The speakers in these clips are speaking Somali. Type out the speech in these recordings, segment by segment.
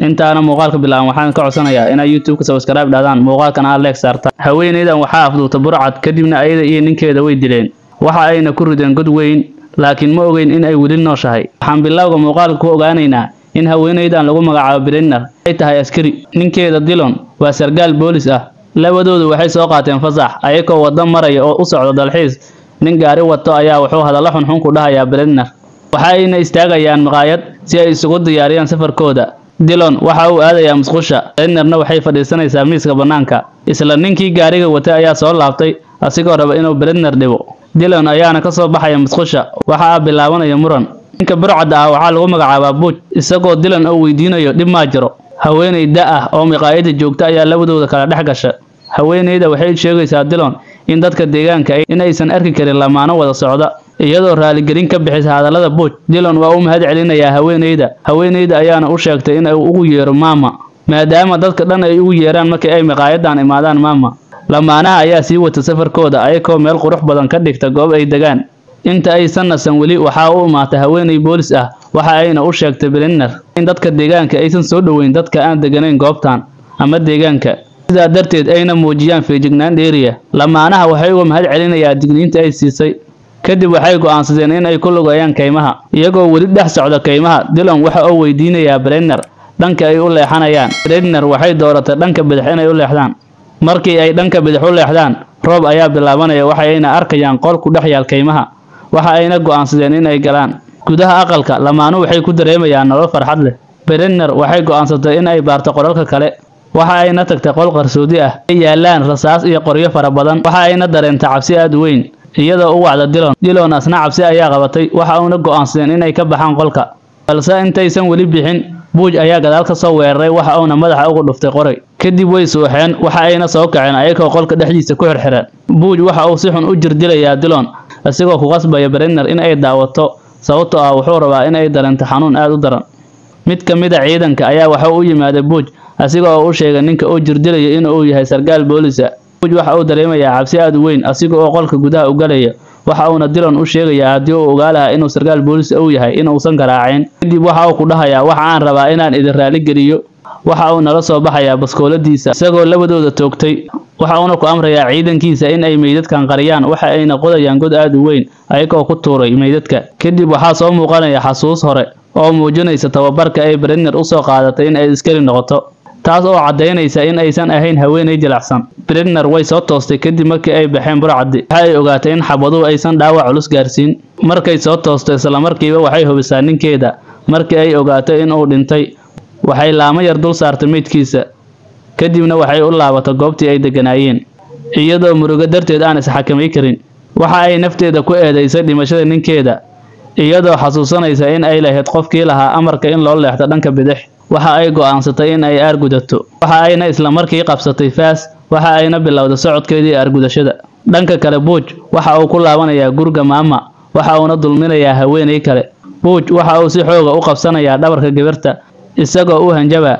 Intaana muuqaalka bilaaban, waxaan ka codsanayaa inaad YouTube-ka subscribe dhahdaan, muuqaalkan aad like saartaan. Haweeneydan waxaa afduubta burcad, kadibna ayada iyo ninkeeda way dileen. Waxa ayna ku rideen god weyn, laakiin ma ogeyn in ay weli nooshahay. Waxaan bilowga muuqaalka ku ogaanaynaa in haweeneydan lagu magacaabo Brenner ay tahay askari. Ninkeeda Dillon waa sargaal boolis ah. Labadoodu waxay soo qaateen fasax ayagoo waddo maraya oo u socda dalxiis. Nin gaari wato ayaa wuxuu hadallo xunxun ku dhahayaa Brenner. Waxa ayna istaagayaan maqaayad si ay isugu diyaariyaan safarkooda. Dillon waxa uu aadayaa musqusha, Brennerna waxay fadhiisanaysaa miiska bannaanka. Isla ninkii gaariga watay ayaa soo laabtay asigoo raba inuu Brenner dhibo. Dillon ayaana ka soo baxaya musqusha, waxa bilaabanaya muran. Ninka burcadda ah waxaa lagu magacaabaa Buj, isagoo Dillon oo weydiinayo dhib maa jiro. Haweeney da' ah oo maqaayadda joogta ayaa labadooda kala dhex gasha. Haweeneyda waxay sheegaysaa Dillon in dadka deegaanka in aysan arki karin lamaano wada socda, iyadoo raaligelin ka bixisa hadallada Buj. Dillon waa u mahad celinayaa haweeneyda. Haweeneyda ayaana u sheegtay in uu ugu yeero maama, maadaama dadka dhan ay ugu yeeraan markii ay maqaayadan imaadaan maama. Lamaanaha ayaa sii wata safarkooda ayagoo meel qurux badan ka dhigta goob ay degaan. Inta aysan nasan weli, waxaa u imaatay haweeney boolis ah. Waxa ayna u sheegtay Brenner in dadka deegaanka aysan soo dhoweyn dadka aan deganayn goobtan ama deegaanka, sidaa darteed ayna muujiyaan feejignaan dheeriya. Lamaanaha waxay uga mahad celinayaa digniinta ay siisay. Kadib waxay go'aansadeen in ay ku lugayaan kaymaha. Iyagoo weli dhex socda kaymaha, Dillon waxa uu weydiinayaa Brenner dhanka ay u leexanayaan. Brenner waxay dooratay dhanka bidix inay u leexdaan. Markii ay dhanka bidix u leexdaan, roob ayaa bilaabanaya. Waxa ayna arkayaan qol ku dhex yaal kaymaha, waxa ayna go'aansadeen in ay galaan. Gudaha aqalka, lamaanuhu waxay ku dareemayaan nolol farxad leh. Brenner waxay go'aansatay in ay baarto qolalka kale. Waxa ayna tagtay qol qarsoodi ah ay yaalaan rasaas iyo qoryo fara badan. Waxa ayna dareentay cabsi aad u weyn, iyadoo u wacda Dillon. Dillon asna cabsi ayaa qabatay, waxa uuna go'aansadeen in ay ka baxaan qolka. Balse intaysan weli bixin, Buj ayaa gadaal ka soo weeraray, waxa uuna madaxa ugu dhuftay qoray. Kadib way suuxeen, waxa ayna soo kaceen ayagoo qolka dhexdiisa ku xirxiran. Buj waxa uu si xun u jirdilayaa Dillon, isagoo ku qasbaya Brenner in ay daawato, sababtoo ah wuxuu rabaa in ay dareento xanuun aad u daran. Mid ka mid a ciidanka ayaa waxa uu u yimaaday Buj, asiga oo u sheegay ninka uu jirdilayo in uu yahay sargaal boolis ah. Buj waxa uu dareemayaa cabsi aad u weyn asiga oo qolka gudaha u galaya. Waxa uuna Dillon u sheegayaa haddii uu ogaa lahaa inuu sargaal boolis uu yahay in uusan garaacin. Kadib waxa uu ku dhahayaa, waxa aan rabaa inaan idin raali geliyo. Waxa uu nala soo baxayaa baskooladiisa isagoo labadooda toogtay. Waxa uuna ku amrayaa ciidankiisa in ay meydadkan qariyaan. Waxa ayna qodayaan god aad u weyn ayagoo ku tuuray meydadka. Kadib waxaa soo muuqanaya xasuus hore oo muujinaysa tababarka ay Brenner u soo qaadatay in ay askari noqoto, taas oo caddaynaysa in aysan ahayn haweeney jilicsan. Brenner way soo toostay kadib markii ay baxeen burcaddi. Waxa ay ogaatay in xabaduhu aysan dhaawac culus gaarsiin. Markay soo toostay, isla markiiba waxay hubisaa ninkeeda. Markii ay ogaatay in uu dhintay, waxay laamo yar dul saartay meydkiisa, kadibna waxay u laabatay goobtii ay degganaayeen, iyadoo murugo darteed aan isxakamay karin. Waxa ay nafteeda ku eedaysay dhimashada ninkeeda, iyadoo xasuusanaysa in ay lahayd qofkii lahaa amarka in loo leexdo dhanka bidix. Waxa ay go'aansatay in ay aargudato. Waxa ayna isla markii qabsatay faas, waxa ayna bilowday socodkeedii aargudashada. Dhanka kale, Buj waxa uu ku laabanayaa guriga maama, waxa uuna dulminayaa haweeney kale. Buj waxa uu si xooga u qabsanayaa dhabarka gabarta, isagoo u hanjaba.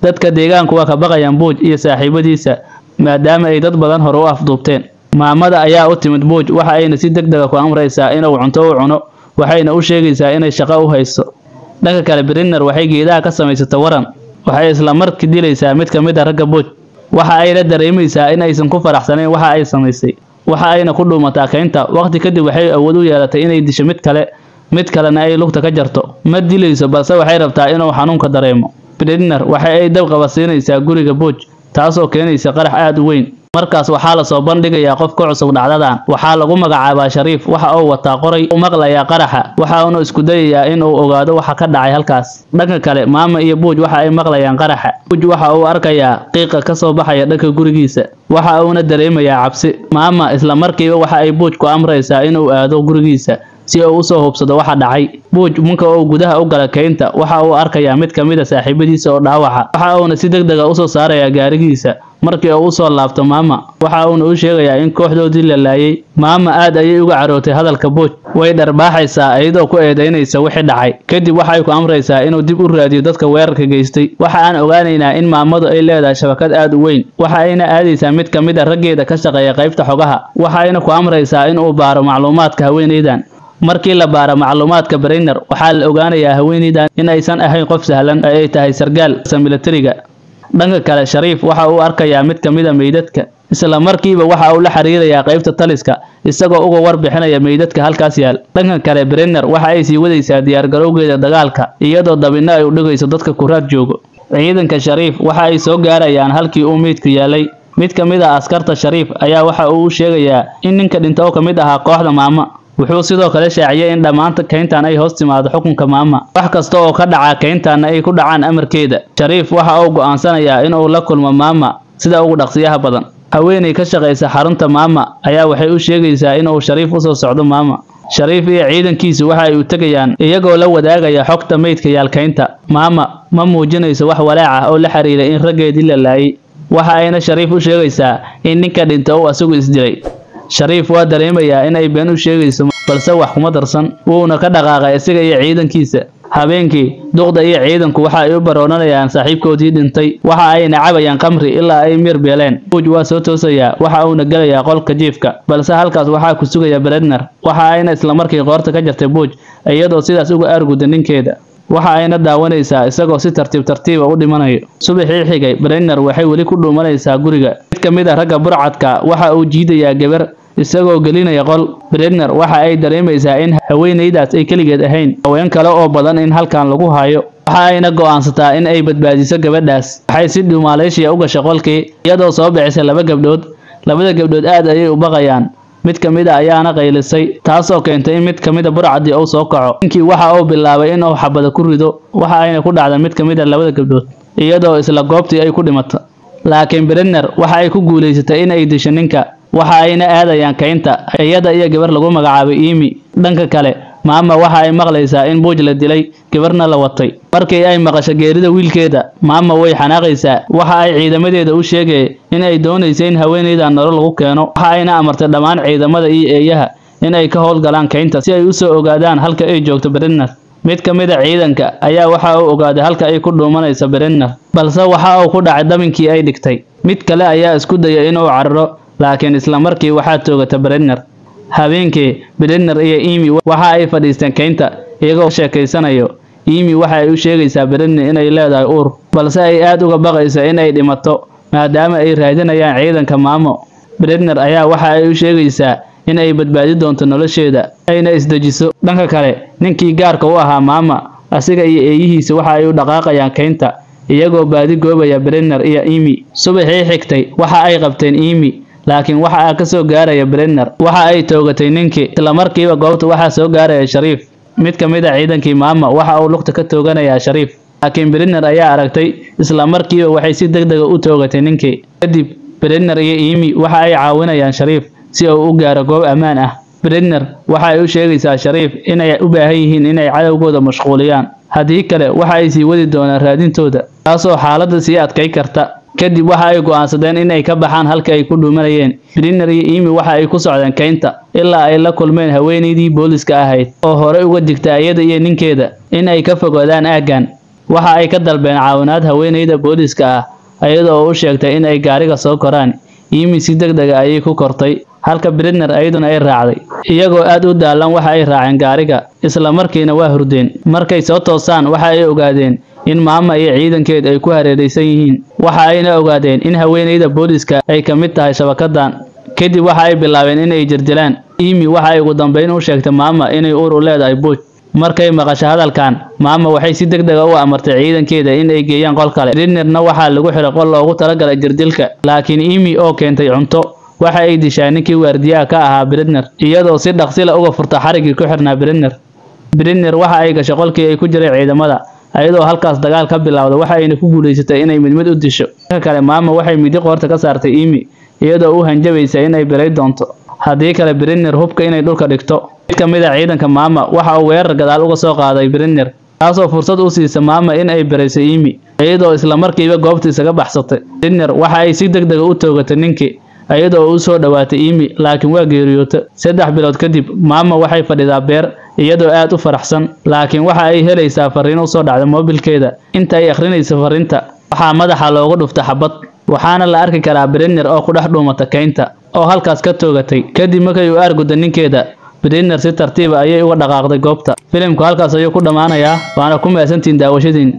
Dadka deegaanku waa ka baqayaan Buj iyo saaxiibadiisa, maadaama ay dad badan hore u afduubteen. Maamada ayaa u timid Buj, waxa ayna si degdeg ah ku amraysaa inuu cunto u cuno, waxayna u sheegaysaa inay shaqo u hayso. Dhanka kale, Brenner waxay geedaha ka samaysatay waran. Waxay isla markii dilaysaa mid ka mid ah ragga Buj. Waxa ayna dareemaysaa in aysan ku faraxsanayn waxa ay samaysay. Waxa ayna ku dhuumataa kaynta. Waqti kadib waxay awood u yeelatay inay disho mid kale, mid kalena ay lugta ka jarto. Ma dilayso, balse waxay rabtaa inuu xanuunka dareemo. Brenner waxa ay dab qabadsiinaysaa guriga Buj, taasoo keenaysa qarax aad u weyn. Markaas waxaa la soo bandhigayaa qof ka cusub dhacdadan. Waxaa lagu magacaabaa Shariif. Waxa uu wataa qoray, u maqlayaa qaraxa, waxa uuna isku dayayaa in uu ogaado waxa ka dhacay halkaas. Dhanka kale, maama iyo Buj waxa ay maqlayaan qaraxa. Buj waxa uu arkayaa qiiqa ka soo baxaya dhanka gurigiisa, waxa uuna dareemayaa cabsi. Maama isla markiiba waxa ay Buj ku amraysaa inuu aado gurigiisa si uu u soo hubsado waxa dhacay. Buj marka uu gudaha u gala kaynta, waxa uu arkayaa mid ka mid a saaxiibadiisa oo dhaawaca, waxa uuna si degdeg ah usoo saarayaa gaarigiisa. Markii uu usoo laabto maama, waxa uuna u sheegayaa in kooxdoodii la laayay. Maama aad ayay uga carootay hadalka Buj, way dharbaaxaysaa iyadoo ku eedeynaysa wixii dhacay. Kadib waxay ku amraysaa inuu dib u raadiyo dadka weerarka geystay. Waxa aan ogaanaynaa in maamadu ay leedahay shabakad aad u weyn. Waxa ayna aadaysaa mid ka mid a raggeeda ka shaqeeya qaybta xogaha, waxa ayna ku amraysaa in uu baaro macluumaadka haweeneydan. Markii la baaro macluumaadka Brenner, waxaa la ogaanayaa haweeneydan in aysan ahayn qof sahlan ee ay tahay sargaal militariga. Dhanka kale, Shariif waxa uu arkayaa mid ka mid ah meydadka. Isla markiiba waxa uu la xiriirayaa qaybta taliska isagoo uga warbixinaya meydadka halkaas yaal. Dhanka kale, Brenner waxa ay sii wadaysaa diyaar garowgeeda dagaalka iyadoo dabinno ay u dhigayso dadka kuraad joogo. Ciidanka Shariif waxa ay soo gaarayaan halkii uu meydku yaalay. Mid ka mid ah askarta Shariif ayaa waxa uu u sheegayaa in ninka dhinta oo ka mid ahaa kooxda Maama. Wuxuu sidoo kale shaaciyay in dhammaanta keyntan ay hoos timaado xukunka Maama. Wax kasta oo ka dhaca keyntanna ay ku dhacaan amarkeeda. Shariif waxa uu go'aansanayaa in uu la kulmo Maama sida ugu dhaqsiyaha badan. Haweeney ka shaqeysa xarunta Maama ayaa waxay u sheegaysaa in uu Shariif u soo socdo Maama. Shariif iyo ciidankiisu waxa ay u tagayaan iyagoo la wadaagaya xogta meydka yaal keynta. Maama ma muujinayso wax walaac ah oo la xiriira in raggeedii la laayay. Waxa ayna Shariif u sheegaysaa in ninka dhinta uu asagu isdilay. Shariif waa dareemayaa in ay been u sheegayso, balse wax kuma darsan, wuuna ka dhaqaaqay isaga iyo ciidankiisa. Habeenkii, duqda iyo ciidanku waxa ay u baroonanayaan saaxiibkoodii dhintay. Waxa ay nacabayaan khamri ilaa ay miir beeleen. Buuj waa soo toosayaa, waxa uuna gelayaa qolka jiifka, balse halkaas waxaa ku sugaya Brenner. Waxa ayna isla markii qoorta ka jartay Buuj, iyadoo sidaas uga aargudda ninkeeda. Waxa ayna daawanaysaa isagoo si tartiib tartiib ah u dhimanayo. Subaxii xigay, Brenner waxay weli ku dhuumanaysaa guriga. Mid ka mid ah ragga burcadka waxa uu jiidayaa gabar isagoo gelinaya qol. Brenner waxa ay dareemaysaa in haweeneydaas ay kaligeed ahayn, haween kale oo badan in halkan lagu hayo. Waxa ayna go'aansataa in ay badbaadiso gabadhaas. Waxay si dhuumaaleysiya u gashay qolkii iyadoo soo bixisay laba gabdhood. Labada gabdhood aad ayay u baqayaan. Mid ka mid ah ayaana qaylisay, taasoo keentay in mid ka mid ah burcadii uu soo kaco. Ninkii waxa uu bilaabay in uu xabada ku rido, waxa ayna ku dhacday mid ka mid ah labada gabdhood, iyadoo isla goobtii ay ku dhimatay. Laakiin Brenner waxa ay ku guuleysatay in ay disho ninka. Waxa ayna aadayaan keynta, iyada iyo gabar lagu magacaabay Amy. Dhanka kale, Maama waxa ay maqlaysaa in Buuj la dilay, gabarna la watay. Markii ay maqasho geerida wiilkeeda, Maama way xanaaqaysaa. Waxa ay ciidamadeeda u sheegay in ay doonayso in haweeneydan nolol lagu keeno. Waxa ayna amartay dhammaan ciidamada iyo eeyaha in ay ka howlgalaan keynta si ay u soo ogaadaan halka ay joogto Brenner. Mid ka mid ah ciidanka ayaa waxa uu ogaaday halka ay ku dhuumanayso Brenner, balse waxa uu ku dhacay dabinkii ay dhigtay. Mid kale ayaa isku dayay in uu cararo, laakiin isla markii waxaa toogata Brenner. Habeenkii, Brenner iyo Amy waxa ay fadhiisteen keynta iyagoo sheekeysanayo. Amy waxa ay u sheegaysaa Brenner inay leedahay uur, balse ay aad uga baqayso in ay dhimato maadaama ay raadinayaan ciidanka Maamo. Brenner ayaa waxa ay u sheegaysaa in ay badbaadi doonto nolosheeda ayna isdejiso. Dhanka kale, ninkii gaarka u ahaa Maama, asiga iyo eeyihiisa waxa ay u dhaqaaqayaan keynta iyagoo baadi goobaya Brenner iyo Amy. Subaxii xigtay, waxa ay qabteen Amy, laakiin waxa ay ka soo gaaraya Brenner. Waxa ay toogatay ninkii. Isla markiiba goobta waxaa soo gaaraya Shariif. Mid ka mid ah ciidankii Maama waxa uu lugta ka tooganayaa Shariif, laakiin Brenner ayaa aragtay. Isla markiiba waxay si degdeg ah u toogatay ninkii. Kadib, Brenner iyo Amy waxa ay caawinayaan Shariif si uu u gaaro goob ammaan ah. Brenner waxa ay u sheegaysaa Shariif inay u baahan yihiin inay cadowgooda mashquuliyaan, haddii kale waxa ay sii wadi doonaan raadintooda, taasoo xaaladda sii adkay karta. Kadib waxa ay go'aansadeen in ay ka baxaan halkii ay ku dhuumanayeen. Brenner iyo Amy waxa ay ku socdeen keynta ilaa ay la kulmeen haweeneydii booliska ahayd oo hore uga digtay iyada iyo ninkeeda in ay ka fogaadaan aaggan. Waxa ay ka dalbeen caawinaad haweeneyda booliska ah, iyada oo u sheegtay in ay gaariga soo koraan. Amy si degdeg ah ayay ku kortay, halka Brenner iyaduna ay raacday. Iyagoo aad u daalan waxa ay raaceen gaariga, isla markiina waa hurdeen. Markay soo toosaan, waxa ay ogaadeen in Maama iyo ciidankeed ay ku hareeraysan yihiin. Waxa ayna ogaadeen in haweeneyda booliska ay ka mid tahay shabakadan. Kadib waxa ay bilaabeen in ay jirdilaan. Amy waxa ay ugu dambeyn u sheegtay Maama inay uur u leedahay Buuj. Markay maqasho hadalkan, Maama waxay si degdeg ah u amartay ciidankeeda in ay geeyaan qol kale. Brennerna waxaa lagu xiray qol loogu talagalay jirdilka, laakiin Amy oo keentay cunto waxa ay dishaa ninkii waardiyaha ka ahaa Brenner, iyadoo si dhaqsi leh uga furta xariggii ku xirnaa Brenner. Brenner waxa ay gashay qolkii ay ku jiray ciidamada, iyadoo halkaas dagaal ka bilowday. Waxa ayna ku guuleysatay inay mid mid u disho. Dhanka kale, Maama waxay midi qoorta ka saartay Amy, iyadoo u hanjabaysa in ay biray doonto haddii kale Brenner hubka inay dhulka dhigto. Mid ka mid ah ciidanka Maama waxa uu weerar gadaal uga soo qaaday Brenner, taasoo fursad u siisa Maama in ay birayso Amy, iyadoo isla markiiba goobta isaga baxsatay. Brenner waxa ay si degdeg ah u toogatay ninkii, iyadoo u soo dhawaatay Amy, laakiin waa geeriyootay. 3 bilood kadib, Maama waxay fadhidaa beer iyadoo aad u faraxsan, laakiin waxa ay helaysaa fariin u soo dhacday moobilkeeda. Inta ay akhrinayso fariinta, waxaa madaxa loogu dhuftay xabad, waxaana la arki karaa Brenner oo ku dhex dhuumata keynta oo halkaas ka toogatay. Kadib markay u aargudda ninkeeda, Britner si tartiib ah ayay uga dhaqaaqday goobta. Filimku halkaas ayuu ku dhammaanayaa, waana ku mahadsantihiin daawashadiin.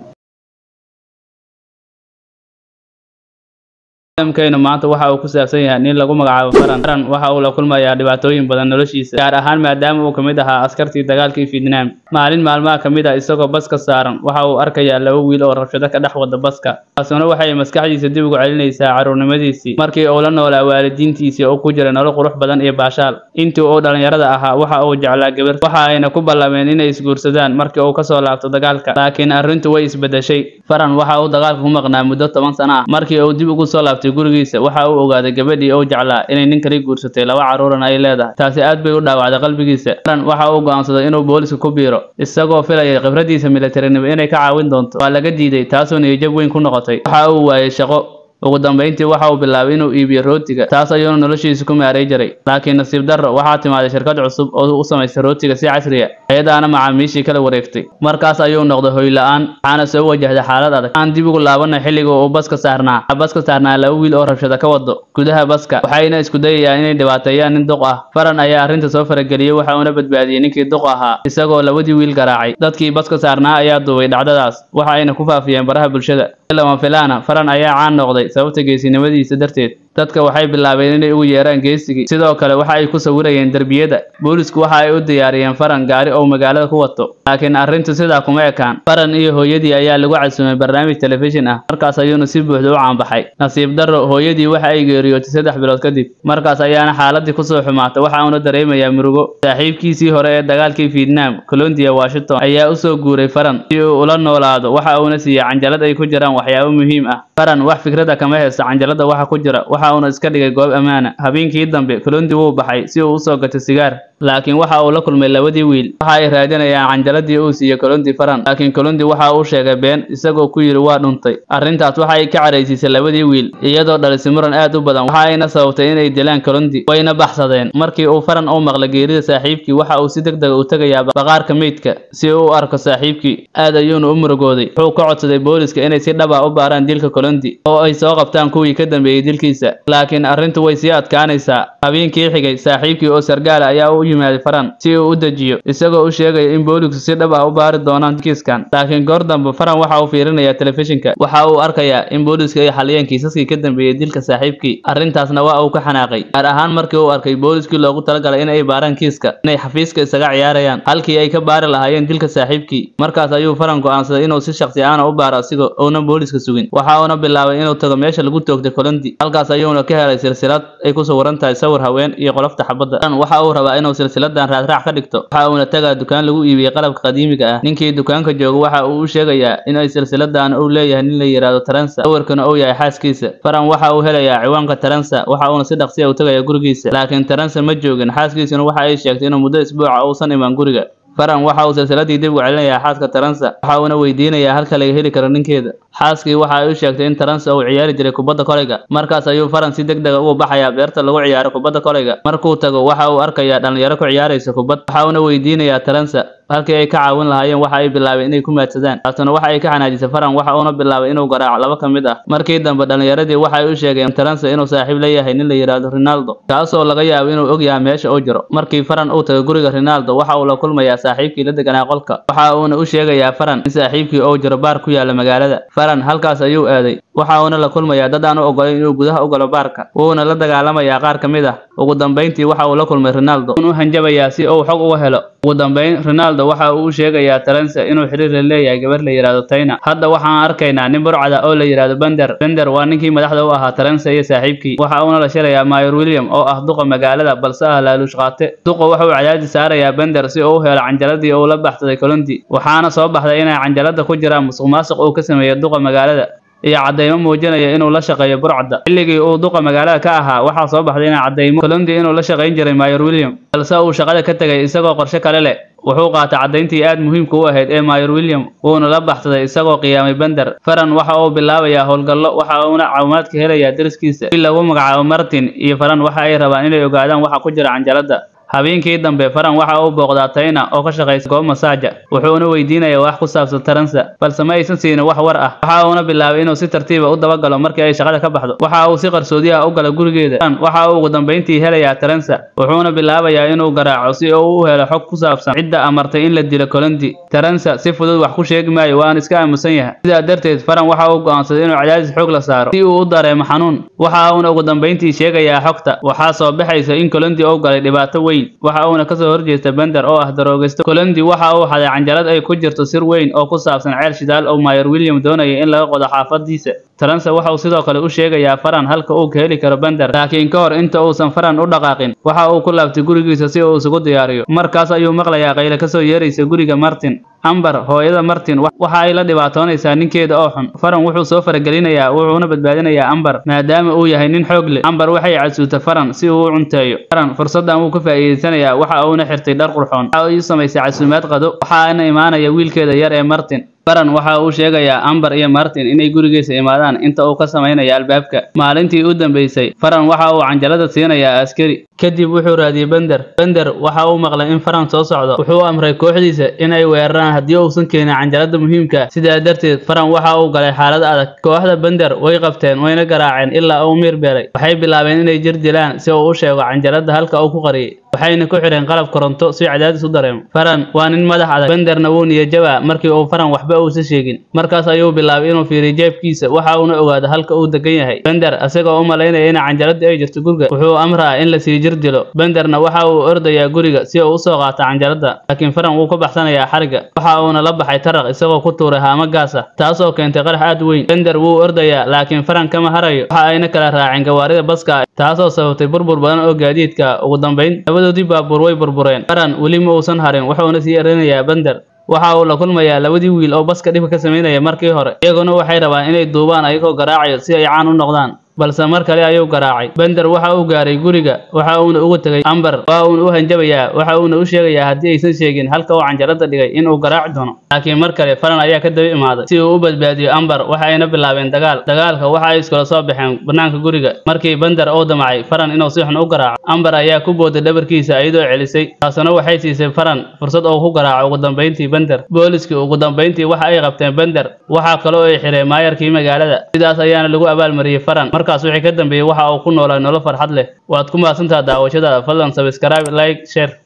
Filimkeenu maanta waxa uu ku saabsan yahay nin lagu magacaabo Faran. Faran waxa uu la kulmayaa dhibaatooyin badan noloshiisa, gaar ahaan maadaama uu ka mid ahaa askartii dagaalkii Vietnam. Maalin maalmaha ka mid ah isagoo baska saaran, waxa uu arkayaa laba wiil oo rabshado ka dhex wada baska. Taasuna waxay maskaxdiisa dib ugu celinaysaa carruurnimadiisii, markii uu la noolaa waalidiintiisii oo ku jiray nolol qurux badan iyo baashaal. Intii uu dhalinyarada ahaa, waxa uu jeclaa gabar, waxa ayna ku ballameen inay isguursadaan markii uu ka soo laabto dagaalka. Laakiin arrintu way isbedeshay. Faran waxa uu dagaalka ku maqnaa muddo 10 sano ah. Markii uu dib ugu soo laabtay gurigiisa, waxa uu ogaaday gabadhii uu jeclaa inay nin kale guursatay, laba carruurna ay leedahay. Taasi aad bay u dhaawacday qalbigiisa. Faran waxa uu go'aansaday inuu booliska ku biiro, isagoo filayay khibradiisa militarinimo inay ka caawin doonto. Waa laga diiday, taasoo niyadjab weyn ku noqotay. Waxa uu waayay shaqo. Ugu dambeyntii waxa uu bilaabay inuu iibiyo rootiga, taas ayuuna noloshiisa ku maaray jiray. Laakiin nasiib darro, waxaa timaaday shirkad cusub oo u samaysay rootiga si casri ah, iyadaana macaamiishii kala wareegtay. Markaas ayuu noqday hoy la'aan, waxaana soo wajahday xaalad adag. Aan dib ugu laabanay xilligii uu baska saarnaa. Waxaa baska saarnaa laba wiil oo rabshado ka wado gudaha baska, waxayna isku dayayaan inay dhibaateeyaan nin duq ah. Faran ayaa arrinta soo farageliyay, waxa uuna badbaadiyay ninkii duq ahaa, isagoo labadii wiil garaacay. Dadkii baska saarnaa ayaa duubay dhacdadaas, waxa ayna ku faafiyeen baraha bulshada. Lama filaana, Faran ayaa caan noqday sababta geesinimadiisa darteed. Dadka waxay bilaabeen inay ugu yeeraan geesigii. Sidoo kale waxa ay ku sawirayeen darbiyada. Boolisku waxa ay u diyaariyeen Faran gaari oo magaalada ku wato. Laakiin arrintu sidaa kuma ekaan. Faran iyo hooyadii ayaa lagu casuumay barnaamij telefishin ah. Markaas ayuuna si buuxda u caanbaxay. Nasiib darro, hooyadii waxa ay geeriyootay 3 bilood kadib. Markaas ayaana xaaladii ku soo xumaatay, waxa uuna dareemayaa murugo. Saaxiibkiisii hore ee dagaalkii Vietnam, Columbia Washington, ayaa u soo guuray Faran si uu ula noolaado. Waxa uuna siiyay canjalad ay ku jiraan waxyaabo muhiim ah. Faran wax fikrada kama haysto canjalada waxa ku jira, waxa uuna iska dhigay goob ammaan ah. Habeenkii dambe, Columbia wuu baxay si uu u soo gato sigaar, laakiin waxa uu la kulmay labadii wiil. Waxa ay raadinayaan canjaladii uu siiyay Columbia Faran, laakiin Columbia waxa uu sheegay been, isagoo ku yiri waa dhuntay. Arrintaas waxa ay ka caraysiisay labadii wiil, iyadoo dhalisay muran aad u badan. Waxa ayna sababtay inay dilaan Columbia, wayna baxsadeen. Markii uu Faran u maqlay geerida saaxiibkii, waxa uu si degdeg ah u tagayaa baqaarka meydka si uu u arko saaxiibkii. Aad ayuuna u murugooday. Wuxuu ka codsaday booliska inay si dhab ah u baaraan dilka Columbia oo ay soo qabtaan kuwii ka dambeeyay dilkiisa. Laakiin arrintu way sii adkaanaysaa. Habeenkii xigay, saaxiibkii oo sargaal ayaa u yimaaday Faran si uu u dejiyo, isagoo u sheegaya in boolisku si dhab ah u baari doonaan kiiskan. Laakiin goor dambe, Faran waxa uu fiirinayaa telefishinka. Waxa uu arkayaa in booliska ay xaliyeen kiisaskii ka dambeeyay dilka saaxiibkii. Arrintaasna waa uu ka xanaaqay, gaar ahaan markii uu arkay booliskii loogu talagalay in ay baaraan kiiska inay xafiiska isaga ciyaarayaan halkii ay ka baari lahaayeen dilka saaxiibkii. Markaas ayuu Faran go'aansaday inuu si shakhsi ahna u baaro asigoo uuna booliska sugin. Waxa uuna bilaabay inuu tago meesha lagu toogtay Columbia. Halkaas ayuuna ka helay silsilad ay ku sawiran tahay sawir haween iyo qolofta xabadda. Faran waxa uu rabaa inuu silsiladan raadraac ka dhigto. Waxa uuna tagaa dukaan lagu iibiyo qalabka qadiimiga ah. Ninkii dukaanka jooga waxa uu u sheegayaa in ay silsiladan uu leeyahay nin la yiraahdo Terence, sawirkana uu yahay xaaskiisa. Faran waxa uu helayaa ciwaanka Terence, waxa uuna si dhaqsi ah u tagayaa gurigiisa. Laakiin Terence ma joogin. Xaaskiisuna waxa ay sheegtay inuu muddo isbuuc ah uusan iman guriga. Faran waxa uu silsiladii dib ugu celinayaa xaaska Terence, waxa uuna weydiinayaa halka laga heli karo ninkeeda. Xaaskii waxa ay u sheegtay in Terence uu ciyaari jiray kubadda kolayga. Markaas ayuu Faran si degdeg ah ugu baxayaa beerta lagu ciyaaro kubadda kolayga. Markuu tago, waxa uu arkayaa dhalinyaro ku ciyaaraysa kubad, waxa uuna weydiinayaa Terence halkii ay ka caawin lahaayeen. Waxa ay bilaabeen inay ku maadsadaan, taasuna waxa ay ka xanaajisay Faran. Waxa uuna bilaabay inuu garaaco laba ka mid ah. Markii dambe, dhalinyaradii waxa ay u sheegeen Terence inuu saaxiib la yahay nin la yiraahdo Ronaldo, kaasoo laga yaabo inuu og yahay meesha uu jiro. Markii Faran uu tago guriga Ronaldo, waxa uu la kulmayaa saaxiibkii la deganaa qolka. Waxa uuna u sheegayaa Faran in saaxiibkii uu jiro baar ku yaala magaalada. Faran halkaas ayuu aaday, waxa uuna la kulmayaa dad aan u ogolayn inuu gudaha u galo baarka, wuuna la dagaalamayaa qaar ka mid ah. Ugu dambeyntii waxa uu la kulmay Ronaldo, wuuna u hanjabayaa si uu xog uga helo. Ugu dambeyn, Ronaldo waxa uu u sheegayaa Terence inuu xiriir la leeyahay gabar la yiraahdo Tayna. Hadda waxaan arkaynaa nin burcada oo la yiraahdo Bender. Bender waa ninkii madaxda u ahaa Terence iyo saaxiibkii. Waxa uuna la shirayaa Mayor William oo ah duqa magaalada, balse ah laaluush qaate. Duqa waxa uu cadaadis saarayaa Bender si uu u helo canjaladii uu la baxsaday Columbia. Waxaana soo baxday inay canjalada ku jiraan musuqmaasuq uu ka sameeyay duqa magaalada iyo cadeymo muujinaya inuu la shaqeeyo burcadda. Xilligii uu duqa magaalada ka ahaa, waxaa soo baxday inay cadeymo Columbia inuu la shaqeyn jiray Mayor William, balse uu shaqada ka tagay isagoo qorshe kale leh. Wuxuu qaatay caddayntii aad muhiimka u ahayd ee Mayor William, wuuna la baxsaday isagoo qiyaamay Bender. Faran waxa uu bilaabayaa howlgallo, waxa uuna caawimaad ka helayaa deriskiisa. Wiil lagu magacaabo Martin iyo Faran waxa ay rabaan inay ogaadaan waxa ku jira canjalada. Habeenkii dambe Faran waxa uu booqdaa Tayna oo ka shaqeysa goob masaaja, wuxuuna weydiinayaa wax ku saabsan Taransa, balse ma aysan siinin wax war ah. Waxa uuna bilaabay inuu si tartiib ah u dabagalo markii ay shaqada ka baxdo. Waxa uu si qarsoodi ah u galay gurigeeda. Faran waxa uu ugu dambeyntii helayaa Taransa, wuxuuna bilaabayaa inuu garaaco si uu u helo xog ku saabsan cidda amartay in la dilo Kolondi. Taransa si fudud wax ku sheegi maayo, waana iska aamusan yahay. Sidaa darteed Faran waxa uu go'aansaday inuu cadaadis xoog la saaro si uu u dareemo xanuun. Waxa uuna ugu dambeyntii sheegayaa xogta. Waxaa soo baxaysa in Kolondi uu galay dhibaato weyn, waxa uuna kasoo horjeesta Bender oo ah daroogaysto. Kolondi waxa uu xaday canjalad ay ku jirto sir weyn oo ku saabsan ceel shidaal oo Mayor William doonaya in laga qodo xaafadiisa. Taransa waxa uu sidoo kale u sheegayaa Faran halka uu ka heli karo Bender, laakiin ka hor inta uusan Faran u dhaqaaqin, waxa uu ku laabtay gurigiisa si uu isugu diyaariyo. Markaas ayuu maqlayaa qayle kasoo yeeraysa guriga Martin. Amber, hooyada Martin, waxa ay la dhibaatoonaysaa ninkeeda oo xun. Faran wuxuu soo faragelinayaa, wuxuuna badbaadinayaa Amber maadaama uu yahay nin xoog leh. Amber waxay casuutay Faran si uu u cunteeyo. Faran fursaddan wuu ka faa'iideysanayaa, waxa uuna xirtay dhar qurxoon. Waxa uu samaysay casuumaad qado, waxaana imaanaya wiilkeeda yar ee Martin. Faran waxa uu sheegayaa Amber iyo Martin inay gurigiisa imaadaan inta uu ka samaynayo albaabka. Maalintii u dambeysay, Faran waxa uu canjalada siinayaa askari. Kadib wuxuu raadiyay Bender. Bender waxa uu maqlay in Faran soo socdo. Wuxuu amray kooxdiisa inay weeraraan haddii uusan keenin canjalada muhiimka ah. Sidaa darteed Faran waxa uu galay xaalad adag. Kooxda Bender way qabteen wayna garaaceen ilaa uu miir beelay. Waxay bilaabeen inay jir dilaan si uu u sheego canjalada halka uu ku qariyay. Waxayna ku xireen qalab koronto si cadaadis u dareemo. Faran waa nin madax adag. Benderna wuu niyad jabaa markii uu Faran waxba uusan sheegin. Markaas ayuu bilaabay inuu fiiriyo jeebkiisa, waxa uuna ogaaday halka uu degan yahay. Bender isagoo u malaynaya in canjalada ay jirto guriga, wuxuu amraa in la sii jir dilo. Benderna waxa uu ordayaa guriga si uu u soo qaato canjalada, laakiin Faran wuu ka baxsanayaa xariga. Waxa uuna la baxay taraq isagoo ku tuuray haamo gaas ah, taasoo keentay qarax aad u weyn. Bender wuu ordayaa, laakiin Faran kama harayo. Waxa ayna kala raaceen gawaarida baska, taasoo sababtay burbur badan oo gaadiidka. Ugu dambeyn labadoodii baabuur way burbureen. Faran weli ma uusan harin, wuxuuna sii erinayaa Bender. Waxa uu la kulmayaa labadii wiil oo baska dhibka ka sameynaya markii hore. Iyaguna waxay rabaan inay duubaan ayagoo garaacayo si ay caan u noqdaan, balse mar kale ayuu garaacay. Bender waxa uu gaaray guriga, waxa uuna ugu tagay Amber, waa uuna u hanjabayaa, waxa uuna u sheegayaa haddii aysan sheegin halka uu canjalada dhigay in uu garaaci doono. Laakiin mar kale Faran ayaa ka daba imaaday si uu u badbaadiyo Amber, waxa ayna bilaabeen dagaal. Dagaalka waxa ay iskula soo baxeen banaanka guriga. Markii Bender uu damcay Faran inuu si xun u garaaco, Amber ayaa ku booday dhabarkiisa iyadoo celisay, taasina waxay siisay Faran fursad uu ku garaaco ugu dambeyntii Bender. Booliskii ugu dambeyntii waxa ay qabteen Bender, waxa kaloo ay xireen maayarkii magaalada. Sidaas ayaana lagu abaalmariyay Faran. Markaas wixii ka dambeeyay waxa uu ku noolaa nolol farxad leh. Waad ku mahadsantahay daawashadaada. Fadlan subscribe, like, share.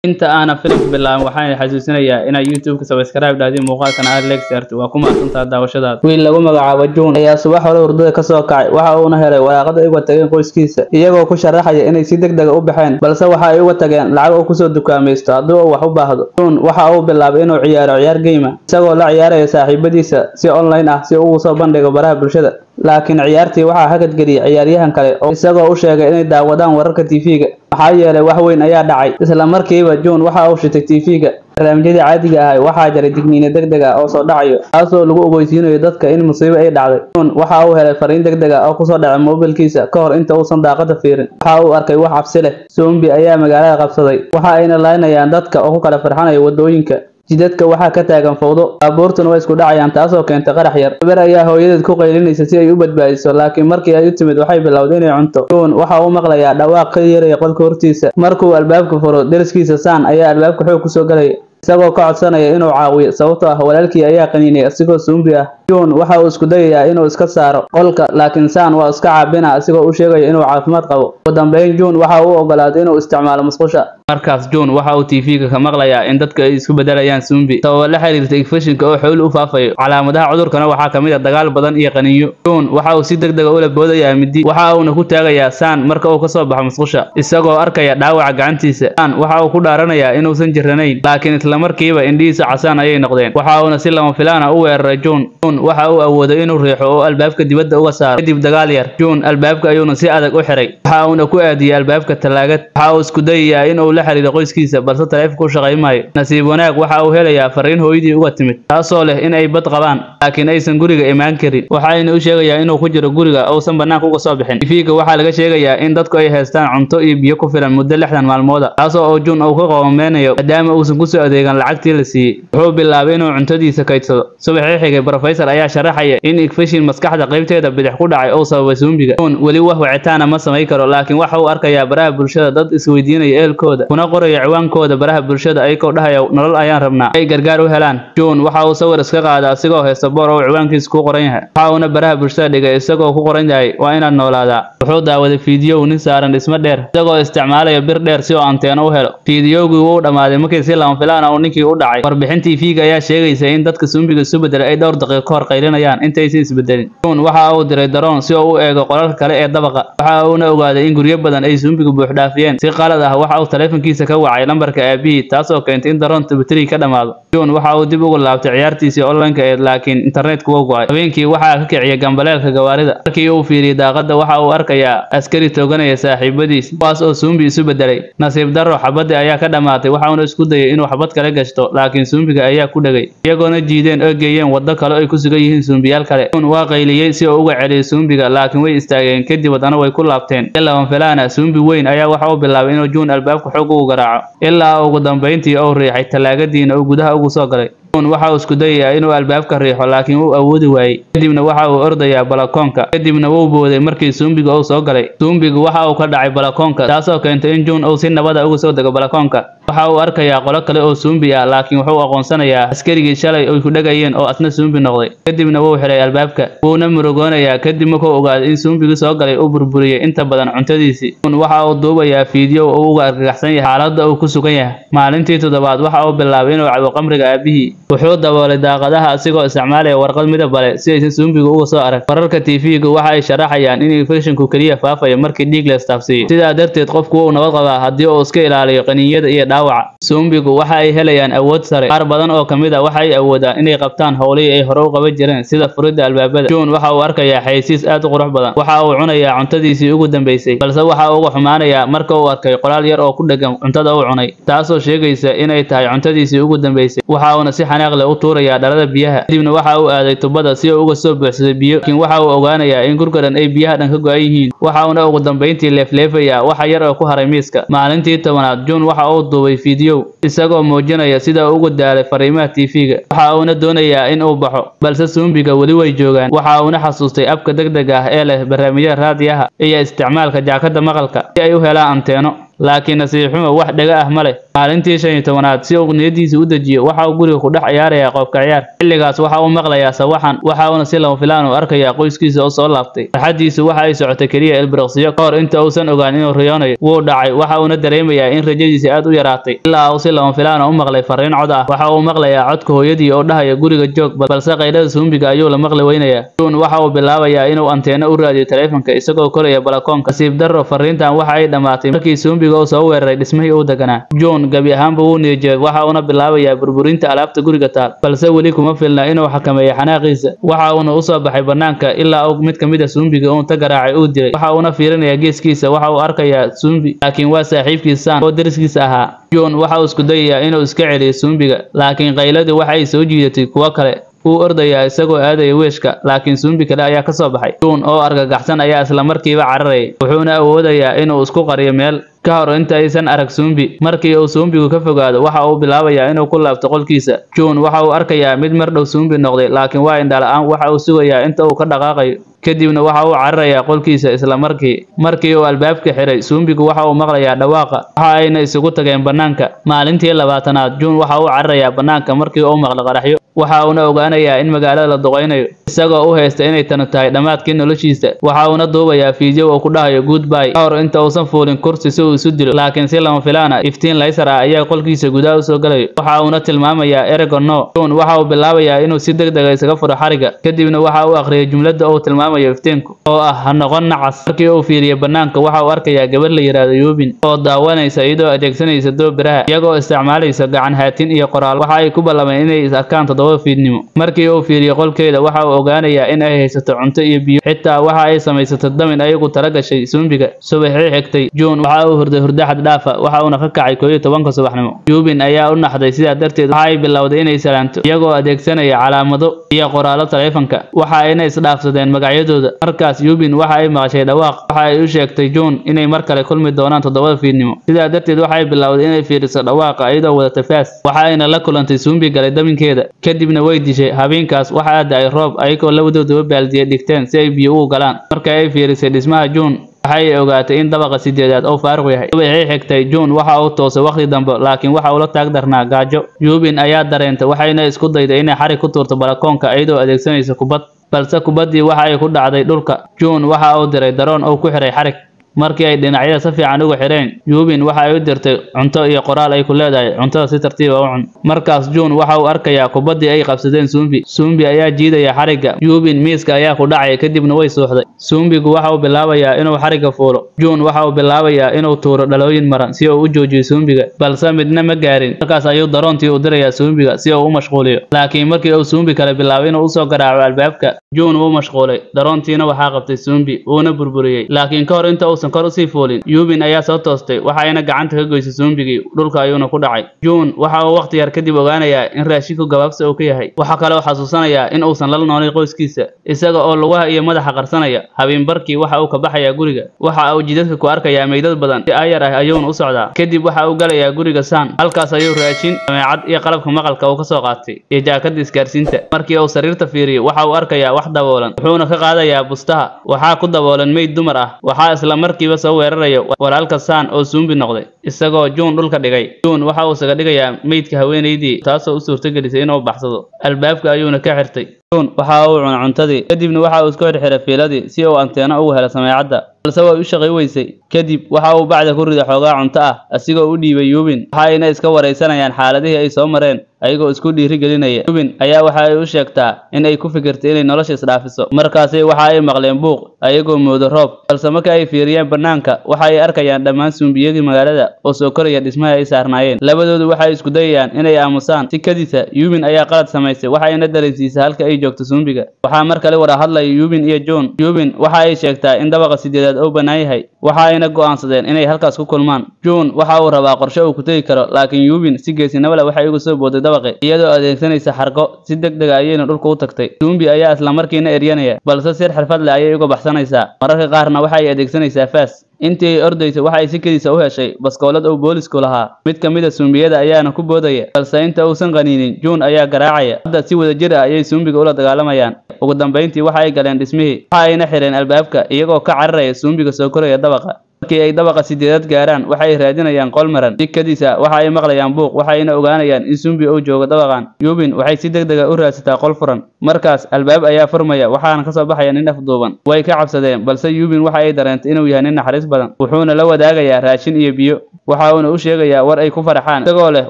Inta aanan filimka bilaabin, waxaan xasuusinayaa inaad YouTube-ka subscribe dhahdin, muuqaalkana aad like saarto. Waa ku mahadsantahay daawashadaada. Wiil lagu magacaabo June ayaa subax hore hurdada ka soo kacay. Waxa uuna helay waraaqada ay uga tageen qoyskiisa, iyagoo ku sharaxaya inay si degdeg ah u baxeen, balse waxa ay uga tageen lacag uu kusoo dukaamaysto haddii uu wax u baahdo. June waxa uu bilaabay inuu ciyaaro ciyaar game ah, isagoo la ciyaaraya saaxiibadiisa si online ah si uu ugu soo bandhigo baraha bulshada. Laakiin ciyaartii waxaa hakad geliyay ciyaaryahan kale oo isagoo u sheegay inay daawadaan wararka TV-ga, maxaa yeelay wax weyn ayaa dhacay. Isla markiiba June waxa uu shitay TV-ga. Barnaamijyadii caadiga ahay waxaa jiray digniino degdeg ah oo soo dhacayo, taasoo lagu ogeysiinayo dadka in musiibo ay dhacday. June waxa uu helay fariin degdeg ah oo kusoo dhacay moobilkiisa. Ka hor inta uusan daaqada fiirin, waxa uu arkay wax cabsi leh. Zombie ayaa magaalada qabsaday, waxa ayna laynayaan dadka oo ku kala farxanaya wadooyinka. Jidadka waxaa ka taagan fowdo, baabuurtuna way isku dhacayaan, taasoo keentay qarax yar. Gabar ayaa hooyadeed ku qaylinaysa si ay u badbaadiso, laakiin markii ay u timid waxay bilowday inay cunto. June waxa uu maqlayaa dhawaaq ka yeeraya qolka hortiisa. Markuu albaabka furo, deriskiisa San ayaa albaabka xoog kusoo galaya, isagoo ka codsanaya inuu caawiyo, sababtoo ah walaalkii ayaa qaniinay asigoo zombie ah. June waxa uu isku dayayaa inuu iska saaro qolka, laakiin San waa iska caabina isagoo u sheegaya inuu caafimaad qabo. Ugu dambeyn June waxa uu ogolaaday inuu isticmaalo musqusha. Markaas June waxa uu TV-ga ka maqlayaa in dadka ay isku bedelayaan zombie sababo la xiriirta infekshanka oo xawli u faafayo. Calaamadaha cudurkana waxaa ka mid ah dagaal badan iyo qaniinyo. June waxa uu si degdeg ah ula boodayaa mindi, waxa uuna ku taagayaa San marka uu ka soo baxo musqusha, isagoo arkaya dhaawaca gacantiisa. San waxa uu ku dhaaranayaa inuusan jiranayn, laakiin isla markiiba indhihiisa casaan ayay noqdeen. Waxa uuna si lama filaan ah u weeraray June. June waxa uu awooday inuu riixo oo albaabka dibadda uga saaro. Kadib dagaal yar, June albaabka ayuuna si adag u xiray, waxa uuna ku aadiyay albaabka talaagad. Waxa uu isku dayayaa inuu la la xiriiro qoyskiisa, balse taleefanku u shaqayn maayo. Nasiib wanaag, waxa uu helayaa fariin hooyadii uga timid, taasoo leh in ay bad qabaan laakiin aysan guriga imaan karin. Waxayna u sheegayaa inuu ku jiro guriga uusan bannaanka uga soo bixin. TV-ga waxaa laga sheegayaa in dadku ay haystaan cunto iyo biyo ku filan muddo 60 maalmood ah, taasoo uu June uu ka qoomeynayo maadaama uusan ku soo adeegan lacagtii la siiyey. Wuxuu bilaabay inuu cuntadiisa kaydsado. Subaxii xigay, professor ayaa sharaxaya in infection maskaxda qaybteeda bidix ku dhacay uu sababay suumbiga. June weli wax wicitaan ma samayn karo, laakiin waxa uu arkayaa baraha bulshada dad isweydiinaya ehelkooda, kuna qoraya ciwaankooda baraha bulshada ayagoo dhahaya nolol ayaan rabnaa ay gargaar u helaan. June waxa uu sawir iska qaaday asigoo haysta boor oo ciwaankiisa ku qoran yahay, waxa uuna baraha bulshada dhigay isagoo ku qoran yahay waa inaad noolaadaa. Wuxuu daawaday fiidiyow nin saaran dhismo dheer isagoo isticmaalaya bir dheer si uu anteeno u helo. Fiidiyowgii wuu dhamaaday markii si lama filaan ah uu ninkii u dhacay. Warbixin TV-ga ayaa sheegaysa in dadka suumbiga isu bedelay ay dhowr daqiiqo ka hor qaylinayaan intaysan isbedelin. June waxa uu diray daroon si uu u eego qolalka kale ee dabaqa, waxa uuna ogaaday in guryo badan ay suumbigu buux dhaafiyeen. Si qalad ah waxa uu taleefankiisa ka wacay lambarka aabihii, taasoo keentay in daroonta bateri ka dhamaado. June waxa uu dib ugu laabtay ciyaartiisii online-ka eed, laakiin internetku wuu go'ay. Habeenkii waxaa ka kiciyay gambaleelka gawaarida. Markii uu fiiriyay daaqadda, waxa uu arkayaa askari tooganaya saaxiibadiis, kuwaas oo suumbi isu bedelay. Nasiib darro, xabadii ayaa ka dhamaatay, waxauna isku dayay inuu xabad kale gashto, laakiin suumbiga ayaa ku dhegay, iyagoona jiideen oo geeyeen waddo kale oo ay ku sugan yihiin suumbiyaal kale. June waa qayliyey si uu uga celiyo suumbiga, laakiin way istaageen, kadib haddana way ku laabteen. Si lama filaan ah, suumbi weyn ayaa waxa uu bilaabay inuu June albaabka xoog ugu garaaco, ilaa ugu dambeyntii uu riixay talaagadiina uu gudaha ugu soo galay. June waxa uu isku dayayaa inuu albaabka riixo, laakiin wuu awoodi waayey. Kadibna waxa uu ordayaa balakoonka, kadibna wuu booday markii suumbiga uu soo galay. Suumbigu waxa uu ka dhacay balakoonka, taasoo keentay in June uu si nabad ah uga soo dego balakoonka. Waxa uu arkayaa qolo kale oo suumbi ah, laakiin wuxuu aqoonsanayaa askarigii shalay ay ku dhagayeen oo asna suumbi noqday. Kadibna wuu xiray albaabka, wuuna murugoonayaa kadib markuu ogaaday in suumbigii soo galay uu burburiyey inta badan cuntadiisii. June waxa uu duubayaa fiidiyow uu uga argagaxsan yahay xaaladda uu ku sugan yahay. Maalintii toddobaad waxa uu bilaabay inuu cabo khamriga aabihii. Wuxuu daboolay daaqadaha asigoo isticmaalaya warqad midab leh si aysan suumbigu uga soo arag. Wararka TV-ga waxa ay sharaxayaan in infectionku kaliya faafayo markii dhiig la istaafsiiyo, sidaa darteed qofku wuu nabad qabaa haddii uu iska ilaaliyo qaniinyada iyo dhaawaca. Suumbigu waxa ay helayaan awood sare, qaar badan oo ka mid ah waxa ay awoodaan inay qabtaan howlihii ay hore u qaban jireen sida furidda albaabada. June waxa uu arkayaa xayeysiis aad u qurux badan. Waxa uu cunayaa cuntadiisii ugu dambeysay, balse waxa uu uga xumaanayaa marka uu arkay qoraal yar oo ku dheggan cuntada uu cunay, taasoo sheegaysa inay tahay cuntadiisii ugu dambeysay. Waxa uuna si xanaaq leh u tuurayaa dhalada biyaha, kadibna waxa uu aaday tubada si uu uga soo buuxsaday biyo, laakiin waxa uu ogaanayaa in gurga dhan ay biyaha dhan ka go'an yihiin. Waxa uuna ugu dambeyntii leefleefayaa waxa yar oo ku haray miiska. Maalintii 10aad, June waxa uu duubay fiidiyow isagoo muujinaya sida uu ugu daalay fariimaha TV-ga. Waxa uuna doonayaa in uu baxo, balse suumbiga weli way joogaan. Waxa uuna xasuustay abka degdega ah ee leh barnaamijyada raadiyaha iyo isticmaalka jaakada maqalka si ay u helaan anteeno, laakiin nasiib xumo wax dhaga ah ma leh. Maalintii 15aad, si uu niyadiisa u dejiyo, waxa uu guriga ku dhex ciyaarayaa qoobka ciyaar. Xilligaas waxa uu maqlayaa sawaxan, waxa uuna si lama filaan u arkayaa qoyskiisa oo soo laabtay. Farxadiisu waxa ay socotay keliya ilbiriqsiyo ka hor inta uusan ogaan inuu riyoonayo. Wuu dhacay, waxa uuna dareemayaa in rajadiisa aad u yaraatay, ilaa uu si lama filaan u maqlay fariin cod ah. Waxa uu maqlayaa codka hooyadii oo dhahaya guriga joog, balse qaylada suumbiga ayuu la maqli weynayaa. June waxa uu bilaabayaa inuu anteeno u raadiyo taleefanka isagoo koraya balakoonka. Nasiib darro, fariintan waxa ay dhamaatay markii suumbiga uu soo weeraray dhismihii uu deganaa. June gabi ahaanba wuu niyad-jabay, waxa uuna bilaabayaa burburinta alaabta guriga taal, balse weli kuma filna inuu xakameeyo xanaaqiisa. Waxa uuna u soo baxay bannaanka ilaa uu mid ka mid ah suumbiga uu ta garaacay uu dilay. Waxa uuna fiirinayaa geeskiisa, waxa uu arkayaa suumbi, laakiin waa saaxiibkiis San oo deriskiisa ahaa. June waxa uu isku dayayaa inuu iska celiyo suumbiga, laakiin qayladii waxa ay soo jiidatay kuwo kale. Wuu ordayaa isagoo aadaya weeshka, laakiin suumbi kale ayaa ka soo baxay. June oo argagaxsan ayaa isla markiiba cararayay, wuxuuna awoodayaa inuu isku qariyo meel ka hor inta aysan arag suumbi. Markii uu suumbigu ka fogaado, waxa uu bilaabayaa inuu ku laabto qolkiisa. June waxa uu arkayaa mid mar dhow suumbi noqday, laakiin waa indho la'aan. Waxa uu sugayaa inta uu ka dhaqaaqayo, kadibna waxa uu cararayaa qolkiisa isla markii. Markii uu albaabka xiray, suumbigu waxa uu maqlayaa dhawaaqa, waxa ayna isugu tageen bannaanka. Maalintii 20aad, June waxa uu cararayaa bannaanka markii uu maqlo qaraxyo. Waxa uuna ogaanayaa in magaalada la duqeynayo, isagoo u haysta inay tanu tahay dhammaadkii noloshiisa. Waxa uuna duubayaa fiidyow uu ku dhahayo goodbye ka hor inta uusan fuulin kursi si uu isu dilo, laakiin si lama filaan ah iftiin laysar ah ayaa qolkiisa gudaha u soo galayo. Waxa uuna tilmaamayaa ereyga no. June waxa uu bilaabayaa inuu si degdeg ah isaga furo xariga, kadibna waxa uu akhriyay jumladda uu tilmaamayo iftiinku oo ah ha noqon nacas. Markii uu fiiriyay bannaanka, waxa uu arkayaa gabar la yiraahdo Yubin oo daawanaysa iyadoo adeegsanaysa doobiraha, iyagoo isticmaalaysa gacan haatin iyo qoraal. Waxa ay ku ballameen inay is arkaan 7 7 fiidnimo. Markii uu fiiriyo qolkeeda, waxa uu ogaanayaa in ay haysato cunto iyo biyo, xitaa waxa ay samaysato damin ayagu tala gashay suumbiga. Subaxii xigtay, June waxa uu hurday hurdo xad dhaaf ah, waxa uuna ka kacay 11 subaxnimo. Yubin ayaa u naxday, sidaa darteed waxa ay bilowday inay salaanto iyagoo adeegsanaya calaamado iyo qoraallo taleefanka. Waxa ayna isdhaafsadeen magacyadooda. Markaas Yubin waxa ay maqashay dhawaaq, waxa ay u sheegtay June inay mar kale kulmi doonaan 7 fiidnimo. Sidaa darteed waxa ay bilowday inay fiiriso dhawaaqa iyadoo wadata faas. Waxa ayna la kulantay suumbi galay daminkeeda, kadibna way dishay. Habeenkaas waxa da'ay roob, ayagoo labadooduba baaldiye dhigteen si ay biyo ugu galaan. Marka ay fiirisay dhismaha June, waxay ogaatay in dabaqa 8aad uu faaruq yahay. Subaxii xigtay, June waxa uu toosay waqti dambe, laakiin waxa uu la taag darnaa gaajo. Yubin ayaa dareentay, waxayna isku dayday inay xarig ku tuurto balakoonka iyadoo adeegsanaysa kubad, balse kubaddii waxa ay ku dhacday dhulka. June waxa uu diray daroon oo ku xiray xarig. Markii ay dhinacyada si fiican uga xireen, Yubin waxa ay u dirtay cunto iyo qoraal ay ku leedahay cuntada si tartiib ah u cun. Markaas June waxa uu arkayaa kubaddii ay qabsadeen Sumbi. Sumbi ayaa jiidaya xarigga. Yubin miiska ayaa ku dhacay, kadibna way suuxday. Sumbigu waxa uu bilaabayaa inuu xarigga fuulo. June waxa uu bilaabayaa inuu tuuro dhalooyin maran si uu u joojiyo Sumbiga, balse midna ma gaarin. Markaas ayuu daroontii u dirayaa Sumbiga si uu u mashquuliyo. Laakiin markii uu Sumbi kale bilaabay inuu u soo garaaco albaabka, June wuu mashquulay. Daroontiina waxaa qabtay Sumbi, wuuna burburiyey. Laakiin ka hor inta uusan kor usii fuulin, Yubin ayaa soo toostay, waxa ayna gacanta ka goysay Sumbigii, dhulka ayuuna ku dhacay. June waxa uu waqti yar kadib ogaanayaa in raashinku gabaabsi uu ka yahay. Waxa kale oo xasuusanayaa in uusan la noolin qoyskiisa, isaga oo lugaha iyo madaxa qarsanaya. Habeenbarkii waxa uu ka baxayaa guriga. Waxa uu jidadka ku arkayaa meydad badan, si ayar ah ayuuna u socdaa. Kadib waxa uu galayaa guriga San, halkaas ayuu raashin, sameecad iyo qalabka maqalka uu ka soo qaatay, iyo jaakada isgaarsiinta. Markii uu sariirta fiiriyo, waxa uu arkayaa wax daboolan, wuxuuna ka qaadayaa bustaha. Waxaa ku daboolan meyd dumar ah. Waxaa isla markiiba soo weeraraya walaalka San oo Sumbi noqday, isagoo June dhulka dhigay. June waxa uu isaga dhigayaa meydka haweeneydii, taasoo u suurtagelisay inuu baxsado. Albaabka ayuuna ka xirtay. June waxa uu cunay cuntadii, kadibna waxa uu isku xirxiray fiiladii si uu anteeno ugu helo sameecadda, balse way u shaqay weysay. Kadib waxa uu bacda ku riday xoogaa cunto ah, asigoo u dhiibay Yubin. Waxa ayna iska wareysanayaan xaaladihii ay soo mareen, ayagoo isku dhiirigelinaya. Yubin ayaa waxa ay u sheegtaa in ay ku fikirtay inay nolosha isdhaafiso. Markaasi waxa ay maqleen buuq, ayagoo moodo roob, balse marka ay fiiriyeen bannaanka, waxa ay arkayaan dhammaan suumbiyadii magaalada oo soo koraya dhismaha ay saarnaayeen. Labadoodu waxay isku dayayaan inay aamusaan. Si kadisa, Yubin ayaa qalad samaysay, waxa ayna dareensiisay halka ay joogto Sumbiga. Waxaa mar kale wada hadlaya Yubin iyo June. Yubin waxa ay sheegtaa in dabaqa 8aad uu bannaan yahay, waxa ayna go'aansadeen inay halkaas ku kulmaan. June waxa uu rabaa qorshe uu ku tegi karo, laakiin Yubin si geesinimo leh waxay uga soo booday dabaqi, iyadoo adeegsanaysa xargo. Si degdeg ah ayayna dhulka u tagtay. Sumbi ayaa isla markiina eryanaya, balse sir xirfad leh ayay uga baxsanaysaa. Mararka qaarna waxa ay adeegsanaysaa faas. Intii ay ordaysay, waxa ay si kediisa u heshay baskoolad uu boolisku lahaa. Mid ka mid ah suumbiyada ayaana ku boodaya, balse inta uusan qaniinin, June ayaa garaacaya. Hadda si wadajir ah ayay suumbiga ula dagaalamayaan. Ugu dambeyntii waxa ay galeen dhismihii, waxa ayna xireen albaabka, iyagoo ka cararaya suumbiga soo koraya dabaqa. Markii ay dabaqa 8aad gaaraan, waxa ay raadinayaan qol maran. Si kadis ah waxa ay maqlayaan buuq, waxa ayna ogaanayaan in Sumbi uu joogo dabaqan. Yubin waxay si degdeg ah u raadsataa qol furan. Markaas albaab ayaa furmaya, waxaana ka soo baxaya nin afduuban. Way ka cabsadeen, balse Yubin waxa ay dareentay inuu yahay nin naxariis badan. Wuxuuna la wadaagayaa raashin iyo biyo. Waxa uuna u sheegayaa war ay ku farxaan, isagoo leh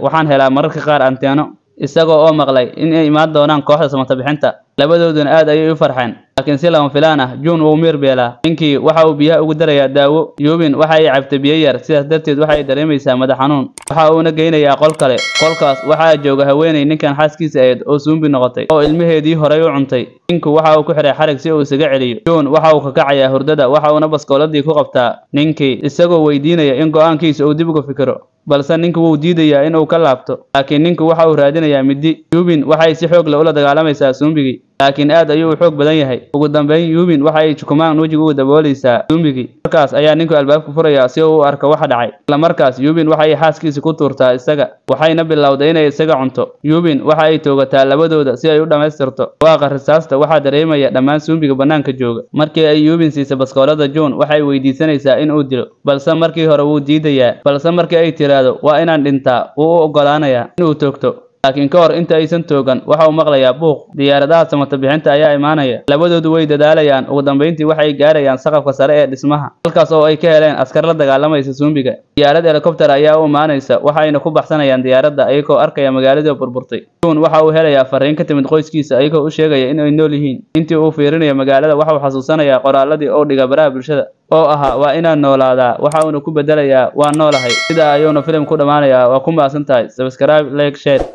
waxaan helaa mararka qaar anteeno. Isagoo oo maqlay in ay imaan doonaan kooxda samata bixinta. Labadooduna aad ayay u farxeen, laakiin si lama filaan ah June wuu miir beelaa. Ninkii waxa uu biyaha ugu darayaa daawo. Yubin waxa ay cabtay biyo yar, sidaas darteed waxa ay dareemaysaa madax xanuun. Waxa uuna geynayaa qol kale. Qolkaas waxaa jooga haweeney ninkan xaaskiisa ahayd oo Sumbi noqotay, oo ilmaheedii horay u cuntay. Ninku waxa uu ku xiray xarig si uu isaga celiyo. June waxa uu ka kacayaa hurdada, waxa uuna baskooladii ku qabtaa ninkii, isagoo weydiinaya in go'aankiisa uu dib uga fikiro, balse ninku wuu diidayaa in uu ka laabto. Laakiin ninku waxa uu raadinayaa midi. Yubin waxay si xoog leh ula dagaalamaysaa Sumbigii, laakiin aad ayuu u xoog badan yahay. Ugu dambeyn, Yubin waxa ay jukumaan wejiga uga daboolaysaa Sumbigii. Markaas ayaa ninku albaabka furaya si uu u arko waxa dhacay. Isla markaas Yubin waxa ay xaaskiisa ku tuurtaa isaga, waxayna bilowday inay isaga cunto. Yubin waxa ay toogataa labadooda si ay u dhammaystirto. Waaqa rasaasta waxaa dareemaya dhammaan Sumbiga bannaanka jooga. Markii ay Yubin siisay baskoolada June, waxay weydiisanaysaa in uu dilo, balse markii hore wuu diidayaa. Balse markii ay tiraahdo waa inaan dhintaa, wuu u oggolaanayaa inuu toogto. Laakiin ka hor inta aysan toogan, waxa uu maqlayaa buuq. Diyaaradaha samata bixinta ayaa imaanaya. Labadoodu way dadaalayaan. Ugu dambeyntii waxay gaarayaan saqafka sare ee dhismaha, halkaas oo ay ka heleen askar la dagaalamaysa Sumbiga. Diyaarad helicopter ayaa u imaanaysa, waxayna ku baxsanayaan diyaaradda ayagoo arkaya magaaladii burburtay. June waxa uu helayaa fariin ka timid qoyskiisa, ayagoo u sheegaya in ay nool yihiin. Intii uu fiirinayo magaalada, waxa uu xasuusanayaa qoraaladii oo dhiga baraha bulshada oo ahaa waa inaan noolaadaa, waxa uuna ku bedelayaa waan noolahay. Sidaa ayuuna filim ku dhammaanayaa. Waa ku mahadsan tahay. Subscribe, like, share.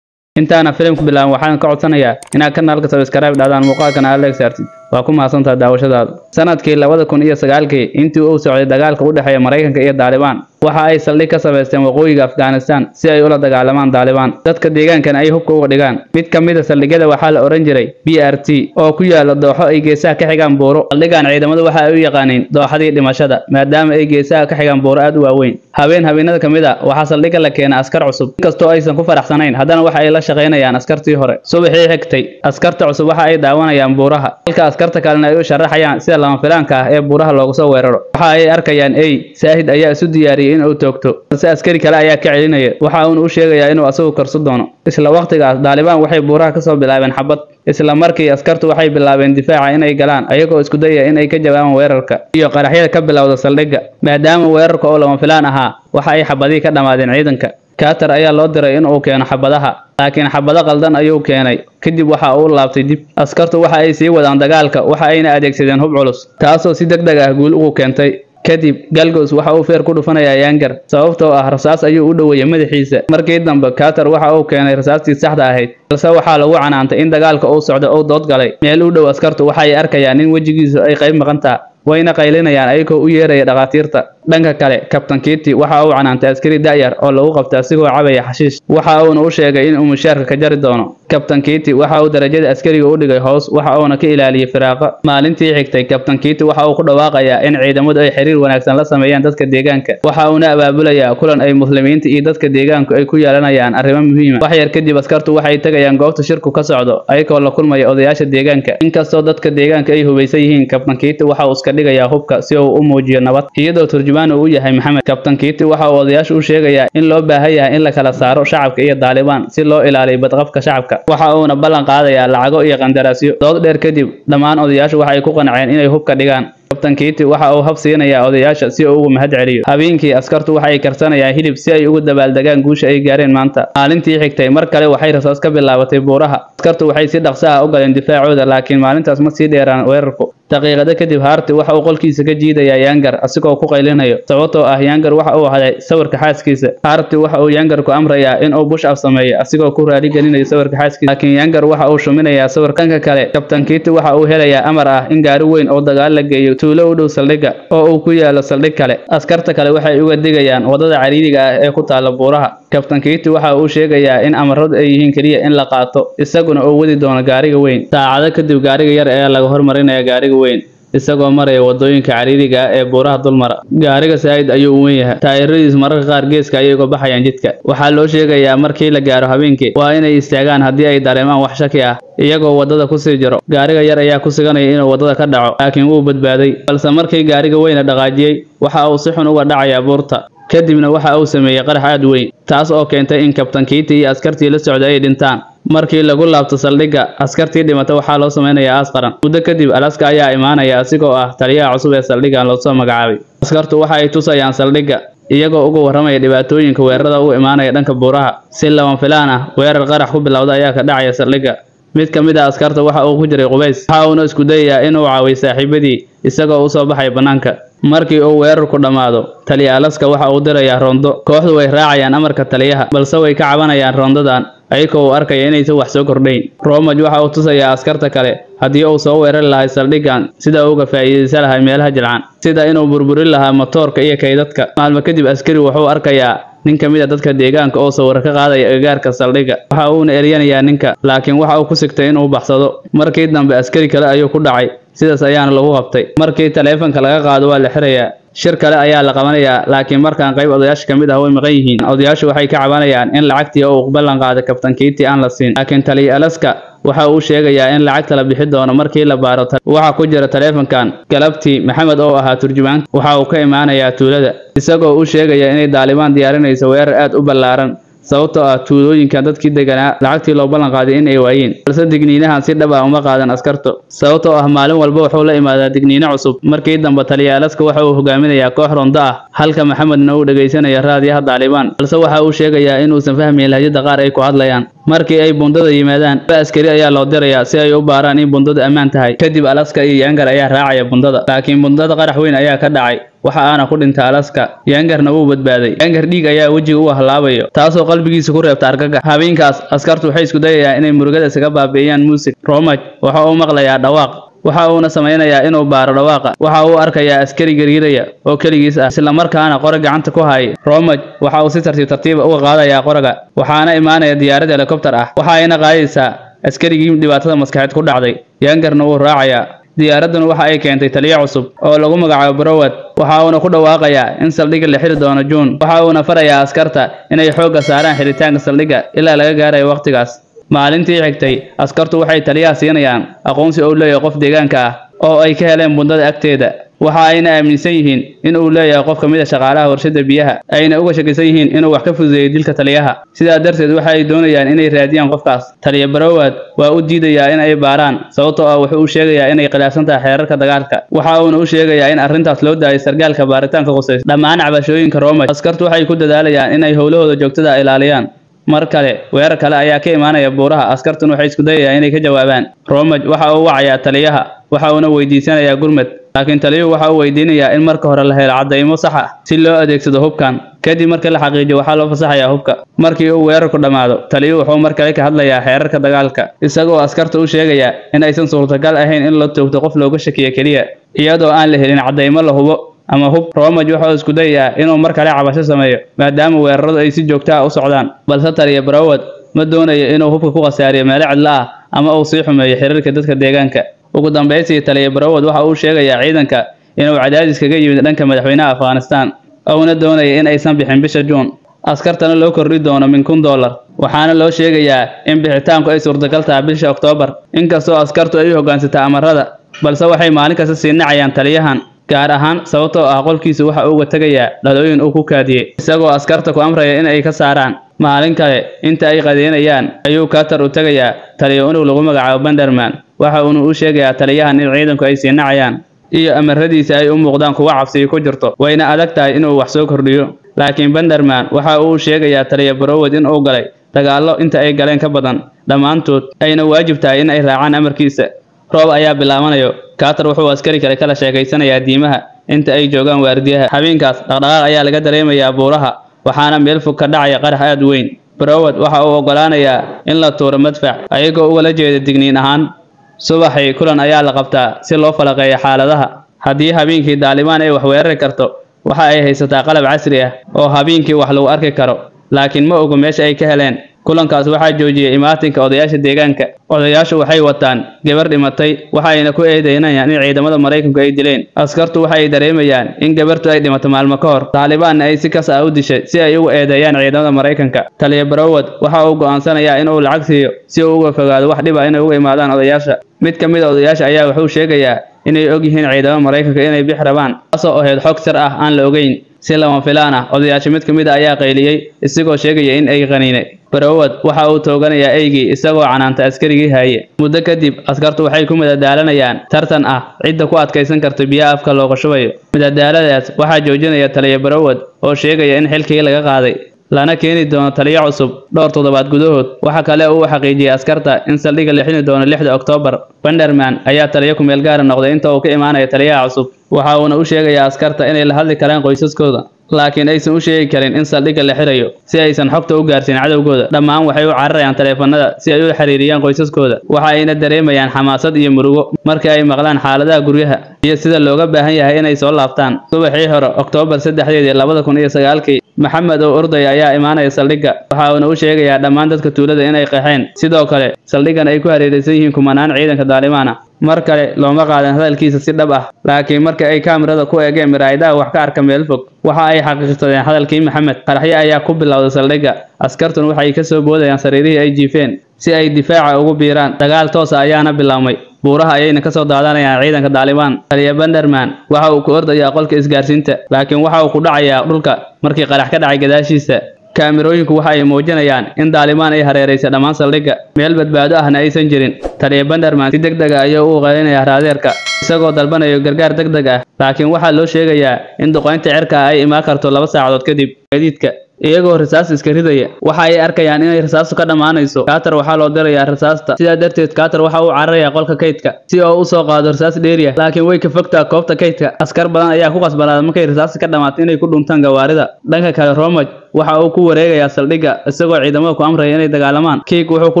Intaana filimku bilaabin waxaan ka codsanayaa inaad kanaalka subscribe dhahdaan, muuqaalkana aad like saartid. Waa ku mahadsantahay daawashadaada. Sanadkii 2009 intii uu socday dagaalka u dhexeeya Mareykanka iyo Taliban, waxa ay saldhig ka samaysteen waqooyiga Afghanistan si ay ula dagaalamaan Taliban. Dadka deegaankan ay hubka uga dhigaan. Mid ka mid ah saldhigyada waxaa la oran jiray BRT oo ku yaala dooxo ay geesaha ka xigaan buuro. Saldhigan ciidamadu waxa ay u yaqaaniin dooxadii dhimashada, maadaama ay geesaha ka xigaan buuro aad u waaweyn. Habeenada ka mid ah waxaa saldhigga la keenay askar cusub. Inkastoo aysan ku faraxsanayn, haddana waxa ay la shaqaynayaan askartii hore. Subaxii xigtay, askarta cusub waxa ay daawanayaan buuraha, halka askarta kalena ay u sharaxayaan sida lama filaanka ah ee buuraha loogu soo weeraro. Waxa ay arkayaan ey Saahid ayaa isu diyaariyay in uu toogto, balse askari kale ayaa ka celinaya. Waxa uuna u sheegayaa inuu asagu karso doono. Isla waqtigaas, Taliban waxay buuraha ka soo bilaabeen xabad. Isla markii askartu waxay bilaabeen difaaca inay galaan, ayagoo isku dayaya in ay ka jawaabaan weerarka iyo qaraxyada ka bilowda saldhigga. Maadaama weerarka oo lama filaan ahaa, waxa ay xabadihii ka dhamaadeen ciidanka. Carter ayaa loo diray in uu keeno xabadaha, laakiin xabado qaldan ayuu keenay. Kadib waxa uu laabtay dib. Askartu waxa ay sii wadaan dagaalka, waxa ayna adeegsadeen hub culus, taasoo si degdeg ah guul ugu keentay. Kadib Galgos waxa uu feer ku dhufanayaa Yangar, sababtoo ah rasaas ayuu u dhoweeyay madaxiisa. Markii dambe Carter waxa uu keenay rasaastii saxda ahayd, balse waxaa lagu canaantay in dagaalka uu socdo uu dood galay. Meel u dhow askartu waxa ay arkayaan in wejigiisu ay qayb maqan tahay, wayna qaylinayaan ayagoo u yeeraya dhaqaatiirta. Dhanka kale, Captain Kitty waxa uu canaantay askari da'yar oo lagu qabtay asigoo cabaya xashiish. Waxa uuna u sheegay in uu mushaarka ka jari doono. Captain Kitty waxa uu darajada askariga u dhigay hoos, waxa uuna ka ilaaliyay firaaqa. Maalintii xigtay, Captain Kitty waxa uu ku dhawaaqayaa in ciidamadu ay xiriir wanaagsan la sameeyaan dadka deegaanka. Waxa uuna abaabulayaa kulan ay muslimiinta iyo dadka deegaanku ay ku yeelanayaan arrimo muhiim ah. Wax yar kadib askartu waxay tagayaan goobta shirku ka socdo, ayagoo la kulmaya odayaasha deegaanka. Inkastoo dadka deegaanka ay hubaysan yihiin, Captain Kitty waxa uu iska dhigayaa hubka si uu u muujiyo nabad, iyadoo turjumaan uu u yahay Maxamed. Captain Kitty waxa uu odayaasha u sheegayaa in loo baahan yahay in la kala saaro shacabka iyo Taliban si loo ilaaliyo badqabka shacabka. Waxa uuna ballan qaadayaa lacago iyo qandaraasyo. Dood dheer kadib, dhammaan odayaashu waxay ku qanceen inay hubka dhigaan. Captain Kitty waxa uu hab siinayaa odayaasha si uu ugu mahad celiyo. Habeenkii askartu waxay karsanayaan hilib si ay ugu dabaaldegaan guusha ay gaareen maanta. Maalintii xigtay, mar kale waxay rasaas ka bilaabatay buuraha. Askartu waxay si dhaqso ah u galeen difaacooda, laakiin maalintaas ma sii dheeraan weerarku. Daqiiqado kadib, Harti waxa uu qolkiisa ka jiidayaa Yangar asigoo ku qaylinayo, sababtoo ah Yangar waxa uu haday sawirka xaaskiisa. Harti waxa uu Yangar ku amrayaa in uu push up sameeyo asigoo ku raali gelinayo sawirka xaaskiisa, laakiin Yangar waxa uu shuminayaa sawirka. Dhanka kale, Captain Kitty waxa uu helayaa amar ah in gaari weyn oo dagaal la geeyo tuulo u dhow saldhigga oo uu ku yaalo saldhig kale. Askarta kale waxay uga digayaan wadada cariiriga ah ee ku taala buuraha. Captain Kitty waxa uu sheegayaa in amaradu ay yihiin kaliya in la qaato, isaguna uu wadi doono gaariga weyn. Saacado kadib, gaariga yar ayaa laga hormarinayaa gaariga weyn, isagoo maraya wadooyinka cariiriga ah ee buuraha dulmara. Gaariga Saahid ayuu u weyn yahay, taayiradiisu mararka qaar geeska ayay uga baxayaan jidka. Waxaa loo sheegayaa markii la gaaro habeenkii waa inay istaagaan haddii ay dareemaan wax shaki ah. Iyagoo wadada ku sii jiro, gaariga yar ayaa ku siganaya inuu wadada ka dhaco, laakiin wuu badbaaday. Balse markii gaariga weyna dhaqaajiyay, waxa uu si xun uga dhacayaa buurta. Kadibna waxa uu sameeyay qarax aad weyn, taas oo keentay in Captain Kitty iyo askartii la socday ay dhintaan. Markii lagu laabto saldhigga, askartii dhimata waxaa loo sameynayaa aas qaran. Muddo kadib, Alaska ayaa imaanaya asigoo ah taliyaha cusub ee saldhiggan loo soo magacaabay. Askartu waxa ay tusayaan saldhigga, iyagoo uga warramaya dhibaatooyinka weerarada uga imaanaya dhanka buuraha. Si lama filaan ah, weerar qarax ku bilowda ayaa ka dhacaya saldhigga. Mid ka mid ah askarta waxa uu ku jiray qubays, waxa uuna isku dayayaa inuu caawiyo saaxiibadii isagoo u soo baxay bannaanka. Markii uu weerarku dhammaado, taliya Alaska waxa uu dirayaa roondo. Kooxdu way raacayaan amarka taliyaha, balse way ka cabanayaan roondadan, ayagoo uu arkaya inaysan wax soo kordhayn. Romaj waxa uu tusayaa askarta kale haddii uu soo weerari lahay saldhiggan sida uu uga faa'iidaysan lahaa meelaha jilcan, sida inuu burburin lahaa matoorka iyo kaydadka. Maalmo kadib, askari wuxuu arkayaa nin ka mid ah dadka deegaanka oo sawir ka qaadaya agagaarka saldhigga. Waxa uuna eryanayaa ninka, laakiin waxa uu ku sigtay inuu baxsado. Markii dambe askari kale ayuu ku dhacay, sidaas ayaana lagu qabtay. Markii taleefanka laga qaado waa la xirayaa. Shir kale ayaa la qabanayaa, laakiin markaan qayb odayaasha ka mid ah way maqan yihiin. Odayaashu waxay ka cabanayaan in lacagtii uu ballan qaaday Captain Kitty aan la siin, laakiin taliya Alaska waxa uu sheegayaa in lacagta la bixi doono markii la baaro waxa ku jira taleefankan. Galabtii, Maxamed oo ahaa turjumaan waxa uu ka imaanayaa tuulada, isagoo u sheegaya inay Taliban diyaarinayso weerar aad u ballaaran, sababtoo ah tuulooyinkan dadkii deganaa lacagtii loo ballan qaaday in ay waayeen. Balse digniinahan si dhab ah uma qaadan askartu, sababtoo ah maalin walba wuxuu la imaadaa digniino cusub. Markii dambe taliya Alaska waxa uu hogaaminayaa koox rondo ah, halka Maxamedna uu dhagaysanayo raadiyaha Taliban, balse waxa uu sheegayaa inuusan fahmayn lahjada qaar ay ku hadlayaan. Markii ay bundada yimaadaan, laba askari ayaa loo dirayaa si ay u baaraan in bundadu ammaan tahay. Kadib Alaska iyo Yangar ayaa raacaya bundada, laakiin bundada qarax weyn ayaa ka dhacay, waxa aana ku dhintay Alaska. Yangarna wuu badbaaday. Yangar dhiig ayaa wejiga u halaabayo, taasoo qalbigiisa ku reebta argagax. Habeenkaas askartu waxay isku dayayaan inay murugada isaga baabi'iyaan muusig. Romaj waxa uu maqlayaa dhawaaq, waxa uuna samaynayaa inuu baaro dhawaaqa. Waxa uu arkayaa askari gariiraya oo keligiis ah, isla markaana qori gacanta ku haya. Romaj waxa uu si tartiib tartiib ah uga qaadayaa qoriga, waxaana imaanaya diyaarad helikobtar ah, waxa ayna qaadaysaa askarigii dhibaatada maskaxeed ku dhacday. Yangarna wuu raacayaa. Diyaaradduna waxa ay keentay taliye cusub oo lagu magacaabo Broward. Waxa uuna ku dhawaaqayaa in saldhigga la xiri doono June. Waxa uuna farayaa askarta inay xoogga saaraan xiritaanka saldhigga ilaa laga gaarayo waqtigaas. Maalintii xigtay, askartu waxay taliyaha siinayaan aqoonsi uu leeyahay qof deegaanka ah oo ay ka heleen bundada agteeda. Waxa ayna aaminsan yihiin in uu leeyahay qof ka mid ah shaqaalaha warshadda biyaha, ayna uga shakisan yihiin inuu wax ka fududeeyay dilka taliyaha. Sidaa darteed waxa ay doonayaan inay raadiyaan qofkaas. Taliya Broward waa u diidayaa in ay baaraan, sababtoo ah wuxuu u sheegayaa inay khilaafsan tahay xeerarka dagaalka. Waxa uuna u sheegayaa in arrintaas loo daayo sargaalka baaritaanka khusaysa. Dhammaan cabashooyinka Romaj, askartu waxay ku dadaalayaan inay howlahooda joogtada ah ilaaliyaan. Mar kale, weerar kale ayaa ka imaanaya buuraha, askartuna waxay isku dayayaan inay ka jawaabaan. Romaj waxa uu wacayaa taliyaha, waxa uuna weydiisanayaa gurmad, laakiin taliyuhu waxa uu weydiinayaa in marka hore la helo caddaymo sax ah si loo adeegsado hubkan. Kadib marka la xaqiijiyo, waxaa loo fasaxayaa hubka. Markii uu weerarku dhammaado, taliyuhu wuxuu mar kale ka hadlayaa xeerarka dagaalka, isagoo askarta u sheegaya in aysan suurtagal ahayn in la toogto qof looga shakiyo keliya, iyadoo aan la helin caddaymo la hubo ama hub. Romaj waxa uu isku dayayaa inuu mar kale cabasho sameeyo, maadaama weeraradu ay si joogto ah u socdaan. Balse taliya Broward ma doonayo inuu hubka ku khasaariyo meelo cidlo ah ama uu sii xumeeyo xiriirka dadka deegaanka. Ugu dambeystii, taliya Broward waxa uu sheegayaa ciidanka inuu cadaadis kaga yimid dhanka madaxweynaha Afghanistan, uuna doonaya in aysan bixin bisha June. Askartana loo kordhi doono min $1000, waxaana loo sheegayaa in bixitaanku ay suurtagal tahay bisha Oktoobar. Inkastoo askartu ay u hoggaansataa amarada, balse waxay maalin kasta sii nacayaan taliyahan, gaar ahaan sababtoo ah qolkiisa waxa uu uga tegayaa dhalooyin uu ku kaadiyey, isagoo askarta ku amraya in ay ka saaraan. Maalin kale inta ay qadeynayaan ayuu Carter u tegayaa taliya unug lagu magacaabo Banderman. Waxa uuna u sheegayaa taliyahan in ciidanku ay sii nacayaan iyo amaradiisa ay u muuqdaan kuwa cabsiga ku jirto, wayna adag tahay inuu wax soo kordhiyo. Laakiin Banderman waxa uu sheegayaa taliya Broward in uu galay dagaallo inta ay galeen ka badan dhammaantood, ayna waajib tahay in ay raacaan amarkiisa. Roob ayaa bilaabanayo. Carter wuxuu askari kale kala sheekaysanayaa diimaha inta ay joogaan waardiyaha. Habeenkaas dhaqdhaqaaq ayaa laga dareemayaa buuraha, waxaana meel fog ka dhacaya qarax aad u weyn. Broward waxa uu oggolaanayaa in la tuuro madfac, ayagoo ugala jeeda digniin ahaan. Subaxii kulan ayaa la qabtaa si loo falaqeeyo xaaladaha. Haddii habeenkii Daalibaan ay wax weerari karto, waxa ay haysataa qalab casri ah oo habeenkii wax lagu arki karo, laakiin ma ogo meesha ay ka heleen. Kulankaas waxaa joojiyay imaatinka odayaasha deegaanka. Odayaashu waxay wataan gabar dhimatay, waxayna ku eedeynayaan in ciidamada Maraykanku ay dileen. Askartu waxa ay dareemayaan in gabartu ay dhimato maalmo ka hor, Taalibaanna ay si kas ah u dishay si ay ugu eedeeyaan ciidamada Maraykanka. Taliya Broward waxa uu go'aansanayaa in uu lacag siiyo si uu uga fogaado wax dhib ah inay uga imaadaan odayaasha. Mid ka mid ah odayaasha ayaa wuxuu sheegayaa inay og yihiin ciidamada Maraykanka inay bix rabaan, taasoo ahayd xog sir ah aan la ogeyn. Si lama filaan ah, odayaasha mid ka mid ah ayaa qayliyey, isagoo sheegaya in ay qaniinay. Broward waxa uu tooganayaa eygii, isagoo canaanta askarigii haaye. Muddo kadib, askartu waxay ku madadaalanayaan tartan ah cidda ku adkaysan karta biyaha afka looga shubayo. Madadaaladaas waxaa joojinaya taliya Broward oo sheegaya in xilkii laga qaaday, lana keeni doono taliye cusub dhowr toddobaad gudahood. Waxa kale oo uu xaqiijiyay askarta in saldhigga la xili doono 6 Oktoobar. Banderman ayaa taliye ku meel gaara noqday inta uu ka imaanayo taliyaha cusub. Waxa uuna u sheegayaa askarta inay la hadli karaan qoysaskooda, laakiin aysan u sheegi karin in saldhigga la xirayo si aysan xogta u gaarsiin cadowgooda. Dhammaan waxay u cararayaan taleefannada si ay u xiriiriyaan qoysaskooda. Waxa ayna dareemayaan xamaasad iyo murugo markii ay maqlaan xaaladaha guryaha iyo sida looga baahan yahay inay soo laabtaan. Subaxii hore, Oktoobar 3, 2009, Maxamed oo ordaya ayaa imaanaya saldhigga. Waxa uuna u sheegayaa dhammaan dadka tuulada inay qaxeen, sidoo kale saldhiggan ay ku hareeraysan yihiin kumanaan ciidanka Daalibaan ah. Mar kale looma qaadan hadalkiisa si dhab ah, laakiin marka ay kaamirada ku eegeen miraayadaha wax ka arka meel fog, waxa ay xaqiiqsadeen hadalkii Maxamed. Qaraxyo ayaa ku bilowday saldhigga, askartuna waxay ka soo boodayaan sariirihii ay jiifeen si ay difaaca ugu biiraan. Dagaal toos ah ayaana bilaabmay, buuraha ayayna ka soo daadanayaan ciidanka Daalibaan. Taliya Banderman waxa uu ku ordayaa qolka isgaarsiinta, laakiin waxa uu ku dhacayaa dhulka markii qarax ka dhacay gadaashiisa. Kaamirooyinku waxa ay muujinayaan in Daalibaan ay hareeraysay dhammaan saldhigga, meel badbaado ahna aysan jirin. Taliya Banderman si degdeg ah ayuu u qaylinayaa raadeerka, isagoo dalbanaya gargaar degdeg ah, laakiin waxaa loo sheegayaa in duqeynta cirka ay imaan karto 2 saacadood kadib. Gaadiidka Iyagoo rasaas iska ridaya, waxa ay arkayaan inay rasaastu ka dhammaanayso. Carter waxaa loo dirayaa rasaasta, sidaa darteed Carter waxa uu cararayaa qolka kaydka si uu u soo qaado rasaas dheeri ah, laakiin way ka fogtaa koobta kaydka. Askar badan ayaa ku qasbanaaday markay rasaasta ka dhamaato inay ku dhuntaan gawaarida. Dhanka kale, Romaj waxa uu ku wareegayaa saldhigga isagoo ciidamada ku amraya inay dagaalamaan. Kiik wuxuu ku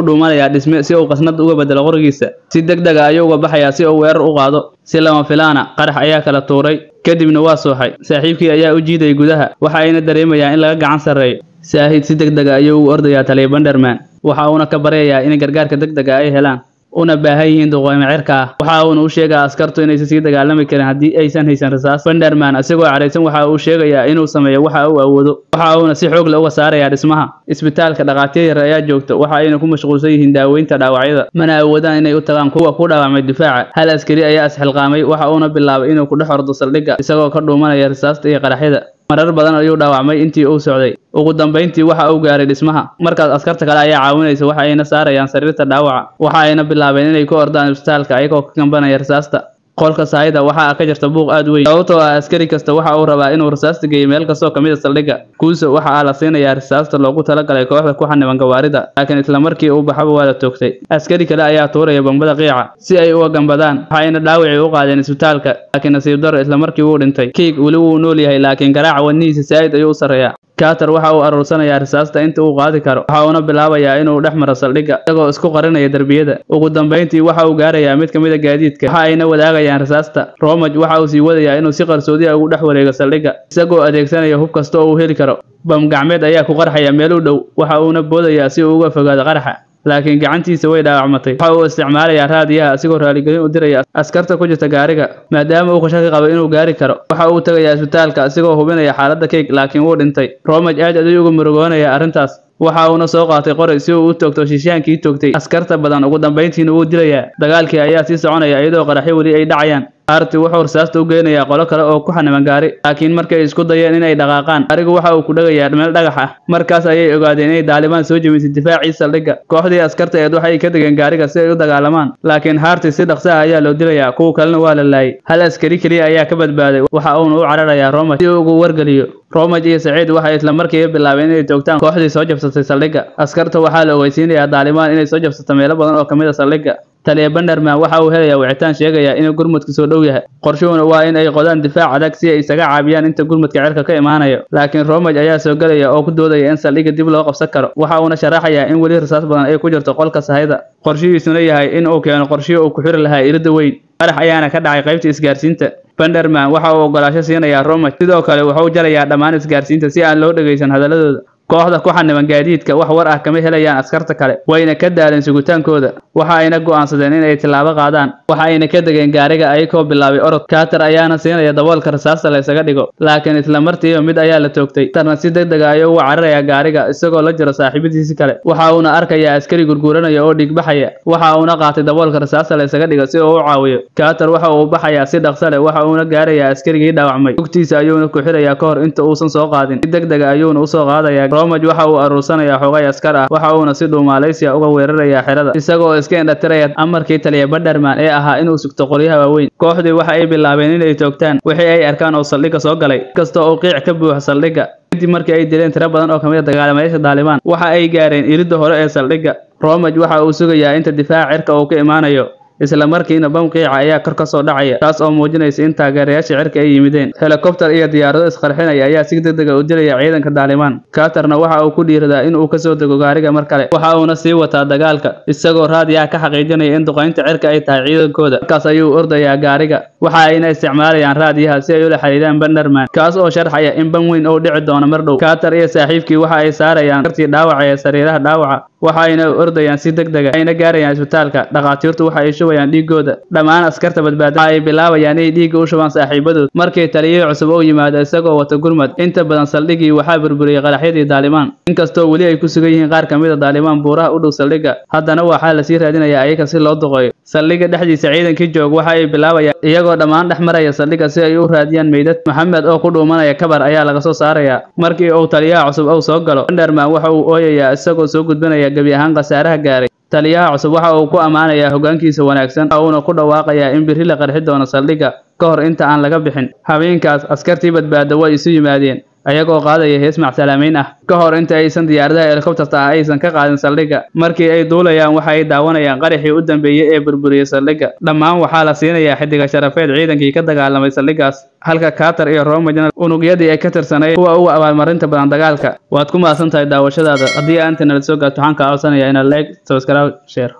dhuumanayaa dhisme si uu qasnad uga bedelo qorigiisa. Si degdeg ah ayuu uga baxayaa si uu weerar u qaado. Si lama filaana, qarax ayaa kala tuuray, kadibna waa suuxay. Saaxiibkii ayaa u jiiday gudaha, waxa ayna dareemayaan in laga gacan sarreeyo. Saahid si degdeg ah ayuu ugu ordayaa taliya Banderman, waxa uuna ka baryayaa in gargaarka degdega ay helaan, una baahan yihiin duqeymo cirka ah. Waxa uuna u sheegaa askartu inaysan sii dagaalami karin haddii aysan haysan rasaas. Banderman isagoo caraysan waxa uu sheegayaa inuu sameeyo waxa uu awoodo, waxa uuna si xoog leh uga saarayaa dhismaha. Isbitaalka dhaqaatiir yar ayaa joogta, waxa ayna ku mashquulsan yihiin daaweynta dhaawacyada, mana awoodaan inay u tagaan kuwa ku dhaawacmay difaaca. Hal askari ayaa isxilqaamay, waxa uuna bilaabay inuu ku dhex ordo saldhigga isagoo ka dhuumanaya rasaasta iyo qaraxyada. Marar badan ayuu dhaawacmay intii uu socday. Ugu dambeyntii waxa uu gaaray dhismaha. Markaas askarta kale ayaa caawinaysa, waxa ayna saarayaan sariirta dhaawaca. Waxa ayna bilaabeen inay ku ordaan isbitaalka ayagoo ka gambanaya rasaasta. Qolka sahayda waxa ka jirta buuq aad weyn, sababtoo ah askari kasta waxa uu rabaa inuu rasaasta geeyo meel kastoo ka mid ah saldhigga. Kuuso waxa la siinayaa rasaasta loogu talagalay kooxda ku xaniban gawaarida, laakiin isla markii uu baxaba waa la toogtay. Askari kale ayaa tuuraya bambada qiica si ay uga gambadaan, waxayna dhaawacii u qaadeen isbitaalka, laakiin nasiib darro isla markii wuu dhintay. Kiik weli wuu nool yahay, laakiin garaaca wadnihiisa saa'id ayuu u sarreeyaa. Carter waxa uu aruursanayaa rasaasta inta uu qaadi karo, waxa uuna bilaabayaa inuu dhex maro saldhigga isagoo isku qarinaya darbiyada. Ugu dambeyntii waxa uu gaarayaa mid ka mid ah gaadiidka, waxa ayna wadaagayaan rasaasta. Romaj waxa uu sii wadayaa inuu si qarsoodi ah ugu dhex wareego saldhigga isagoo adeegsanaya hub kasta oo uu heli karo. Bam gacmeed ayaa ku qarxaya meel u dhow, waxa uuna boodayaa si uu uga fogaado qaraxa, laakiin gacantiisa way dhaawacmatay. Waxa uu isticmaalayaa raadiyaha asigoo raaligelin u diraya askarta ku jirta gaariga, maadaama uu ka shaki qabo inuu gaari karo. Waxa uu tagayaa isbitaalka isagoo hubinaya xaaladda Keik, laakiin wuu dhintay. Romaj aad ayuu uga murugoonayaa arrintaas, waxa uuna soo qaatay qori si uu u toogto shiishaankii toogtay askarta badan. Ugu dambeyntiina wuu dilayaa. Dagaalkii ayaa sii soconaya iyadoo qaraxyo weli ay dhacayaan. Arti wuxuu rasaasta u geynayaa qolo kale oo ku xaniban gaari, laakiin markay isku dayeen inay dhaqaaqaan, gaarigu waxa uu ku dhagayaa meel dhagax ah. Markaas ayay ogaadeen inay Daalibaan soo jebisay difaacii saldhigga. Kooxdii askarta eed waxay ka degeen gaariga si ay u dagaalamaan, laakiin Harti si dhaqso ah ayaa loo dilayaa, kuwa kalena waa la laayay. Hal askari keliya ayaa ka badbaaday, waxa uuna u cararayaa Romaj si uu ugu wargeliyo. Romaj iyo Saciid waxay isla markiiba bilaabeen inay toogtaan kooxdii soo jabsatay saldhigga. Askarta waxaa la ogeysiinayaa Daalibaan inay soo jabsato meelo badan oo ka mid ah saldhigga. Taliya Banderman waxa uu helayaa wicitaan sheegaya inuu gurmudku soo dhow yahay. Qorshuhuna waa in ay qodaan difaac adag si ay isaga caabiyaan inta gurmudka cirka ka imaanayo. Laakiin Romaj ayaa soo galaya oo ku doodaya in saldhigga dib loo qabsan karo. Waxa uuna sharaxayaa in weli rasaas badan ay ku jirto qolka sahayda, qorshihiisuna yahay in uu keeno qorshihi uu ku xiri lahaa iridda weyn. Qarax ayaana ka dhacay qaybta isgaarsiinta. Banderman waxa uu ogolaansho siinayaa Romaj, sidoo kale wuxuu jarayaa dhammaan isgaarsiinta si aan loo dhageysan hadaladooda. Kooxda ku xaniban gaadiidka wax war ah kama helayaan askarta kale, wayna ka daaleen sugitaankooda. Waxa ayna go'aansadeen in ay tillaabo qaadaan, waxa ayna ka degeen gaariga ayagoo bilaabay orod. Carter ayaana siinaya daboolka rasaasta la isaga dhigo, laakiin isla markiiba mid ayaa la toogtay. Carterna si degdeg ah ayuu uga cararayaa gaariga isagoo la jiro saaxiibadiisii kale. Waxa uuna arkayaa askari gurguuranaya oo dhiig baxaya, waxa uuna qaatay daboolka rasaasta la isaga dhigo si uu u caawiyo. Carter waxa uu baxayaa si dhaqso leh, waxa uuna gaarayaa askarigii dhaawacmay. Lugtiisa ayuuna ku xirayaa ka hor inta uusan soo qaadin. Si degdeg ah ayuuna u soo qaadayaa. Romaj waxa uu aruursanayaa xogay askar ah, waxa uuna si dhuumaalaysiya uga weerarayaa xerada isagoo iska indhatiraya amarkii taliya Banderman ee ahaa inuu sugto qoryaha waaweyn. Kooxdii waxa ay bilaabeen inay toogtaan wixii ay arkaan oo saldhigga soo galay, inkastoo uu qiic ka buuxo saldhigga. Kadib markii ay dileen tiro badan oo ka mid ah dagaalamayaasha Daalibaan, waxa ay gaareen iridda hore ee saldhigga. Romaj waxa uu sugayaa inta difaaca cirka uu ka imaanayo, isla markiina bam qiica ayaa kor ka soo dhacaya, taas oo muujinaysa in taageerayaasha cirka ay yimideen. Helikobtar iyo diyaarado isqarxinaya ayaa si degdeg ah u dilaya ciidanka Daalibaan. Carterna waxa uu ku dhiiradaa in uu ka soo dego gaariga mar kale, waxa uuna sii wataa dagaalka isagoo raadiyaha ka xaqiijinaya in duqeynta cirka ay tahay ciidankooda. Markaas ayuu ordayaa gaariga, waxa ayna isticmaalayaan raadiyaha si ay ula xiriiraan Banderman, kaas oo sharxaya in bam weyn uu dhici doono mar dhow. Carter iyo saaxiibkii waxa ay saarayaan askartii dhaawaca ee sariiraha dhaawaca, waxa ayna ordayaan si degdeg ah, ayna gaarayaan isbitaalka. Dhaqaatiirtu waxa ay shubayaan dhiigooda. Dhammaan askarta badbaada waxa ay bilaabayaan inay dhiigga u shubaan saaxiibadood. Markii taliyihii cusub uu yimaado isagoo wata gurmad, inta badan saldhiggii waxaa burburiyay qaraxyadii Daalibaan. Inkastoo weli ay ku sugan yihiin qaar ka mid ah Daalibaan buuraha u dhow saldhigga, haddana waxaa la sii raadinayaa ayaga si loo duqeeyo. Saldhigga dhexdiisa ciidankii joog waxa ay bilaabayaan iyagoo dhammaan dhex maraya saldhigga si ay u raadiyaan meydad. Maxamed oo ku dhuumanaya kabar ayaa laga soo saarayaa. Markii uu taliyaha cusub uu soo galo, Banderman waxa uu ooyayaa isagoo soo gudbinaya gebi ahaan khasaaraha gaaray. Taliyaha cusub waxa uu ku ammaanayaa hoggaankiisa wanaagsan, waxa uuna ku dhawaaqayaa in berri la qarxi doono saldhigga ka hor inta aan laga bixin. Habeenkaas askartii badbaada way isu yimaadeen. Ayagoo qaadaya hees macsalaameyn ah ka hor inta aysan diyaaradaha helikobtarta ah aysan ka qaadin saldhigga. Markii ay duulayaan waxa ay daawanayaan qaraxii u dambeeyay ee burburiyay saldhigga. Dhammaan waxaa la siinayaa xiddiga sharafeed ciidankii ka dagaalamay saldhiggaas, halka Carter iyo Romagna unugyadii ay ka tirsanayd kuwa ugu abaalmarinta badan dagaalka. Waad ku mahadsan tahay daawashadaada. Haddii aad inta nala soo gaarto, waxaan kaa codsanayaa inaad like, subscribe, share.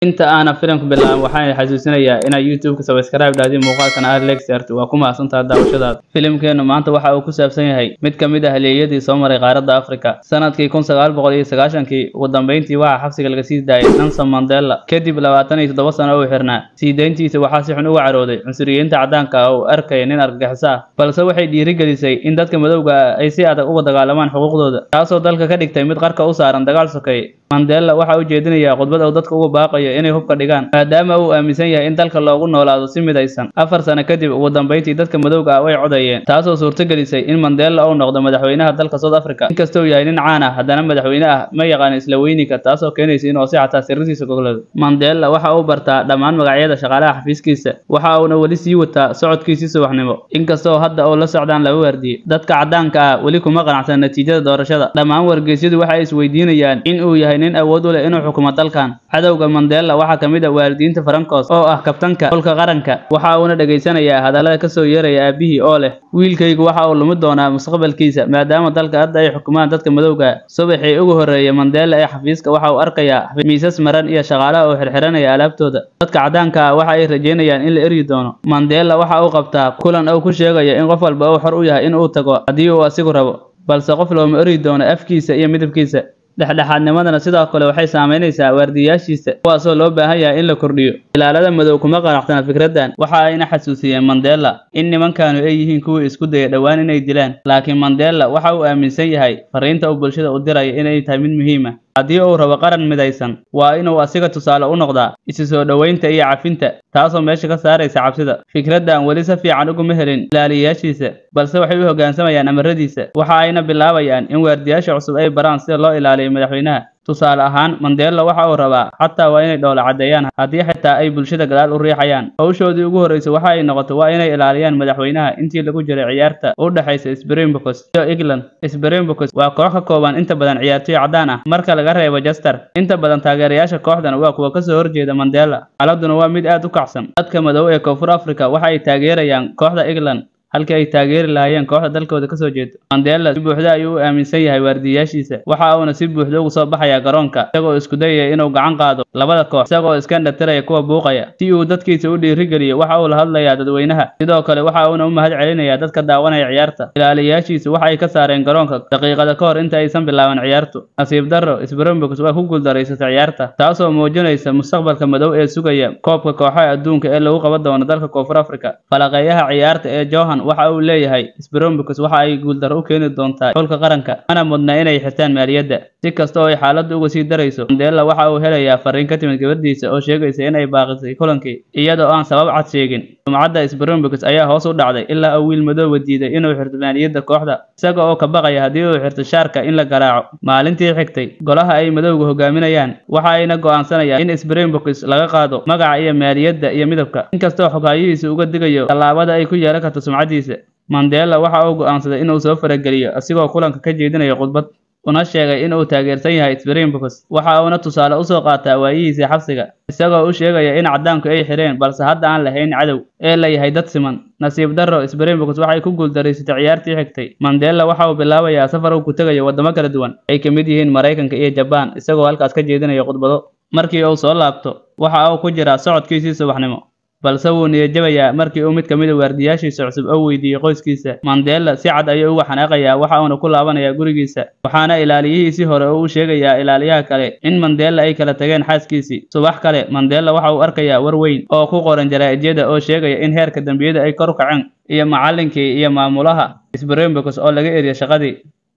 Inta aanan filimka bilaabin, waxaan xasuusinayaa inaad YouTube-ka subscribe dhahdii, muuqaalkana aad like saarto. Waa ku mahadsantahay daawashadaada. Filimkeenu maanta waxa uu ku saabsan yahay mid ka mid ah halyeeyadii soo maray qaaradda Afrika. Sanadkii 1990kii, ugu dambeyntii waxaa xabsiga laga sii daayay Nelson Mandela kadib 27 sano oo uu xirnaa. Sii deyntiisa waxaa si xun uga carooday cunsuriyiinta caddaanka ah oo u arkaya nin argagixiso ah, balse waxay dhiirigelisay in dadka madowga ah ay si adag uga dagaalamaan xuquuqdooda, taasoo dalka ka dhigtay mid qarka u saaran dagaal sokeeye. Mandela waxa uu jeedinayaa khudbad uu dadka ugu baaqayo inay hubka dhigaan, maadaama uu aaminsan yahay in dalka loogu noolaado si midaysan. 4 sano kadib, ugu dambeyntii dadka madowga ah way codeeyeen, taasoo suurtagelisay in Mandela uu noqdo madaxweynaha dalka South Africa. Inkastoo uu yahay nin caan ah, haddana madaxweyne ah ma yaqaan isla weyninka, taasoo keenaysa inuu si xataa sirridiisa goglado. Mandela waxa uu bartaa dhammaan magacyada shaqaalaha xafiiskiisa, waxa uuna weli sii wataa socodkiisii subaxnimo, inkastoo hadda uu la socdaan laba waardiye. Dadka caddaanka ah weli kuma qanacsan natiijada doorashada. Dhammaan wargeysyadu waxay isweydiinayaan in uu yahay nin awood u leh inuu xukumo dalkan. Cadowga Mandela waxaa ka mid ah waalidiinta Francos oo ah kabtanka xulka qaranka. Waxa uuna dhegaysanayaa hadallada ka soo yeeraya aabihii oo leh, "Wiilkaygu waxa uu lumi doonaa mustaqbalkiisa maadaama dalka hadda ay xukumaan dadka madowga ah." Subaxii ugu horreeyay Mandela ee xafiiska, waxa uu arkayaa miisas maran iyo shaqaalaha oo xirxiranaya alaabtooda. Dadka caddaanka ah waxa ay rajeynayaan in la eryi doono. Mandela waxa uu qabtaa kulan uu ku sheegayo in qof walba uu xor u yahay in uu tago haddii uu asigu rabo, balse qof looma eryi doono afkiisa iyo midabkiisa. Dhexdhexaadnimadana sidoo kale waxay saameynaysaa waardiyayaashiisa, kuwaasoo loo baahan yahay in la kordhiyo. Ilaalada madow kuma qanacsana fikraddan, waxa ayna xasuusiyeen Mandela in nimankanu ay yihiin kuwii isku dayay dhowaan inay dilaan. Laakiin Mandela waxa uu aaminsan yahay fariinta uu bulshada u dirayo inay tahay mid muhiim ah. Haddii uu rabo qaran midaysan, waa inuu asiga tusaale u noqdaa isu soo dhoweynta iyo cafinta, taasoo meesha ka saaraysa cabsida. Fikraddan weli si fiican uguma helin ilaaliyayaashiisa, balse waxay u hoggaansamayaan amaradiisa. Waxa ayna bilaabayaan in waardiyaasha cusub ay baraan sida loo ilaaliyo madaxweynaha. Tusaale ahaan, Mandela waxa uu rabaa xataa waa inay dhoola caddeeyaan haddii xitaa ay bulshada gadaal u riixayaan. Hawshoodii ugu horreysay waxa ay noqotay waa inay ilaaliyaan madaxweynaha intii lagu jiray ciyaarta u dhaxaysa Springboks iyo England. Springboks waa koox ka kooban inta badan ciyaartoy caddaan ah, marka laga reebo Chester. Inta badan taageerayaasha kooxdan waa kuwa kasoo horjeeda Mandela, xaaladuna waa mid aad u kacsan. Dadka madow ee Koonfur Afrika waxa ay taageerayaan kooxda England halkii ay taageeri lahaayeen kooxda dalkooda kasoo jeeda. Mandela si buuxda ayuu u aaminsan yahay waardiyayaashiisa, waxa uuna si buuxda ugu soo baxayaa garoonka isagoo isku dayaya inuu gacan qaado labada koox, isagoo iska indhatiraya kuwa buuqaya. Si uu dadkiisa u dhiirigeliyo, waxa uu la hadlayaa dadweynaha, sidoo kale waxa uuna u mahad celinayaa dadka daawanaya ciyaarta. Ilaaliyayaashiisu waxa ay ka saareen garoonka daqiiqada ka hor inta aysan bilaaban ciyaartu. Nasiib darro, Springboks waa ku guuldareysatay ciyaarta, taasoo muujinaysa mustaqbalka madow ee sugaya koobka kooxaha adduunka ee lagu qaban doono dalka Koonfur Afrika. Falaqeeyaha ciyaarta ee Johan waxa uu leeyahay Springboks waxa ay guuldarro u keeni doontaa xulka qaranka, mana mudna inay xirtaan maaliyadda. Si kasta oo ay xaaladdu uga sii darayso, Mandela waxa uu helayaa fariin ka timid gabadhiisa oo sheegaysa in ay baaqisay kulankii, iyadoo aan sabab cad sheegin. Sumcadda Springboks ayaa hoos u dhacday ilaa uu wiil madowga diiday inuu xirto maaliyadda kooxda, isaga oo ka baqaya haddii uu xirto shaarka in la garaaco. Maalintii xigtay, golaha ay madowga hogaaminayaan waxa ayna go'aansanayaan in Springboks laga qaado magaca iyo maaliyadda iyo midabka, inkastoo xoghayihiisu uga digayo tallaabada ay ku yeelan karto sumcaddiisa. Mandela waxa uu go'aansaday inuu soo farageliyo, asigoo kulanka ka jeedinaya khudbad, una sheegay in uu taageersan yahay Springboks. Waxa uuna tusaale usoo qaataa waayihiisii xabsiga, isagoo u sheegaya in caddaanku ay xireen, balse hadda aan lahayn cadow ee la yahay dad siman. Nasiib darro, Springboks waxay ku guuldareysatay ciyaartii xigtay. Mandela waxa uu bilaabayaa safar uu ku tegayo waddamo kala duwan, ay ka mid yihiin Maraykanka iyo Jabaan, isagoo halkaas ka jeedinaya khudbado. Markii uu soo laabto, waxa uu ku jiraa socodkiisii subaxnimo, balse wuu niyad-jabayaa markii uu mid ka mid ah waardiyaashiisa cusub oo weydiiyey qoyskiisa. Mandela si cad ayuu uga xanaaqayaa, waxa uuna ku laabanayaa gurigiisa, waxaana ilaaliyihiisii hore uu u sheegayaa ilaaliyaha kale in Mandela ay kala tageen xaaskiisii. Subax kale, Mandela waxa uu arkayaa war weyn oo ku qoran jaraa'idada oo sheegaya in heerka dambiyada ay kor u kaceen iyo macallinkii iyo maamulaha Springboks oo laga eriyay shaqadii.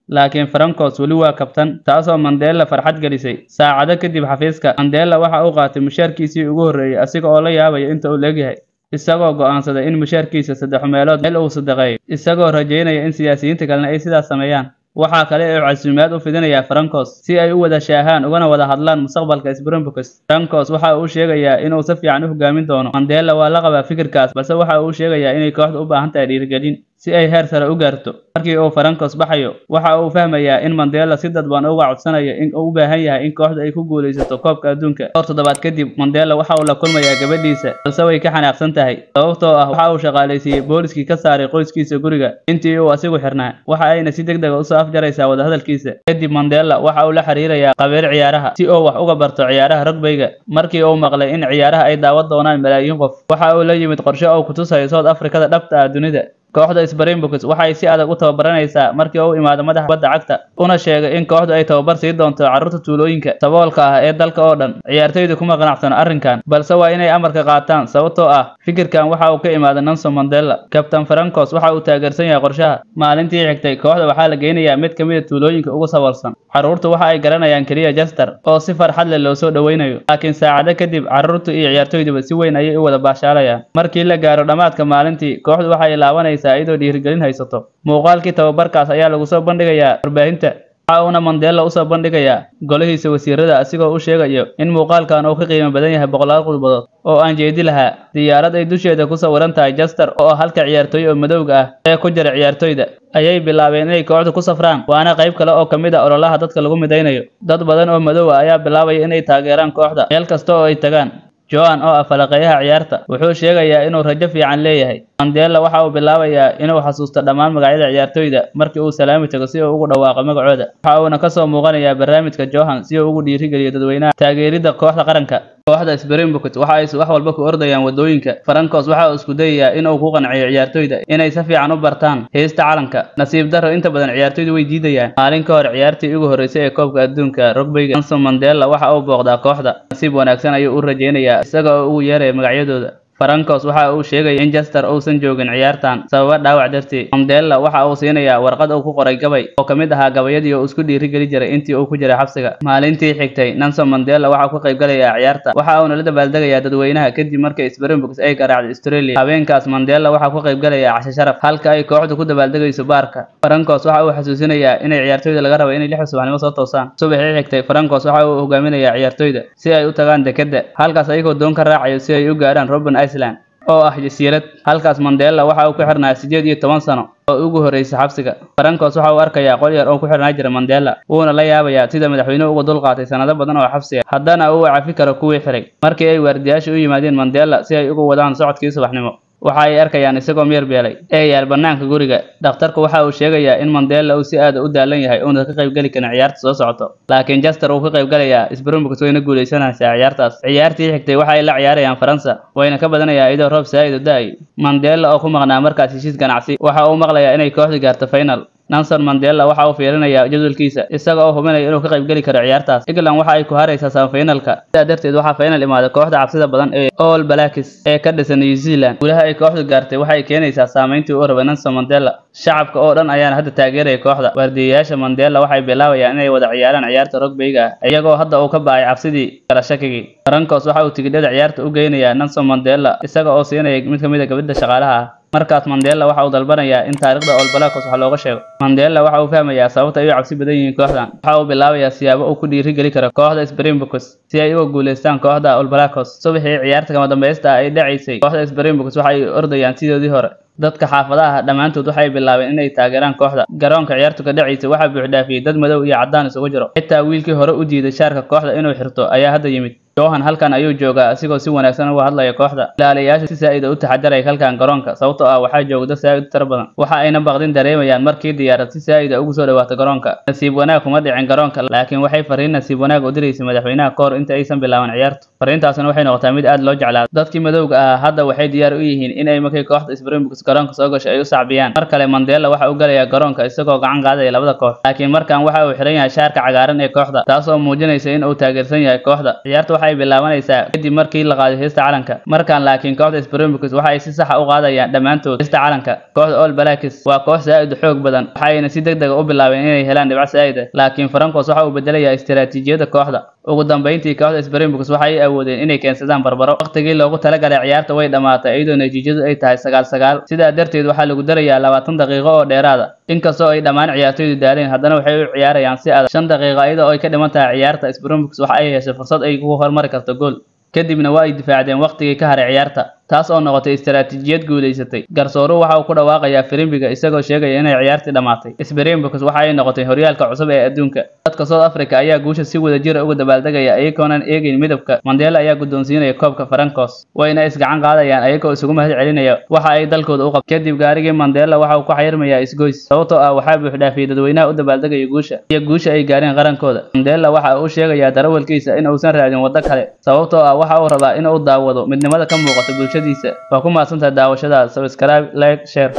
Laakiin Francos weli waa kabtan, taasoo Mandela farxad gelisay. Saacado kadib xafiiska, Mandela waxa uu qaatay mushaarkiisii ugu horreeyay, asiga oo la yaabaya inta uu leegyahay, isagoo go'aansaday in mushaarkiisa saddex meelood meel uu sadaqeeyo, isagoo rajeynaya in siyaasiyiinta kalena ay sidaas sameeyaan. Waxa kale oo casuumaad u fidinayaa Francos si ay u wada shaahaan ugana wada hadlaan mustaqbalka Springboks. Francos waxa uu sheegayaa inuu si fiican u hogaamin doono. Mandela waa la qabaa fikirkaas, balse waxa uu sheegayaa inay kooxdu u baahan tahay dhiirigelin si ay heer sare u gaarto. Markii uu Francos baxayo, waxa uu fahmayaa in Mandela si dadban uga codsanayo in uu u baahan yahay in kooxdu ay ku guuleysato koobka adduunka. Dhowr toddobaad kadib, Mandela waxa uu la kulmayaa gabadhiisa, balse way ka xanaaqsan tahay sababtoo ah waxa uu shaqaaleysiiyey booliskii ka saaray qoyskiisa guriga intii uu asigu xirnaa. Waxa ayna si degdeg ah usoo afjaraysaa wadahadalkiisa. Kadib Mandela waxa uu la xiriirayaa khabiir ciyaaraha si uu wax uga barto ciyaaraha rugby-ga. Markii uu maqlay in ciyaaraha ay daawan doonaan malaayiin qof, waxa uu la yimid qorshe uu ku tusayo South Africada dhabta ah dunida. Kooxda Springboks waxay si adag u tababaranaysaa markii uu imaado madaxa kubadda cagta, una sheegay in kooxdu ay tababar siin doonto carruurta tuulooyinka saboolka ah ee dalka oo dhan. Ciyaartoydu kuma qanacsano arrinkan, balse waa inay amarka qaataan sababtoo ah fikirkan waxa uu ka imaaday Nelson Mandela. Kabtan Francos waxa uu taageersan yahay qorshaha. Maalintii xigtay, kooxda waxaa la geynayaa mid ka mid ah tuulooyinka ugu saboolsan. Carruurtu waxa ay garanayaan kaliya Chester oo si farxad leh loo soo dhaweynayo, laakiin saacado kadib carruurtu iyo ciyaartoyduba si weyn ayay u wada baashaalayaan. Markii la gaaro dhammaadka maalintii, kooxdu waxa ay laabanaysaa iyadoo dhiirigelin haysato. Muuqaalkii tababarkaas ayaa lagu soo bandhigayaa warbaahinta. Waxa uuna Mandela u soo bandhigayaa golihiisa wasiirada asigoo u sheegayo in muuqaalkan uu ka qiimo badan yahay boqolaal khudbadood oo aan jeedi lahaa. Diyaarad ay dusheeda ku sawiran tahay Chester oo ah halka ciyaartoy oo madowga ah ee ku jira ciyaartoyda ayay bilaabeen inay kooxdu ku safraan, waana qayb kale oo ka mid ah ololaha dadka lagu midaynayo. Dad badan oo madow ah ayaa bilaabaya inay taageeraan kooxda meel kasta oo ay tagaan. Joan oo ah falaqeeyaha ciyaarta wuxuu sheegayaa inuu rajo fiican leeyahay. Mandela waxa uu bilaabayaa inuu xasuusto dhammaan magacyada ciyaartoyda markii uu salaami tago si uu ugu dhawaaqo magacooda. Waxa uuna ka soo muuqanayaa barnaamijka Johan si uu ugu dhiirigeliyo dadweynaha taageeridda kooxda qaranka. Kooxda Springboks waxa ay wax walba ku ordayaan wadooyinka. Francos waxa uu isku dayayaa in uu ku qanciyo ciyaartoyda inay si fiican u bartaan heesta calanka. Nasiib darro, inta badan ciyaartoydu way diidayaan. Maalin ka hor ciyaartii ugu horeysay ee koobka adduunka rugby-ga, Nelson Mandela waxa uu booqdaa kooxda. Nasiib wanaagsan ayuu u rajeynayaa isaga oo ugu yeeraya magacyadooda. Francos waxa uu sheegay in Chester uusan joogin ciyaartan sababo dhaawac dartii. Mandela waxa uu siinayaa warqad uu ku qoray gabay oo ka mid ahaa gabayadii uu isku dhiirigeli jiray intii uu ku jiray xabsiga. Maalintii xigtay, Nelson Mandela waxa uu ka qayb galayaa ciyaarta, waxa uuna la dabaaldegayaa dadweynaha kadib markii Springboks ay garaacday Australia. Habeenkaas Mandela waxa uu ka qayb galayaa casho sharaf halka ay kooxdu ku dabaaldegayso baarka. Francos waxa uu xasuusinayaa inay ciyaartoyda laga rabo inay 6 subaxnimo soo toosaan. Subaxii xigtay, Francos waxa uu hogaaminayaa ciyaartoyda si ay u tagaan dekedda, halkaas ayagoo doon ka raacayo si ay u gaaraan Robben Island oo ah jasiirad. Halkaas Mandela waxa uu ku xirnaa 18 sano oo ugu horeysay xabsiga. Francos waxa uu arkayaa qol yar oo ku xirnaa jira Mandela, wuuna la yaabayaa sida madaxweynuhu uga dulqaatay sanado badan oo xabsi ah, haddana uu cafi karo kuwii xiray. Markii ay waardiyaashu u yimaadeen Mandela si ay ugu wadaan socodkii subaxnimo, waxa ay arkayaan isagoo miyir beelay ee yaal bannaanka guriga. Dhakhtarku waxa uu sheegayaa in Mandela uu si aad u daalan yahay uuna ka qayb geli karin ciyaarta soo socoto, laakiin Chester uu ka qayb galayaa. Springboks wayna guuleysanaysaa ciyaartaas. Ciyaartii xigtay waxa ay la ciyaarayaan Faransa, wayna ka badanayaa iyadoo roob saa'id u da'ay. Mandela oo ku maqnaa markaas heshiis ganacsi waxa uu maqlayaa inay kooxdu gaarto final. Nelson Mandela waxa uu fiirinayaa jadwalkiisa isaga oo hubinaya inuu ka qayb geli karo ciyaartaas. England waxa ay ku haraysaa semifinalka, sidaa darteed waxaa final imaaday kooxda cabsida badan ee All Blacks ee ka dhisan New Zealand. Guulaha ay kooxdu gaartay waxay keenaysaa saameyntii uu rabay Nelson Mandela. Shacabka oo dhan ayaana hadda taageeraya kooxda. Waardiyayaasha Mandela waxay bilaabayaan inay wada ciyaaraan ciyaarta rugby-ga ah, iyagoo hadda uu ka ba'ay cabsidii kala shakigii. Francos waxa uu tigidhada ciyaarta u geynayaa Nelson Mandela isaga oo siinaya mid ka mid ah gabadha shaqaalaha ah. Markaas Mandela waxa uu dalbanayaa in taariikhda All Blacks wax looga sheego. Mandela waxa uu fahmayaa sababta ay u cabsi badan yihiin kooxdan. Waxa uu bilaabayaa siyaabo uu ku dhiirigeli karo kooxda Springboks si ay uga guuleystaan kooxda All Blacks. Subaxii ciyaarta kama dambaysta ay dhacaysay, kooxda Springboks waxa ay ordayaan sidoodii hore. Dadka xaafadaha dhammaantood waxay bilaabeen inay taageeraan kooxda. Garoonka ciyaartu ka dhacaysay waxaa buuxdhaafiyey dad madow iyo caddaan isugu jiro. Xitaa wiilkii hore u diiday shaarka kooxda inuu xirto ayaa hadda yimid. Johan halkan ayuu joogaa asigoo si wanaagsan uga hadlaya kooxda. Ilaaliyayaashu si saa'id ah u taxadaraya halkan garoonka sababtoo ah waxaa jooga dad saa'id u tiro badan. Waxa ayna baqdin dareemayaan markii diyaarad si saa'id ah ugu soo dhawaato garoonka. Nasiib wanaag kuma dhicin garoonka, laakiin waxay fariin nasiib wanaag u diraysay madaxweynaha kahor inta aysan bilaaban ciyaartu. Fariintaasna waxay noqotay mid aad loo jeclaaday. Dadkii madowga ahaa hadda waxay diyaar u yihiin in ay markay kooxda Springboks garoonka soo gasho ay u sacbiyaan. Mar kale Mandela waxa uu galayaa garoonka isagoo gacan qaadaya labada koox, laakiin markan waxa uu xiran yahay shaarka cagaaran ee kooxda, taas oo muujinaysa in uu taageersan yahay kooxda. Ciyaartu waxay waxay bilaabanaysaa kadib markii la qaaday heesta calanka. Markaan laakiin kooxda Springboks waxa ay si sax ah u qaadayaan dhammaantood heesta calanka. Kooxda All Blacks waa koox zaa'id u xoog badan, waxayna si degdeg ah u bilaabeen inay helaan dhibco zaa'id ah, laakiin Francos waxa uu bedelayaa istiraatiijiyadda kooxda. Ugu dambeyntii kooxda Springboks waxa ay awoodeen inay keensadaan barbaro. Waqtigii loogu talagalay ciyaarta way dhamaatay iyadoo natiijadu ay tahay 9-9. Sidaa darteed waxaa lagu darayaa 20 daqiiqo oo dheeraad ah. Inkastoo ay dhammaan ciyaartoydu daaleen, haddana waxay u ciyaarayaan si adag. 5 daqiiqo iyadoo ay ka dhiman tahay ciyaarta, Springboks waxa ay heshay fursad ay ku horumari karto gool. Kadibna waa ay difaacdeen waqtigii ka haray ciyaarta, taas oo noqotay istiraatiijiyad guuleysatay. Garsooruhu waxa uu ku dhawaaqayaa firimbiga isagoo sheegaya inay ciyaartii dhamaatay. Springboks waxa ay noqotay horyaalka cusub ee adduunka. Dadka South Africa ayaa guusha si wadajir ah uga dabaaldegaya iyagoonan eegayn midabka. Mandela ayaa guddoonsiinaya koobka Francos, wayna is gacan qaadayaan iyagoo isugu mahad celinaya waxa ay dalkooda u qabteen. Kadib gaarigii Mandela waxa uu ku xayirmayaa isgoys, sababtoo ah waxaa buux dhaafiyay dadweynaha u dabaaldegaya guusha iyo guusha ay gaareen qarankooda. Mandela waxa uu sheegayaa darawalkiisa in uusan raadin waddo kale, sababtoo ah waxa uu rabaa in uu daawado midnimada ka muuqata bulshadiisa. Waa ku mahadsantahay daawashadaada. Subscribe, like, share.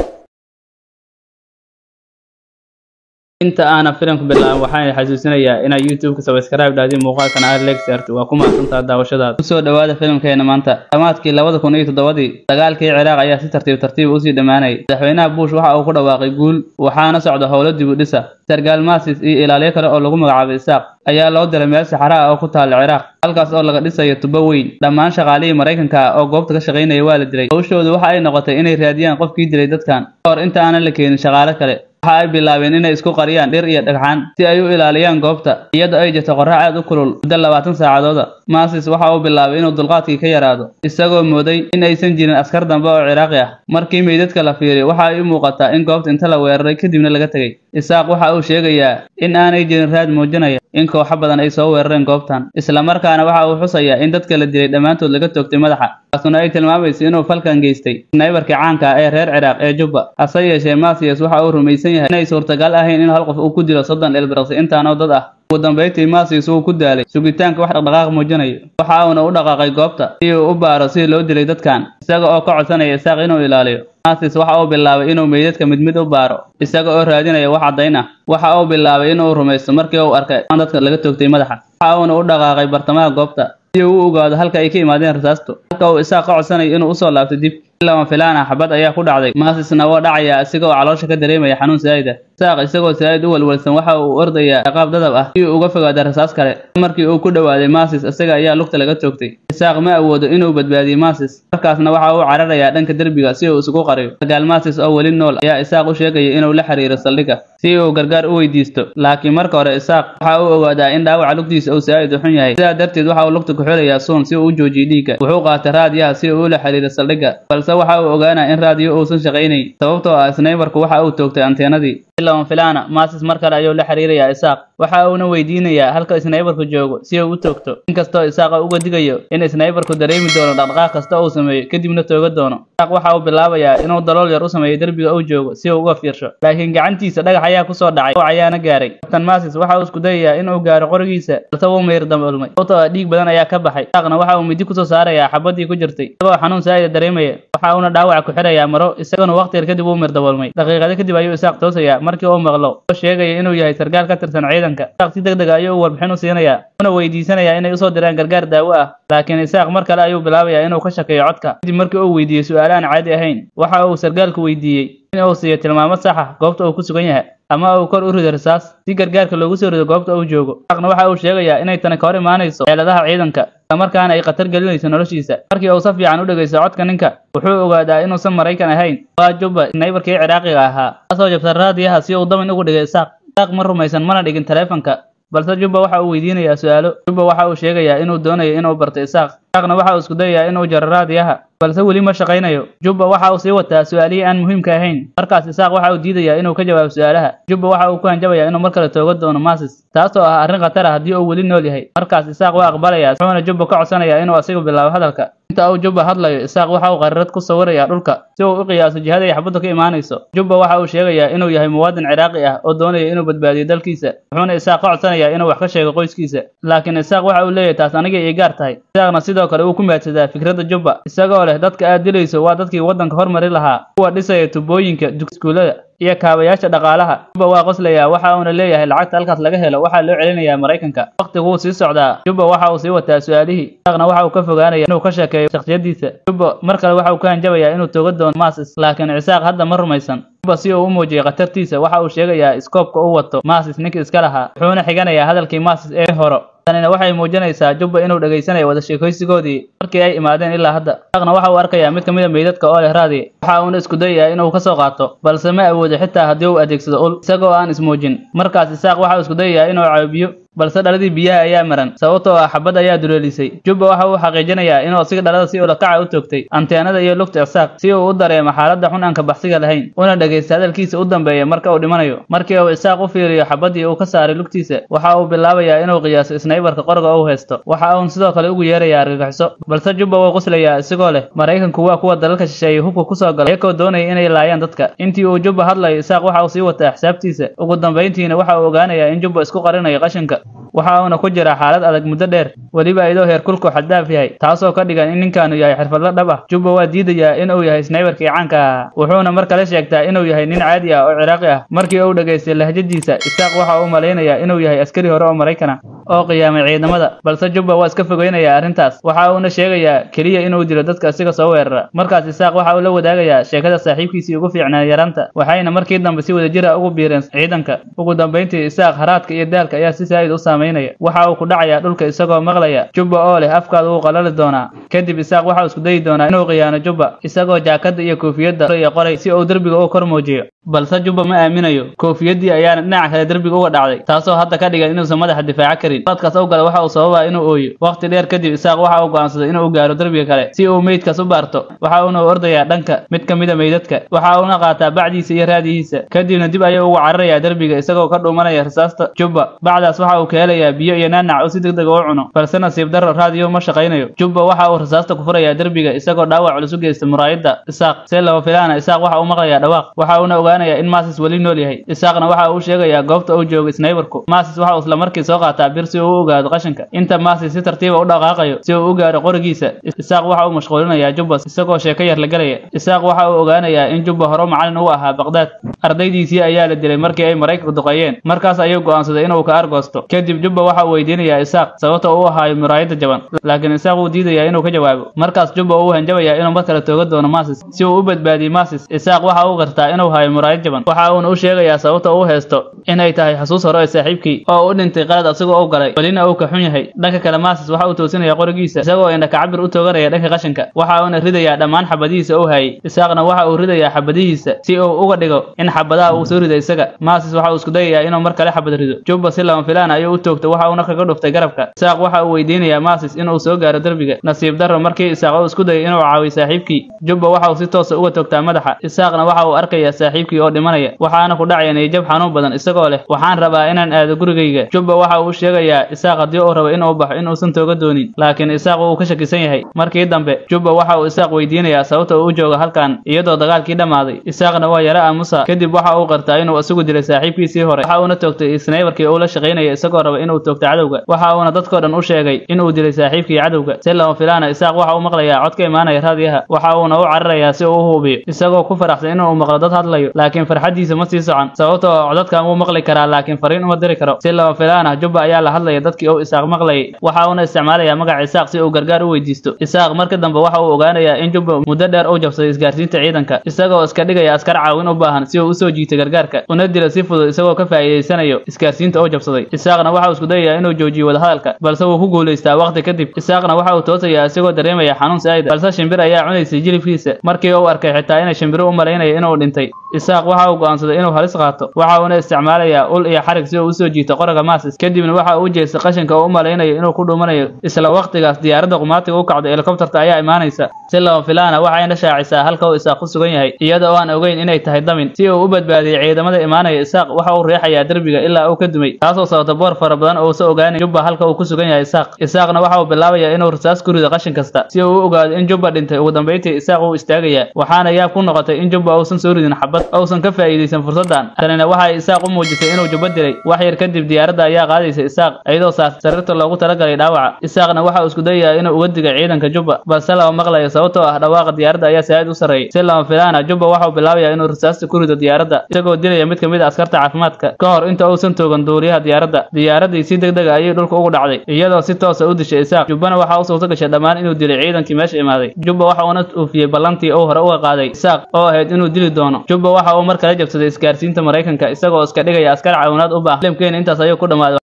Inta aanan filimka bilaabin waxaan xasuusinayaa inaad YouTube-ka subscribe dhahdin, muuqaalkana aad like saarto. Waa ku mahadsantahay daawashadaada. Ku soo dhawaada filimkeena maanta. Dhamaadkii 2007 dagaalkii Ciraaq ayaa si tartiib tartiib u sii dhamaanayay. Madaxweynaha Bush waxa uu ku dhawaaqay guul, waxaana socda howlo dib u dhis ah. Sarkaal Masis iyo ilaaliye kale oo lagu magacaabay Isaaq ayaa loo diray meel saxara ah oo ku taal Ciraaq, halkaas oo laga dhisayo tubo weyn. Dhammaan shaqaalihii Mareykanka ah oo goobta ka shaqaynayay waa la dilay. Hawshoodu waxa ay noqotay inay raadiyaan qofkii dilay dadkan. Ka hor inta aanan la keenin shaqaale kale, waxa ay bilaabeen inay isku qariyaan dhir iyo dhagxaan si ay u ilaaliyaan goobta, iyadoo ay jirto qorrax aad u kulul muddo 20 saacadood. Masis waxa uu bilaabay inuu dulqaadkii ka yaraado, isagoo mooday in aysan jirin askar dambe oo Ciraaqi ah. Markii meydadka la fiiriyo, waxa ay u muuqataa in goobta inta la weeraray kadibna laga tegay. Isaaq waxa uu sheegayaa in aanay jirin raad muujinaya in kooxo badan ay soo weerareen goobtan, isla markaana waxa uu xusayaa in dadka la dilay dhammaantood laga toogtay madaxa, taasuna ay tilmaamayso inuu falkan geystay snaybarkii caanka ah ee reer Ciraaq ee Jubba. Hase yeeshee Masias waxa uu rumaysan yahay inay suurtagal ahayn in hal qof uu ku dilo 30 ilbiriqsi intaanoo dad ah. Ugu dambeyntii Masias wuu ku daalay sugitaanka wax dhaqdhaqaaq muujinayo, waxa uuna u dhaqaaqay goobta si uu u baaro sidii loo dilay dadkan, isaga oo ka codsanaya Isaaq inuu ilaaliyo. Masis waxa uu bilaabay inuu meydadka mid mid u baaro, isaga oo raadinaya wax caddayn ah. Waxa uu bilaabay inuu rumaysto markii uu arkay dadka laga toogtay madaxa. Waxa uuna u dhaqaaqay bartamaha goobta si uu u ogaado halka ay ka yimaadeen rasaastu, halka uu Isaaq ka codsanayo inuu usoo laabto dib. Lama filaan ah xabad ayaa ku dhacday. Masisna waa dhacayaa isagoo caloosha ka dareemaya xanuun zaa'id ah. Isaaq isagoo zaa'id u walwalsan waxa uu ordayaa qaab dadab ah si uu uga fogaado rasaas kale. Markii uu ku dhawaaday Masis, isaga ayaa lugta laga toogtay. Isaaq ma awoodo inuu badbaadiyo Masis, markaasna waxa uu cararayaa dhanka derbiga si uu isugu qariyo. Sarkaal Masis oo weli nool ayaa Isaaq u sheegaya inuu la xiriiro saldhigga si uu gargaar u weydiisto, laakiin marka hore Isaaq waxa uu ogaadaa in dhaawaca lugtiisa uu zaa'id u xun yahay. Sidaa darteed waxa uu lugta ku xirayaa suun si uu u joojiyo dhiigga. Wuxuu qaatay raadiyaha si uu ula xiriiro saldhigga, balse waxa uu ogaanaa in raadiyo uusan shaqaynayn, sababtoo ah snaybarku waxa uu toogtay anteenadii. Lama filaana Masis mar kale ayuu la xiriirayaa Isaaq, waxa uuna weydiinayaa halka snaybarku joogo si uu u toogto. Inkastoo Isaaq uga digayo in snaybarku dareemi doono dhaqdhaqaaq kasta uu sameeyo kadibna tooga doono. Isaaq waxa uu bilaabayaa inuu dalool yar u sameeyo derbiga uu joogo si uu uga fiirsho, laakiin gacantiisa dhagax ayaa ku soo dhacay oo ayaana gaaray. Kabtan Masis waxa uu isku dayayaa inuu gaaro qorigiisa, balse wuu miyir damulmay sababtoo ah dhiig badan ayaa ka baxay. Isaaqna waxa uu midi kusoo saarayaa xabaddii ku jirtay, isagoo xanuun zaa'id ah dareemaya. Waxa uuna dhaawaca ku xirayaa maro, isaguna waqti yar kadib wuu miyir daboolmay. Daqiiqado kadib ayuu Isaaq toosayaa markii uu maqlo oo sheegaya inuu yahay sarkaal ka tirsan ciidanka. Isaaq si degdeg ah ayuu warbixin u siinayaa, una weydiisanayaa inay usoo diraan gargaar daawo ah. Laakiin Isaaq mar kale ayuu bilaabayaa inuu ka shakeeyo codka. Kadib markii uu weydiiyey su'aalo aan caadi ahayn, waxa uu sarkaalku weydiiyey in uu siiyo tilmaamo sax ah goobta uu ku sugan yahay, ama uu kor u rido rasaas si gargaarka loogu soo rido goobta uu joogo. Isaaqna waxa uu sheegayaa inay tani ka hor imaanayso xeeladaha ciidanka, isla markaana ay khatar gelinayso noloshiisa. Markii uu si fiican u dhageysto codka ninka, wuxuu ogaadaa inuusan Maraykan ahayn. Waa Jubba, snaybarkii Ciraaqiga ahaa, kaasoo jabsan raadiyaha si uu damin ugu dhigay Isaaq. Isaaq ma rumaysan mana dhigin taleefanka, balse Jubba waxa uu weydiinayaa su'aalo. Jubba waxa uu sheegayaa inuu doonayo inuu barto Isaaq. Isaaqna waxa uu isku dayayaa inuu jaro raadiyaha, balse weli ma shaqaynayo. Jubba waxa uu sii wataa su'aalihii aan muhiimka ahayn. Markaas Isaaq waxa uu diidayaa inuu ka jawaabo su'aalaha. Jubba waxa uu ku hanjabayaa inuu mar kale tooga doono Masis, taasoo ah arrin khatar ah haddii uu weli nool yahay. Markaas Isaaq waa aqbalayaa, wuxuuna Jubba ka codsanayaa inuu asigu bilaabo hadalka. Inta uu Jubba hadlayo, Isaaq waxa uu qariirad ku sawirayaa dhulka si uu u qiyaaso jihada ay xabaddu ka imaanayso. Jubba waxa uu sheegayaa inuu yahay muwaadin Ciraaqi ah oo doonaya inuu badbaadiyo dalkiisa, wuxuuna Isaaq ka codsanayaa inuu wax ka sheego qoyskiisa. Laakiin Isaaq waxa uu leeyahay taas aniga ii gaar tahay. Isaaqna sidoo kale wuu ku mahadsadaa fikradda Jubba, isagoo leh dadka aad dilayso waa dadkii waddanka hormari lahaa, kuwa dhisaya tubooyinka, iskuulada. iyo kaabayaasha dhaqaalaha. Jubba waa qoslayaa, waxa uuna leeyahay lacagta halkaas laga helo waxaa loo celinayaa Maraykanka. Waqtigu wuu sii socdaa. Jubba waxa uu sii wataa su'aalihii, Isaaqna waxa uu ka fogaanayaa inuu ka sheekeeyo shakhsiyadiisa. Jubba mar kale waxa uu ka hanjabayaa inuu tooga doono Masis, laakiin Isaaq hadda ma rumaysan. Jubba si uu u muujiyay khatartiisa waxa uu sheegayaa iskoobka uu wato Masis ninkii iska lahaa, wuxuuna xiganayaa hadalkii Masis ee hore. Tanina waxay muujinaysaa Jubba inuu dhageysanayo wada sheekaysigoodii markii ay imaadeen ilaa hadda. Isaaqna waxa uu arkayaa mid ka mid ah meydadka oo leh raadi, waxa uuna isku dayayaa inuu ka soo qaato, balse ma awoodo xitaa haddii uu adeegsado ul, isagoo aan ismuujin. Markaas Isaaq waxa uu isku dayayaa inuu caawiyo, balse dhaladii biyaha ayaa maran sababtoo ah xabad ayaa duleelisay. Jubba waxa uu xaqiijinayaa inuu asiga dhalada si ula kaca u toogtay anteenada iyo lugta Isaaq si uu u dareemo xaaladda xun aan ka baxsiga lahayn, una dhageysto hadalkiisa u dambeeya marka uu dhimanayo. Markii uu Isaaq u fiiriyo xabaddii uu ka saaray lugtiisa, waxa uu bilaabayaa inuu qiyaaso sniperka qoriga uu haysto. Waxa uu sidoo kale ugu yeerayaa argagixiso, balse Jubba wuu qoslayaa isagoo leh Maraykanku waa kuwa dalalka shisheeye hubka ku soo gala iyagoo doonaya inay laayaan dadka. Intii uu Jubba hadlayo, Isaaq waxa uu sii wataa xisaabtiisa. Ugu dambeyntiina waxa uu ogaanayaa in Jubba isku qarinayo qashinka. Waxa uuna ku jiraa xaalad adag muddo dheer, weliba iyadoo heerkulku xad dhaaf yahay, taasoo ka dhigan in ninkaanu yahay xirfadle dhab ah. Jubba waa diidayaa inuu yahay sniperkii caanka ahaa, wuxuuna mar kale sheegtaa inuu yahay nin caadi ah oo Ciraaqi ah. Markii uu dhageystay lahjadiisa, Isaaq waxa uu malaynayaa inuu yahay askari hore oo Maraykan ah oo qiyaamay ciidamada, balse Jubba waa iska fogeynayaa arrintaas. Waxa uuna sheegayaa kaliya inuu dilo dadka isaga soo weerara. Markaas Isaaq waxa uu la wadaagayaa sheekada saaxiibkiisii ugu fiicnaa yaraanta, waxayna markii dambe si wadajir ah ugu biireen ciidanka. Ugu dambeyntii Isaaq haraadka iyo daalka ayaa si saa'id u saameynaya. Waxa uu ku dhacayaa dhulka isagoo maqlaya Jubba oo leh afkaada wuu qalali doonaa. Kadib Isaaq waxa uu isku dayi doonaa inuu khiyaano Jubba, isagoo jaakada iyo koofiyadda iyo qoray si uu derbiga u kor muujiyo, balse Jubba ma aaminayo. Koofiyaddii ayaana dhinaca kale derbiga uga dhacday, taasoo hadda ka dhigan inuusan madaxa difaaca karin. Qaladkaas u gala waxa uu sababaa inuu ooyo. Waqti dheer kadib Isaaq waxa uu go'aansaday inuu gaaro derbiga kale si uu meydkaas u baarto. Waxa uuna ordayaa dhanka mid ka mid ah meydadka, waxa uuna qaataa bacdiisa iyo raadihiisa, kadibna dib ayuu ugu cararayaa derbiga isagoo ka dhuumanaya rasaasta Jubba. Bacdaas waxa uu ka helayaa biyo iyo naanac oo si degdeg ah u cuno, balse nasiib darro raadiyo ma shaqaynayo. Jubba waxa uu rasaasta ku furayaa derbiga isagoo dhaawac culus u geysta muraayadda Isaaq. Si lama filaana Isaaq waxa uu maqlayaa dhawaaq, waxa uuna ogaanayaa in Masis weli nool yahay. Isaaqna waxa uu sheegayaa goobta uu joogo sniperku. Masis waxa uu isla markii soo qaataa bir si uu u ogaado qashinka. Inta Masis si tartiib ah u dhaqaaqayo si uu u gaaro qorigiisa, Isaaq waxa uu mashquulinayaa Jubba isagoo sheeko yar la galaya. Isaaq waxa uu ogaanayaa in Jubba hore macallin u ahaa Baghdad. Ardaydiisii ayaa la dilay markii ay Maraykanku duqeeyeen, markaas ayuu go'aansaday inuu ka argoosto. Kadib Jubba waxa uu weydiinayaa Isaaq sababta uu u ahaayo muraayadda jaban, laakiin Isaaq wuu diidayaa inuu ka jawaabo. Markaas Jubba uu hanjabayaa inuu mar kale tooga doono Masis si uu u badbaadiyo Masis. Isaaq waxa uu qirtaa inuu hayo muraayad jaban, waxa uuna u sheegayaa sababta uu haysto inay tahay xasuus hore ee saaxiibkii oo u dhintay qalad asagoo u galay, welina uu ka xun yahay. Dhanka kale Masis waxa uu toosinayaa qorigiisa isagoo indha kacabir u tooganaya dhanka qashinka, waxa uuna ridayaa dhammaan xabadihiisa uu hayay. Isaaqna waxa uu ridayaa xabadihiisa si uu uga dhigo in xabadaha uu soo riday isaga. Masis waxa uu isku dayayaa inuu mar kale xabad rido. Jubba si lama filaan ayuu u toogtay, waxa uuna kaga dhuftay garabka. Isaaq waxa uu weydiinayaa Masis inuu soo gaaro derbiga. Nasiib darro markii Isaaq uu isku dayay inuu caawiyo saaxiibkii, Jubba waxa uu si toos ah uga toogtaa madaxa. Isaaqna waxa uu arkayaa saaxiibkii oo dhimanaya, waxaana ku dhacaya niyad-jab xanuun badan isagoo leh waxaan rabaa inaan aado gurigayga. Jubba waxa uu sheegayaa Isaaq haddii uu rabo inuu baxo inuusan tooga doonin, laakiin Isaaq wuu ka shakisan yahay. Markii dambe Jubba waxa uu Isaaq weydiinayaa sababta uu u joogo halkan iyadoo dagaalkii dhammaaday. Isaaqna waa yara aamusa. Kadib waxa uu qirtaa inuu isagu dilay saaxiibkiisii hore, waxa uuna toogtay sniperkii uu la shaqaynayay isagoo raba inuu toogto cadowga. Waxa uuna dadkoo dhan u sheegay inuu dilay saaxiibkii cadowga. Si lama filaana Isaaq waxa uu maqlayaa cod ka imaanaya raadiyaha, waxa uuna u cararayaa si uu u hubiyo, isagoo ku faraxsan inuu maqlo dad hadlayo, laakiin farxadiisa ma sii socon sababtoo ah codadkan wuu maqli karaa laakiin fariin uma diri karo. Si lama filaan ah Jubba ayaa la hadlaya dadkii uu Isaaq maqlayay, waxa uuna isticmaalayaa magaca Isaaq si uu gargaar u weydiisto. Isaaq markii dambe waxa uu ogaanayaa in Jubba muddo dheer uu jabsaday isgaarsiinta ciidanka, isagoo iska dhigaya askar caawin u baahan si uu u soo jiito gargaarka, una dilo si fudud isagoo ka faa'iideysanayo isgaarsiinta uu jabsaday. Isaaqna waxa uu isku dayayaa inuu joojiyo wadahadalka, balse wuu ku guuleystaa waqti kadib. Isaaqna waxa uu toosayaa isagoo dareemaya xanuun saa'id ah, balse shimbir ayaa cunaysay jilibkiisa. Markii uu arkay xitaa inay shimbiru u malaynayo inuu dhintay, Isaaq waxa uu go'aansaday inuu halis qaato. Waxa uuna isticmaalayaa ul iyo xarig si uu u soo jiito qoriga Masis. Kadibna waxa uu u jeestay qashinka oo u malaynayo inuu ku dhumanayo. Isla waqtigaas diyaaradda qumaatiga u kacday helikobtarta ayaa imaanaysa. Si lama filaan ah waxayna shaacisaa halka uu Isaaq ku sugan yahay, iyada oo aan ogeyn inay tahay damin. Si uu u badbaadiyo ciidamada imaanaya, Isaaq waxa uu riixayaa derbiga ilaa uu ka dumay, taasoo sababta boor fara badan oo uusan ogaanin Jubba halka uu ku sugan yahay Isaaq. Isaaqna waxa uu bilaabayaa inuu rasaas ku rido qashin kasta si uu u ogaado in Jubba dhintay. Ugu dambeyntii Isaaq wuu istaagayaa, waxaana yaab ku noqotay in Jubba uusan soo ridin xabad. xabad uusan ka faa'iideysan fursadan. Tanina waxa ay Isaaq u muujisay inuu Jubba dilay. Wax yar kadib diyaaradda ayaa qaadaysa Isaaq iyadoo sariirta loogu talagalay dhaawaca. Isaaqna waxa uu isku dayayaa inuu uga digo ciidanka Jubba, balse lama maqlayo sababtoo ah dhawaaqa diyaaradda ayaa aad u sarreeyay. Si lama filaan ah, Jubba waxa uu bilaabayaa inuu rasaasta ku rido diyaaradda, isagoo dilaya mid ka mid ah askarta caafimaadka ka hor inta uusan toogan duuliyaha diyaaradda. Diyaaraddii si degdeg ah ayay dhulka ugu dhacday, iyadoo si toos ah u dishay Isaaq. Jubbana waxa uu suurto gashay dhammaan inuu dilay ciidankii meesha imaaday. Jubba waxa uuna oofiyey ballantii uu hore uga qaaday Isaaq oo ahayd inuu dili doono. Jubba waxa uu mar kale jabsaday isgaarsiinta Mareykanka isagoo iska dhigaya askar caawinaad u baahan. Filimkeena intaas ayuu ku dhamaaday.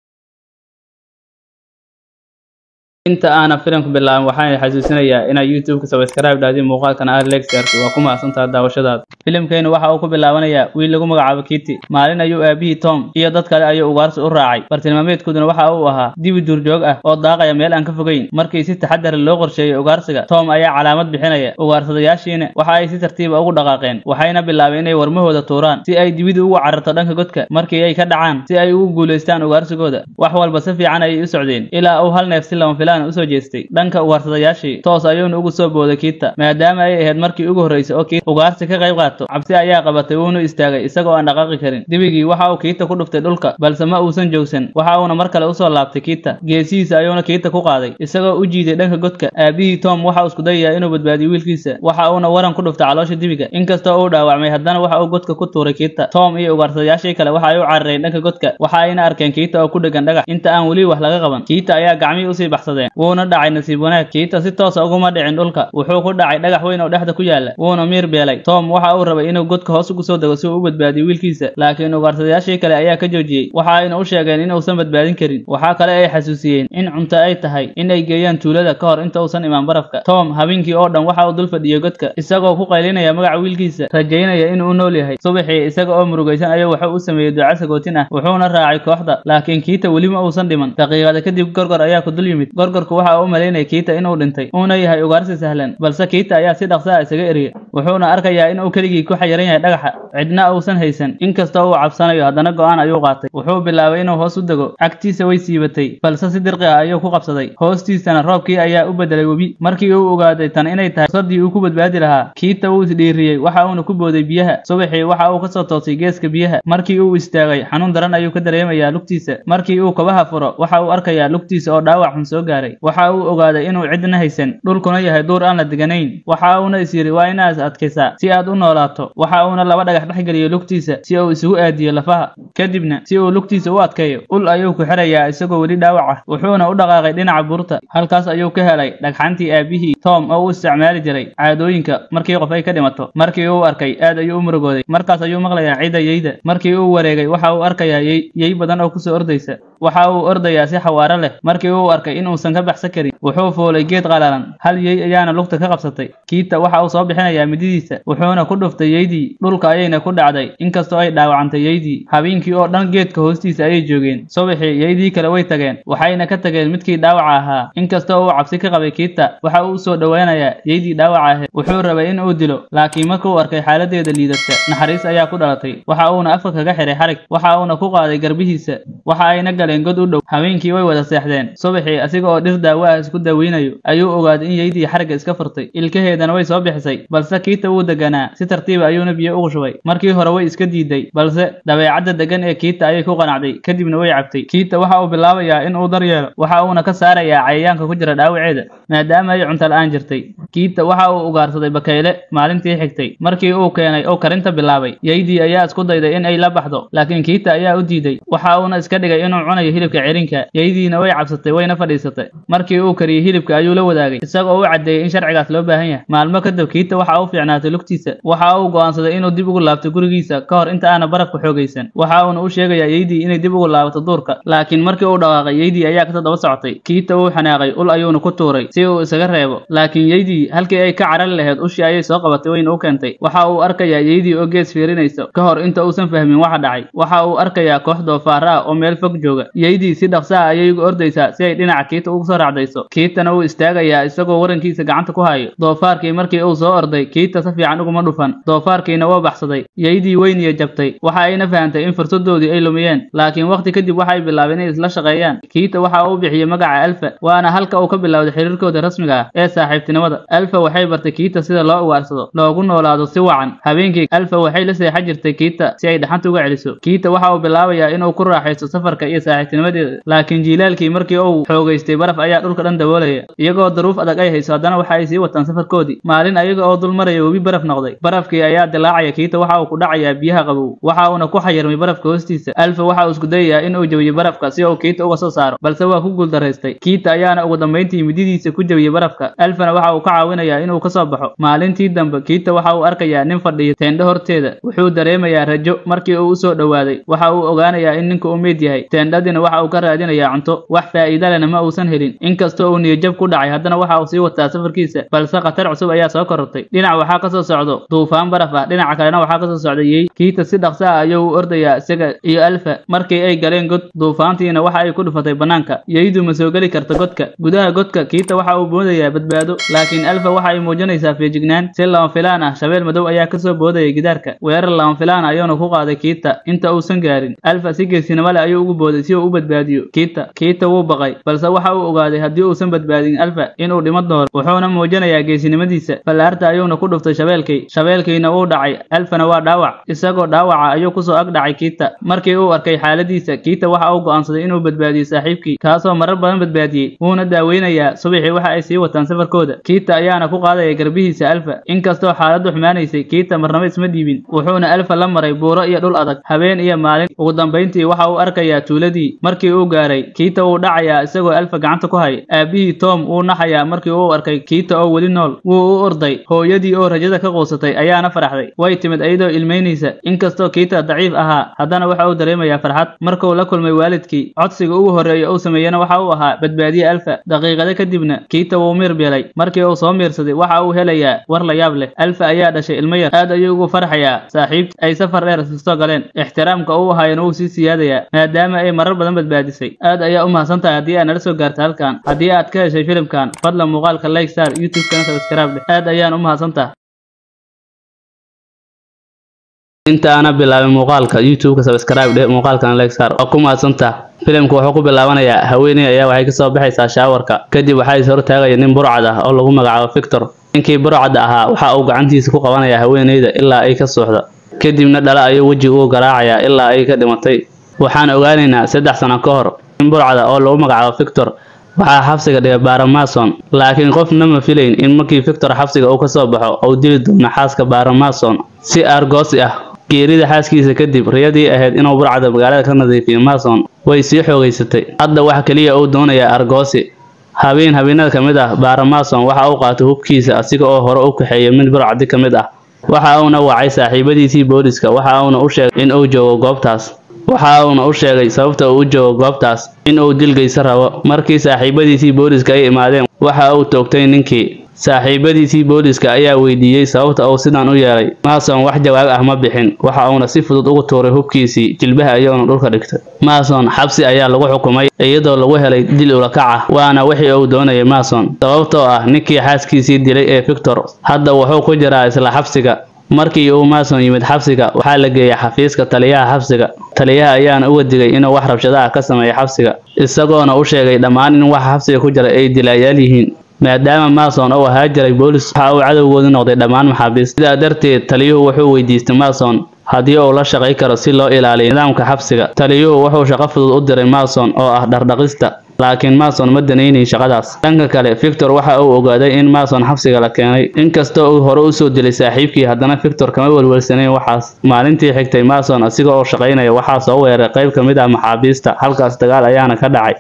Inta aanan filimka bilaabin, waxaan xasuusinayaa inaad YouTube-ka subscribe dhahdin, muuqaalkana aad like saarto. Waa ku mahadsantahay daawashadaada. Filimkeenu waxa uu ku bilaabanayaa wiil lagu magacaabo Kitty. Maalin ayuu aabihii Tom iyo dad kale ayuu ugaarsi u raacay. Bartilmaameedkooduna waxa uu ahaa dibi duurjoog ah oo daaqaya meel aan ka fogeyn. Markii si taxadar leh loo qorsheeyay ugaarsiga, Tom ayaa calaamad bixinaya. Ugaarsadayaashiina waxa ay si tartiib ah ugu dhaqaaqeen, waxayna bilaabeen inay warmahooda tuuraan si ay dibidu ugu cararto dhanka godka markii ay ka dhacaan, si ay ugu guuleystaan ugaarsigooda. Wax walba si fiican ayay u socdeen ilaa uu hal neef si lama filaan usoo jeestay dhanka ugaarsadayaashii. Toos ayuuna ugu soo booday Kiita. Maadaama ay ahayd markii ugu horreysay oo Kiita ugaarsi ka qayb qaato, cabsi ayaa qabatay, wuuna istaagay isagoo aan dhaqaaqi karin. Dibigii waxa uu Kiita ku dhuftay dhulka, balse ma uusan joogsan. Waxa uuna mar kale usoo laabtay Kiita, geesihiisa ayuuna Kiita ku qaaday isagoo u jiiday dhanka godka. Aabihii Tom waxa uu isku dayayaa inuu badbaadiyo wiilkiisa, waxa uuna waran ku dhuftay caloosha dibiga. Inkastoo uu dhaawacmay, haddana waxa uu godka ku tuuray Kiita. Tom iyo ugaarsadayaashii kale waxa ay u carareen dhanka godka, waxa ayna arkeen Kiita oo ku dhegan dhagax inta aan weli wax laga qaban. Kiita ayaa gacmihii usii baxsadeen, wuuna dhacay. Nasiib wanaag, Kiita si toos ah uguma dhicin dhulka, wuxuu ku dhacay dhagax weyn oo dhexda ku yaala, wuuna miir beelay. Tom waxa uu rabay inuu godka hoos ugu soo dego si uu u badbaadiyo wiilkiisa, laakiin ugaarsadayaashii kale ayaa ka joojiyey. Waxa ayna u sheegeen in uusan badbaadin karin. Waxa kale ay xasuusiyeen in cunto ay tahay in ay geeyaan tuulada ka hor inta uusan imaan barafka. Tom habeenkii oo dhan waxa uu dul fadhiyey godka isagoo ku qaylinaya magaca wiilkiisa, rajaynaya inuu nool yahay. Subaxii isaga oo murugaysan ayuu waxa uu sameeyey duco sagootin ah, wuxuuna raacay kooxda, laakiin Kiita weli ma uusan dhiman. Daqiiqada kadib Gorgor ayaa ku dul yimid. Gorgorku waxa uu u malaynayay Kiita inuu dhintay, uuna yahay ugaarsi sahlan, balse Kiita ayaa si dhaqso ah isaga eriyay. Wuxuuna arkayaa in uu keligii ku xayiran yahay dhagaxa, cidna uusan haysan. Inkastoo uu cabsanayo, haddana go'aan ayuu qaatay. Wuxuu bilaabay inuu hoos u dego. Cagtiisa way siibatay, balse si dirqi ah ayuu ku qabsaday. Hoostiisana roobkii ayaa u bedelay webi. Markii uu ogaaday tan inay tahay fursaddii uu ku badbaadi lahaa, Kiita wuu isdhiiriyey, waxa uuna ku booday biyaha. Subaxii waxa uu kasoo toosay geeska biyaha. Markii uu istaagay, xanuun daran ayuu ka dareemayaa lugtiisa. Markii uu kabaha furo, waxa uu arkayaa lugtiisa oo dhaawac xun soo gaaray. Waxa uu ogaaday inuu cidna haysan, dhulkuna yahay duur aan la deganayn. Waxa uuna is yiri, waa inaad is adkaysaa si aad u noolaato. Waxa uuna laba dhagax dhex geliyey lugtiisa si uu isugu aadiyo lafaha. Kadibna si uu lugtiisa u adkeeyo, ul ayuu ku xirayaa isagoo weli dhaawac ah. Wuxuuna u dhaqaaqay dhinaca buurta. Halkaas ayuu ka helay dhagxantii aabihii Tom oo u isticmaali jiray caadooyinka markii qof ay ka dhimato. Markii uu arkay, aad ayuu u murugooday. Markaas ayuu maqlayaa cida yeyda. Markii uu wareegay, waxa uu arkayaa yey badan oo kusoo ordaysa. Waxa uu ordayaa si xawaare leh. Markii uu arkay in uusan ka baxsan karin, wuxuu fuulay geed qalalan. Hal yey ayaana lugta ka qabsatay. Kiita waxa uu soo bixinayaa mididiisa, wuxuuna ku dhuftay yeydii, dhulka ayayna ku dhacday. Inkastoo ay dhaawacantay yeydii, habeenkii oo dhan geedka hoostiisa ayay joogeen. Subaxii yeydii kale way tageen, waxayna ka tageen midkii dhaawaca ahaa. Inkastoo uu cabsi ka qabay, Kiita waxa uu usoo dhowaanayaa yeydii dhaawaca ahayd. Wuxuu rabay in uu dilo, laakiin markuu arkay xaaladeeda liidata, naxariis ayaa ku dhalatay. Waxa uuna afka kaga xiray xarig, waxa uuna ku qaaday garbihiisa, waxa ayna galeen god u dhow. Habeenkii way wada seexdeen. Subaxii asiga oo dhir daawo ah isku daaweynayo ayuu ogaaday in yeydii xarigga iska furtay, ilkaheedana way soo bixisay. Balse Kiita wuu deganaa, si tartiiba ayuuna biyo ugu shubay. Markii hore way iska diiday, balse dabeecadda degan ee Kiita ayay ku qanacday, kadibna way cabtay. Kiita waxa uu bilaabayaa in uu daryeelo, waxa uuna ka saarayaa cayayaanka ku jira dhaawaceeda, maadaama ay cunto la'aan jirtay. Kiita waxa uu ugaarsaday bakayle maalintii xigtay. Markii uu keenay oo karinta bilaabay, yeydii ayaa isku dayday in ay la baxdo, laakiin Kiita ayaa u diiday. Waxa uuna iska dhigay inuu cunayo hilibka cerinka. Yeydiina way cabsatay, wayna fadhiisatay. Markii uu kariyey hilibka ayuu la wadaagay, isagoo u caddeeyey in sharcigaas loo baahan yahay. Maalmo kadib Kiita waxa uu fiicnaatay lugtiisa. Waxa uu go'aansaday inuu dib ugu laabto gurigiisa ka hor inta aana barafku xoogaysan. Waxa uuna u sheegayaa yeydii inay dib ugu laabato duurka, laakiin markii uu dhaqaaqay, yeydii ayaa ka daba socotay. Kiita wuu xanaaqay, ul ayuuna ku tuuray si uu isaga reebo, laakiin yeydii halkii ay ka carari lahayd ushii ayay soo qabatay, wayna u keentay. Waxa uu arkayaa yeydii oo gees fiirinaysa ka hor inta uusan fahmin waxa dhacay. Waxa uu arkayaa koox doofaara ah oo meel fog jooga. jooga. Yeydii si dhaqso ah ayay ugu ordaysaa si ay dhinaca Kiita ugu soo raacdayso. Kiitana wuu istaagayaa isagoo warankiisa gacanta ku hayo. Doofaarkii markii uu soo orday, Kiita si fiican uguma dhufan. Doofaarkiina waa baxsaday. Yeydii weyn iyo jabtay. Waxa ayna fahantay in fursadoodii ay lumiyeen, laakiin waqti kadib waxay bilaabeen inay isla shaqeeyaan. Kiita waxa uu bixiyay magaca Alpha, waana halka uu ka bilowday xiriirkooda rasmiga ah ee saaxiibtinimada. Alpha waxay bartay Kiita sida loo ugaarsado, loogu noolaado si wacan. Habeenkii Alpha waxay la seexan jirtay Kiita si ay dhaxanta uga celiso. Kiita waxa uu bilaabayaa inuu ku raaxaysto safarka iyo saaxiibtinimadeeda, laakiin jiilaalkii markii uu xoogaystay baraf ayaa dhulka dhan daboolaya. Iyagoo duruuf adag ay hayso, haddana waxa ay sii wataan safarkoodii. Maalin ayaga oo dul maraya webi baraf noqday, barafkii ayaa dilaacaya. Kiita waxa uu ku dhacayaa biyaha qabow, waxa uuna ku xayirmay barafka hoostiisa. Alpha waxa uu isku dayayaa in uu jabiyo barafka si uu Kiita uga soo saaro, balse waa ku guuldareystay. Kiita ayaana ugu dambeyntii mididiisa ku jabiyay barafka. Alphana waxa uu ka caawinayaa inuu ka soo baxo. Maalintii dambe Kiita waxa uu arkayaa nin fadhiya teendho horteeda. Wuxuu dareemayaa rajo markii uu u soo dhowaaday. Waxa uu ogaanayaa in ninku uu meyd yahay. Teendhadina waxa uu ka raadinayaa cunto, wax faa'iido lehna ma uusan helin. Inkastoo uu niyad-jab ku dhacay, haddana waxa uu sii wataa safarkiisa, balse khatar cusub ayaa soo korortay. Dhinac waxaa ka soo socdo duufaan baraf ah, dhinaca kalena waxaa ka soo socda yeey. Kiita si dhaqso ah ayuu u ordayaa isaga iyo Alpha. Markii ay galeen god, duufaantiina waxa ay ku dhufatay bannaanka. Yeydu ma soo geli karto godka. Gudaha godka Kiita waxa uu moodayaa badbaado, laakiin Alpha waxa ay muujinaysaa feejignaan. Si lama filaan ah, shabeel madow ayaa ka soo boodaya gidaarka. Weerar lama filaan ah ayuuna ku qaaday Kiita inta uusan gaarin. Alpha si geesinimo leh ayuu ugu booday si uu u badbaadiyo Kiita. Kiita wuu baqay, balse waxa uu ogaaday haddii uusan badbaadin Alpha inuu dhiman doono. Wuxuuna muujinayaa geesinimadiisa. Fallaarta ayuuna ku dhuftay shabeelkii. Shabeelkiina wuu dhacay, Alphana waa dhaawac. Isagoo dhaawaca ayuu kusoo ag dhacay Kiita. Markii uu arkay xaaladiisa, Kiita waxa uu go'aansaday inuu badbaadiyo saaxiibkii, kaasoo marar badan badbaadiyey. Wuuna daaweynayaa. Subaxii waxa ay sii wataan safarkooda. Kiita ayaana ku qaadaya garbihiisa Alpha. Inkastoo xaaladdu xumaanaysay, Kiita marnaba isma dhiibin. Wuxuuna Alpha la maray buuro iyo dhul adag, habeen iyo maalin. Ugu dambeyntii waxa uu arkayaa tuuladii. Markii uu gaaray, Kiita wuu dhacayaa isagoo Alpha gacanta ku haya. Aabihii Tom wuu naxayaa markii uu arkay Kiita oo weli nool. Wuu u orday. Hooyadii oo rajada ka quusatay ayaana faraxday. Way timid iyadoo ilmeynaysa. Inkastoo Kiita daciif ahaa, haddana waxa uu dareemayaa farxad. Markuu la kulmay waalidkii, codsiga ugu horreeya uu sameeyana waxa uu ahaa badbaadiye Alpha. Daqiiqado kadibna Kiita wuu miir beelay. Markii uu soo miirsaday, waxa uu helayaa war la yaab leh. Alpha ayaa dhashay ilmo yar. Aad ayuu ugu farxayaa saaxiibta ay safar dheer isla soo galeen. Ixtiraamka uu haayana wuu sii siyaadayaa maadaama ay marar badan badbaadisay. Aad ayaa u mahadsantahay haddii aad nala soo gaartay halkan. Haddii aad ka heshay filimkan, fadlan muuqaalka like saar, YouTube-kana subscribe dheh. Aad ayaan u mahadsantahay. Inta aana bilaabin muuqaalka, YouTube-ka subscribe dheh, muuqaalkana like saar. Waa ku mahadsantahay. Filimku wuxuu ku bilaabanayaa haweeney ayaa waxay kasoo baxaysaa shaawarka. Kadib waxaa is hortaagaya nin burcad ah oo lagu magacaabo Victor. Ninkii burcad ahaa waxa uu gacantiisa ku qabanayaa haweeneyda ilaa ay ka suuxdo. Kadibna dhala ayuu wejiga ugu garaacayaa ilaa ay ka dhimatay. Waxaan ogaanaynaa 3 sano ka hor nin burcad ah oo lagu magacaabo Victor waxaa xabsiga dhigay Baron Mason, laakiin qofna ma filayn in markii Victor xabsiga uu ka soo baxo uu dili doono xaaska Baron Mason si aargoosi ah. Geerida xaaskiisa kadib, riyadii ahayd inuu burcada magaalada ka nadiifiyo Mason way sii xoogaysatay. Hadda waxa kaliya uu doonayaa aargoosi. Habeen habeenada ka mid ah, Baron Mason waxa uu qaatay hubkiisa asiga oo hore u kaxeeyay mid burcadi ka mid ah. Waxa uuna wacay saaxiibadiisii booliska, waxa uuna u sheegay in uu joogo goobtaas. Waxa uuna u sheegay sababta uu u joogo goobtaas, in uu dil geysan rabo. Markii saaxiibadiisii booliska ay imaadeen, waxa uu toogtay ninkii. Saaxiibadiisii booliska ayaa weydiiyey sababta uu sidan u yeelay. Mason wax jawaab ah ma bixin, waxa uuna si fudud ugu tuuray hubkiisii, jilbaha ayuuna dhulka dhigtay. Mason xabsi ayaa lagu xukumay iyadoo lagu helay dil ula kac ah, waana wixii uu doonayay Mason, sababtoo ah ninkii xaaskiisii dilay ee Victor hadda wuxuu ku jiraa isla xabsiga. Markii uu Mason yimid xabsiga, waxaa la geeyay xafiiska taliyaha xabsiga. Taliyaha ayaana uga digay inuu wax rabshado ah ka sameeyo xabsiga, isagoona u sheegay dhammaan in waxa xabsiga ku jira ay dilayaal yihiin. Maadaama Mason uu ahaa jiray boolis, waxa uu cadowgoodu noqday dhammaan maxaabiista. Sidaa darteed, taliyuhu wuxuu weydiistay Mason haddii uu la shaqayn karo si loo ilaaliyo nidaamka xabsiga. Taliyuhu wuxuu shaqo fudud u diray Mason oo ah dhardhaqista, laakiin Mason ma danaynayn shaqadaas. Dhanka kale, Victor waxa uu ogaaday in Mason xabsiga la keenay. Inkastoo uu hore u soo dilay saaxiibkii, haddana Victor kama welwelsanayn waxaas. Maalintii xigtay, Mason asiga oo shaqaynaya waxaa soo weeraray qayb ka mid ah maxaabiista. Halkaas dagaal ayaana ka dhacay.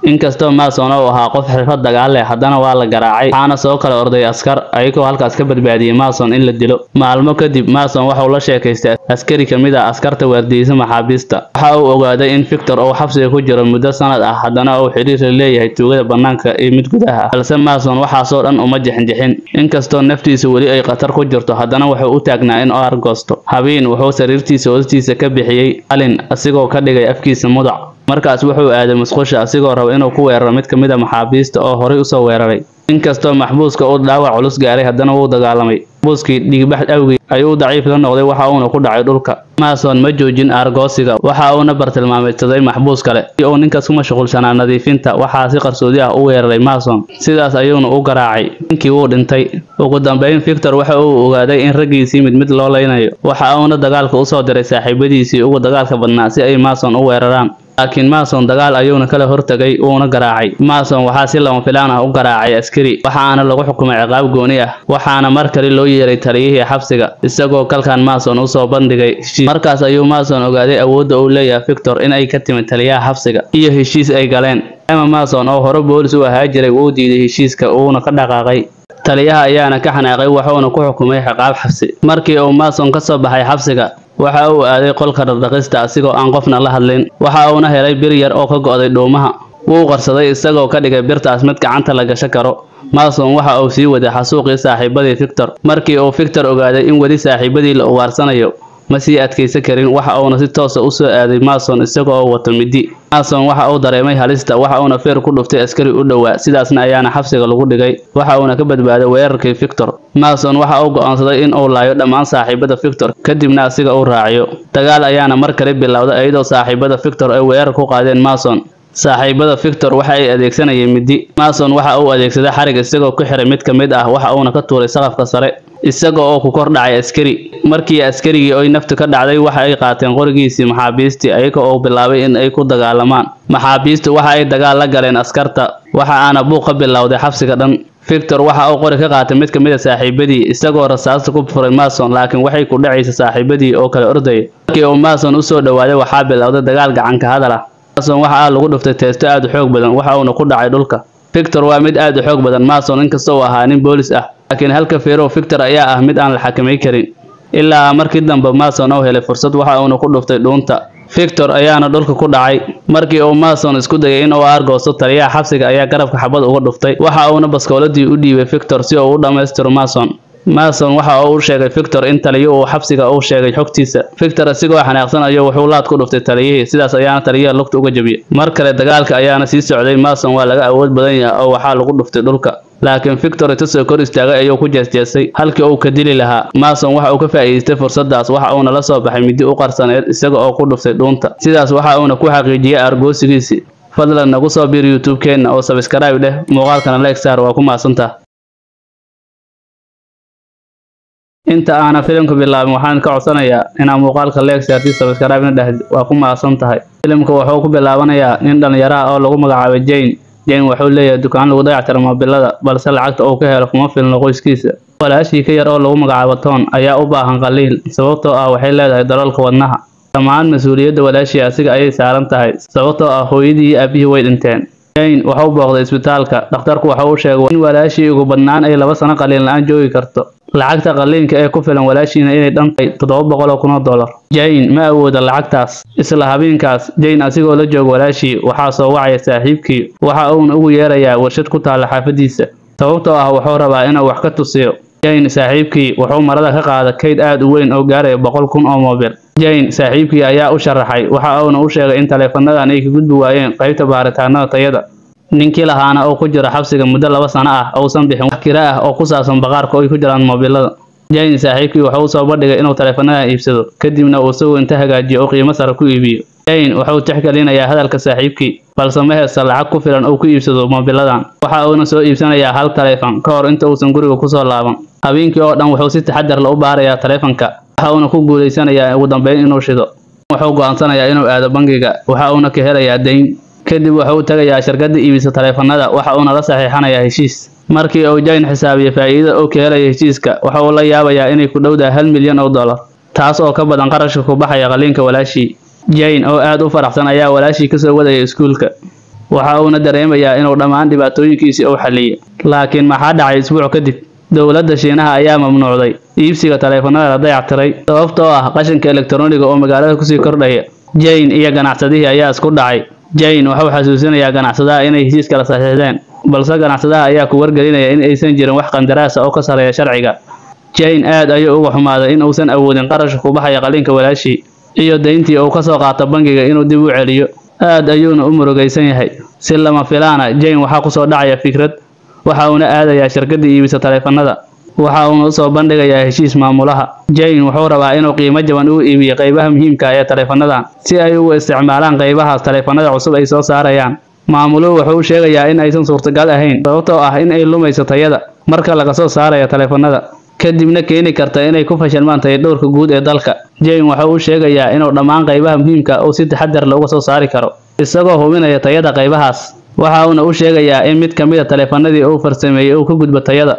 Inkastoo Mason uu ahaa qof xirfad dagaal leh, haddana waa la garaacay, waxaana soo kala orday askar ayagoo halkaas ka badbaadiyay Mason in la dilo. Maalmo kadib Mason waxa uu la sheekaystay askari ka mid ah askarta waardiyeysa maxaabiista. Waxa uu ogaaday in Victor uu xabsiga ku jiro muddo sanad ah, haddana uu xiriir la leeyahay tuugada bannaanka iyo mid gudaha ah. Balse Mason waxaasoo dhan uma jixinjixin. Inkastoo naftiisa weli ay khatar ku jirto, haddana wuxuu u taagnaa in uu aargoosto. Habeen wuxuu sariirtiisa hoostiisa ka bixiyey qalin, asigoo ka dhigay afkiisa mudac. Markaas wuxuu aaday musqusha asigoo raba inuu ku weeraro mid ka mid ah maxaabiista oo horay u soo weeraray. Inkastoo maxbuuska uu dhaawac culus gaaray, haddana wuu dagaalamay. Maxbuuskii dhiigbax awgeed ayuu daciif la noqday, waxa uuna ku dhacay dhulka. Mason ma joojin aargoosiga, waxa uuna bartilmaameedsaday maxbuus kale. Uu ninkaas ku mashquulsanaa nadiifinta, waxaa si qarsoodi ah u weeraray Mason, sidaas ayuuna u garaacay. Ninkii wuu dhintay. Ugu dambeyn Victor waxa uu ogaaday in raggiisii mid mid loo leynayo, waxa uuna dagaalka u soo diray saaxiibadiisii ugu dagaalka badnaa si ay Mason u weeraraan. Laakiin Mason dagaal ayuuna kala hortagay, wuuna garaacay. Mason waxaa si lama filaan ah u garaacay askari, waxaana lagu xukumay ciqaab gooni ah. Waxaana mar kale loo yeeray taliyihii xabsiga, isagoo kalkan Mason u soo bandhigay heshiis. Markaas ayuu Mason ogaaday awoodda uu leeyahay Victor in ay ka timid taliyaha xabsiga iyo heshiis ay galeen. Emma Mason oo hore boolis u ahaa jiray wuu diiday heshiiska, wuuna ka dhaqaaqay. Taliyaha ayaana ka xanaaqay, wuxuuna ku xukumay ciqaab xabsi. Markii uu Mason ka soo baxay xabsiga, waxa uu aaday qolka dhaqdhaqista asigoo aan qofna la hadlin. Waxa uuna helay bir yar oo ka go'day dhuumaha. Wuu qarsaday isagoo ka dhigay birtaas mid gacanta la gashan karo. Mason waxa uu sii waday xasuuqii saaxiibadii Victor. Markii uu Victor ogaaday in weli saaxiibadii la ugaarsanayo, ma sii adkaysan karin, waxa uuna si toos ah u soo aaday Mason isagoo wato midi. Mason waxa uu dareemay halista, waxa uuna feer ku dhuftay askari u dhowaa, sidaasna ayaana xabsiga lagu dhigay. Waxa uuna ka badbaaday weerarkii Victor. Mason waxa uu go'aansaday in uu laayo dhammaan saaxiibada Victor, kadibna asiga uu raaciyo. Dagaal ayaana mar kale bilowday iyadoo saaxiibada Victor ay weerar ku qaadeen Mason. Saaxiibada Victor waxa ay adeegsanayeen midi. Mason waxa uu adeegsaday xarig isagoo ku xiray mid ka mid ah, waxa uuna ka tuuray saqafka sare isaga oo ku kor dhacay askari. Markii askarigii ay naftu ka dhacday, waxa ay qaateen qorigiisii maxaabiistii, ayaga oo bilaabay in ay ku dagaalamaan. Maxaabiistu waxa ay dagaal la galeen askarta, waxa aana buuq ka bilowday xabsiga dhan. Victor waxa uu qori ka qaatay mid ka mid ah saaxiibadii, isagoo rasaasta ku furay Mason, laakiin waxay ku dhacaysa saaxiibadii oo kala ordayay. Markii uu Mason u soo dhawaaday, waxaa bilowday dagaal gacan ka hadal ah. Mason waxa lagu dhuftay teesto aad u xoog badan, waxa uuna ku dhacay dhulka. Victor waa mid aad u xoog badan. Mason inkastoo uu ahaa nin boolis ah, laakiin halka feerow Victor ayaa ah mid aan la xakameyn karin. Ilaa markii dambe Mason uu helay fursad, waxa uuna ku dhuftay dhuunta. Victor ayaana dhulka ku dhacay. Markii uu Mason isku dayay in uu aargoosto, taliyaha xabsiga ayaa garabka xabad uga dhuftay. Waxa uuna baskooladii u dhiibay Victor si uu u dhammaystiro Mason. Mason waxa uu u sheegay Victor in taliyo uu xabsiga uu sheegay xogtiisa. Victor asigoo xanaaqsan ayuu wuxuu laad ku dhuftay taliyihii, sidaas ayaana taliyaha lugta uga jabiyay. Mar kale dagaalka ayaana sii socday. Mason waa laga awood badan yahay oo waxaa lagu dhuftay dhulka. Laakiin Victor inta soo kor istaagay ayuu ku jeesjeesay halkii uu ka dili lahaa. Mason waxa uu ka faa'iideystay fursaddaas, waxa uuna la soo baxay midi u qarsaneed isaga oo ku dhuftay dhuunta. Sidaas waxa uuna ku xaqiijiyay aargoosigiisii. Fadlan nagu soo biir YouTube-keena oo subscribe dheh, muuqaalkana like saar, waa ku mahadsantahay. Inta aana filimka bilaabin, waxaan ka codsanayaa inaad muuqaalka like saartid, subscribe-na dhahdid, waa ku mahadsan tahay. Filimka wuxuu ku bilaabanayaa nin dhalinyaro ah oo lagu magacaabo Jane. Jane wuxuu leeyahay dukaan lagu dayactiro moobilada, balse lacagta uu ka helo kuma filno qoyskiisa. Walaashii ka yar oo lagu magacaabo Ton ayaa u baahan qaliin, sababtoo ah waxay leedahay daloolka wadnaha. Dhammaan mas'uuliyadda walaashii asiga ayay saaran tahay, sababtoo ah hooyadii iyo aabihii way dhinteen. Jane wuxuu booqday isbitaalka. Dhakhtarku waxa uu sheegay in walaashii ugu badnaan ay 2 sano qaliin la'aan joogi karto. Lacagta qaliinka ee ku filan walaashiina inay dhan tahay $700,000. Jane ma awoodo lacagtaas. Isla habeenkaas, Jane asigoo la jooga walaashii waxaa soo wacaya saaxiibkii, waxa uuna ugu yeerayaa warshad ku taalla xaafadiisa, sababtoo ah wuxuu rabaa inuu wax ka tusiyo. Jane saaxiibkii wuxuu marada ka qaaday kayd aad u weyn oo gaaraya 100,000 oo moobil. Jane saaxiibkii ayaa u sharaxay, waxa uuna u sheegay in taleefanadan ay ka gudbi waayeen qaybta baaritaanada tayada. Ninkii lahaana oo ku jira xabsiga muddo 2 sano ah uusan bixin wax kira ah oo ku saabsan bakhaarka ay ku jiraan moobilada. Jane saaxiibkii wuxuu u soo bandhigay inuu taleefanadan iibsado, kadibna uu isagu inta hagaajiyo oo qiimo sare ku iibiyo. Jane wuxuu tixgelinayaa hadalka saaxiibkii, balse ma haysto lacag ku filan oo ku iibsado moobiladan. Waxa uuna soo iibsanayaa hal taleefan ka hor inta uusan guriga ku soo laaban. Habeenkii oo dhan wuxuu si taxadar leh u baarayaa taleefanka, waxa uuna ku guuleysanayaa ugu dambeyn inuu shido. Wuxuu go'aansanayaa inuu aado bangiga, waxa uuna ka helayaa deyn. Kadib wuxuu tagayaa shirkadda iibisa taleefanada, waxa uuna la saxiixanayaa heshiis. Markii uu Jane xisaabiyay faa'iidada uu ka helayo heshiiska, waxa uu la yaabayaa inay ku dhowdahay $1 milyan, taas oo ka badan qarashka ku baxaya qaliinka walaashii. Jane oo aad u faraxsan ayaa walaashii ka soo wadaya iskuulka. Waxa uuna dareemayaa inuu dhammaan dhibaatooyinkiisii uu xalliyay. Laakiin maxaa dhacay isbuuc kadib? Dowladda Shiinaha ayaa mamnuucday iibsiga taleefanada la dayactiray sababtoo ah qashinka elektarooniga oo magaalada kusii kordhaya. Jane iyo ganacsadihii ayaa isku dhacay. Jane wuxuu xasuusinayaa ganacsadaha inay heshiis kala saxiixdeen, balse ganacsadaha ayaa ku wargelinaya in aysan jirin wax qandaraas ah oo ka sarreeya sharciga. Jane aad ayuu uga xumaaday in uusan awoodin qarashka ku baxaya qalliinka walaashii iyo deyntii uu ka soo qaato bangiga inuu dib u celiyo. Aad ayuuna u murugaysan yahay. Si lama filaana, Jane waxaa ku soo dhacaya fikrad. Waxa uuna aadayaa shirkaddii iibisa taleefanada. Waxa uuna u soo bandhigayaa heshiis maamulaha. Jane wuxuu rabaa inuu qiimo jaban u iibiyo qaybaha muhiimka ah ee taleefanadan si ay ugu isticmaalaan qaybahaas taleefanada cusub ay soo saarayaan. Maamuluhu wuxuu u sheegayaa in aysan suurtagal ahayn sababtoo ah in ay lumayso tayada marka laga soo saarayo taleefanada, kadibna keeni karta inay ku fashilmaan tayadhowrka guud ee dalka. Jane wuxuu u sheegayaa inuu dhammaan qaybaha muhiimka ah uu si taxadar leh uga soo saari karo, isagoo hubinaya tayada qaybahaas. Waxa uuna u sheegayaa in mid ka mid ah taleefanadii uu farsameeyey uu ka gudbo tayada.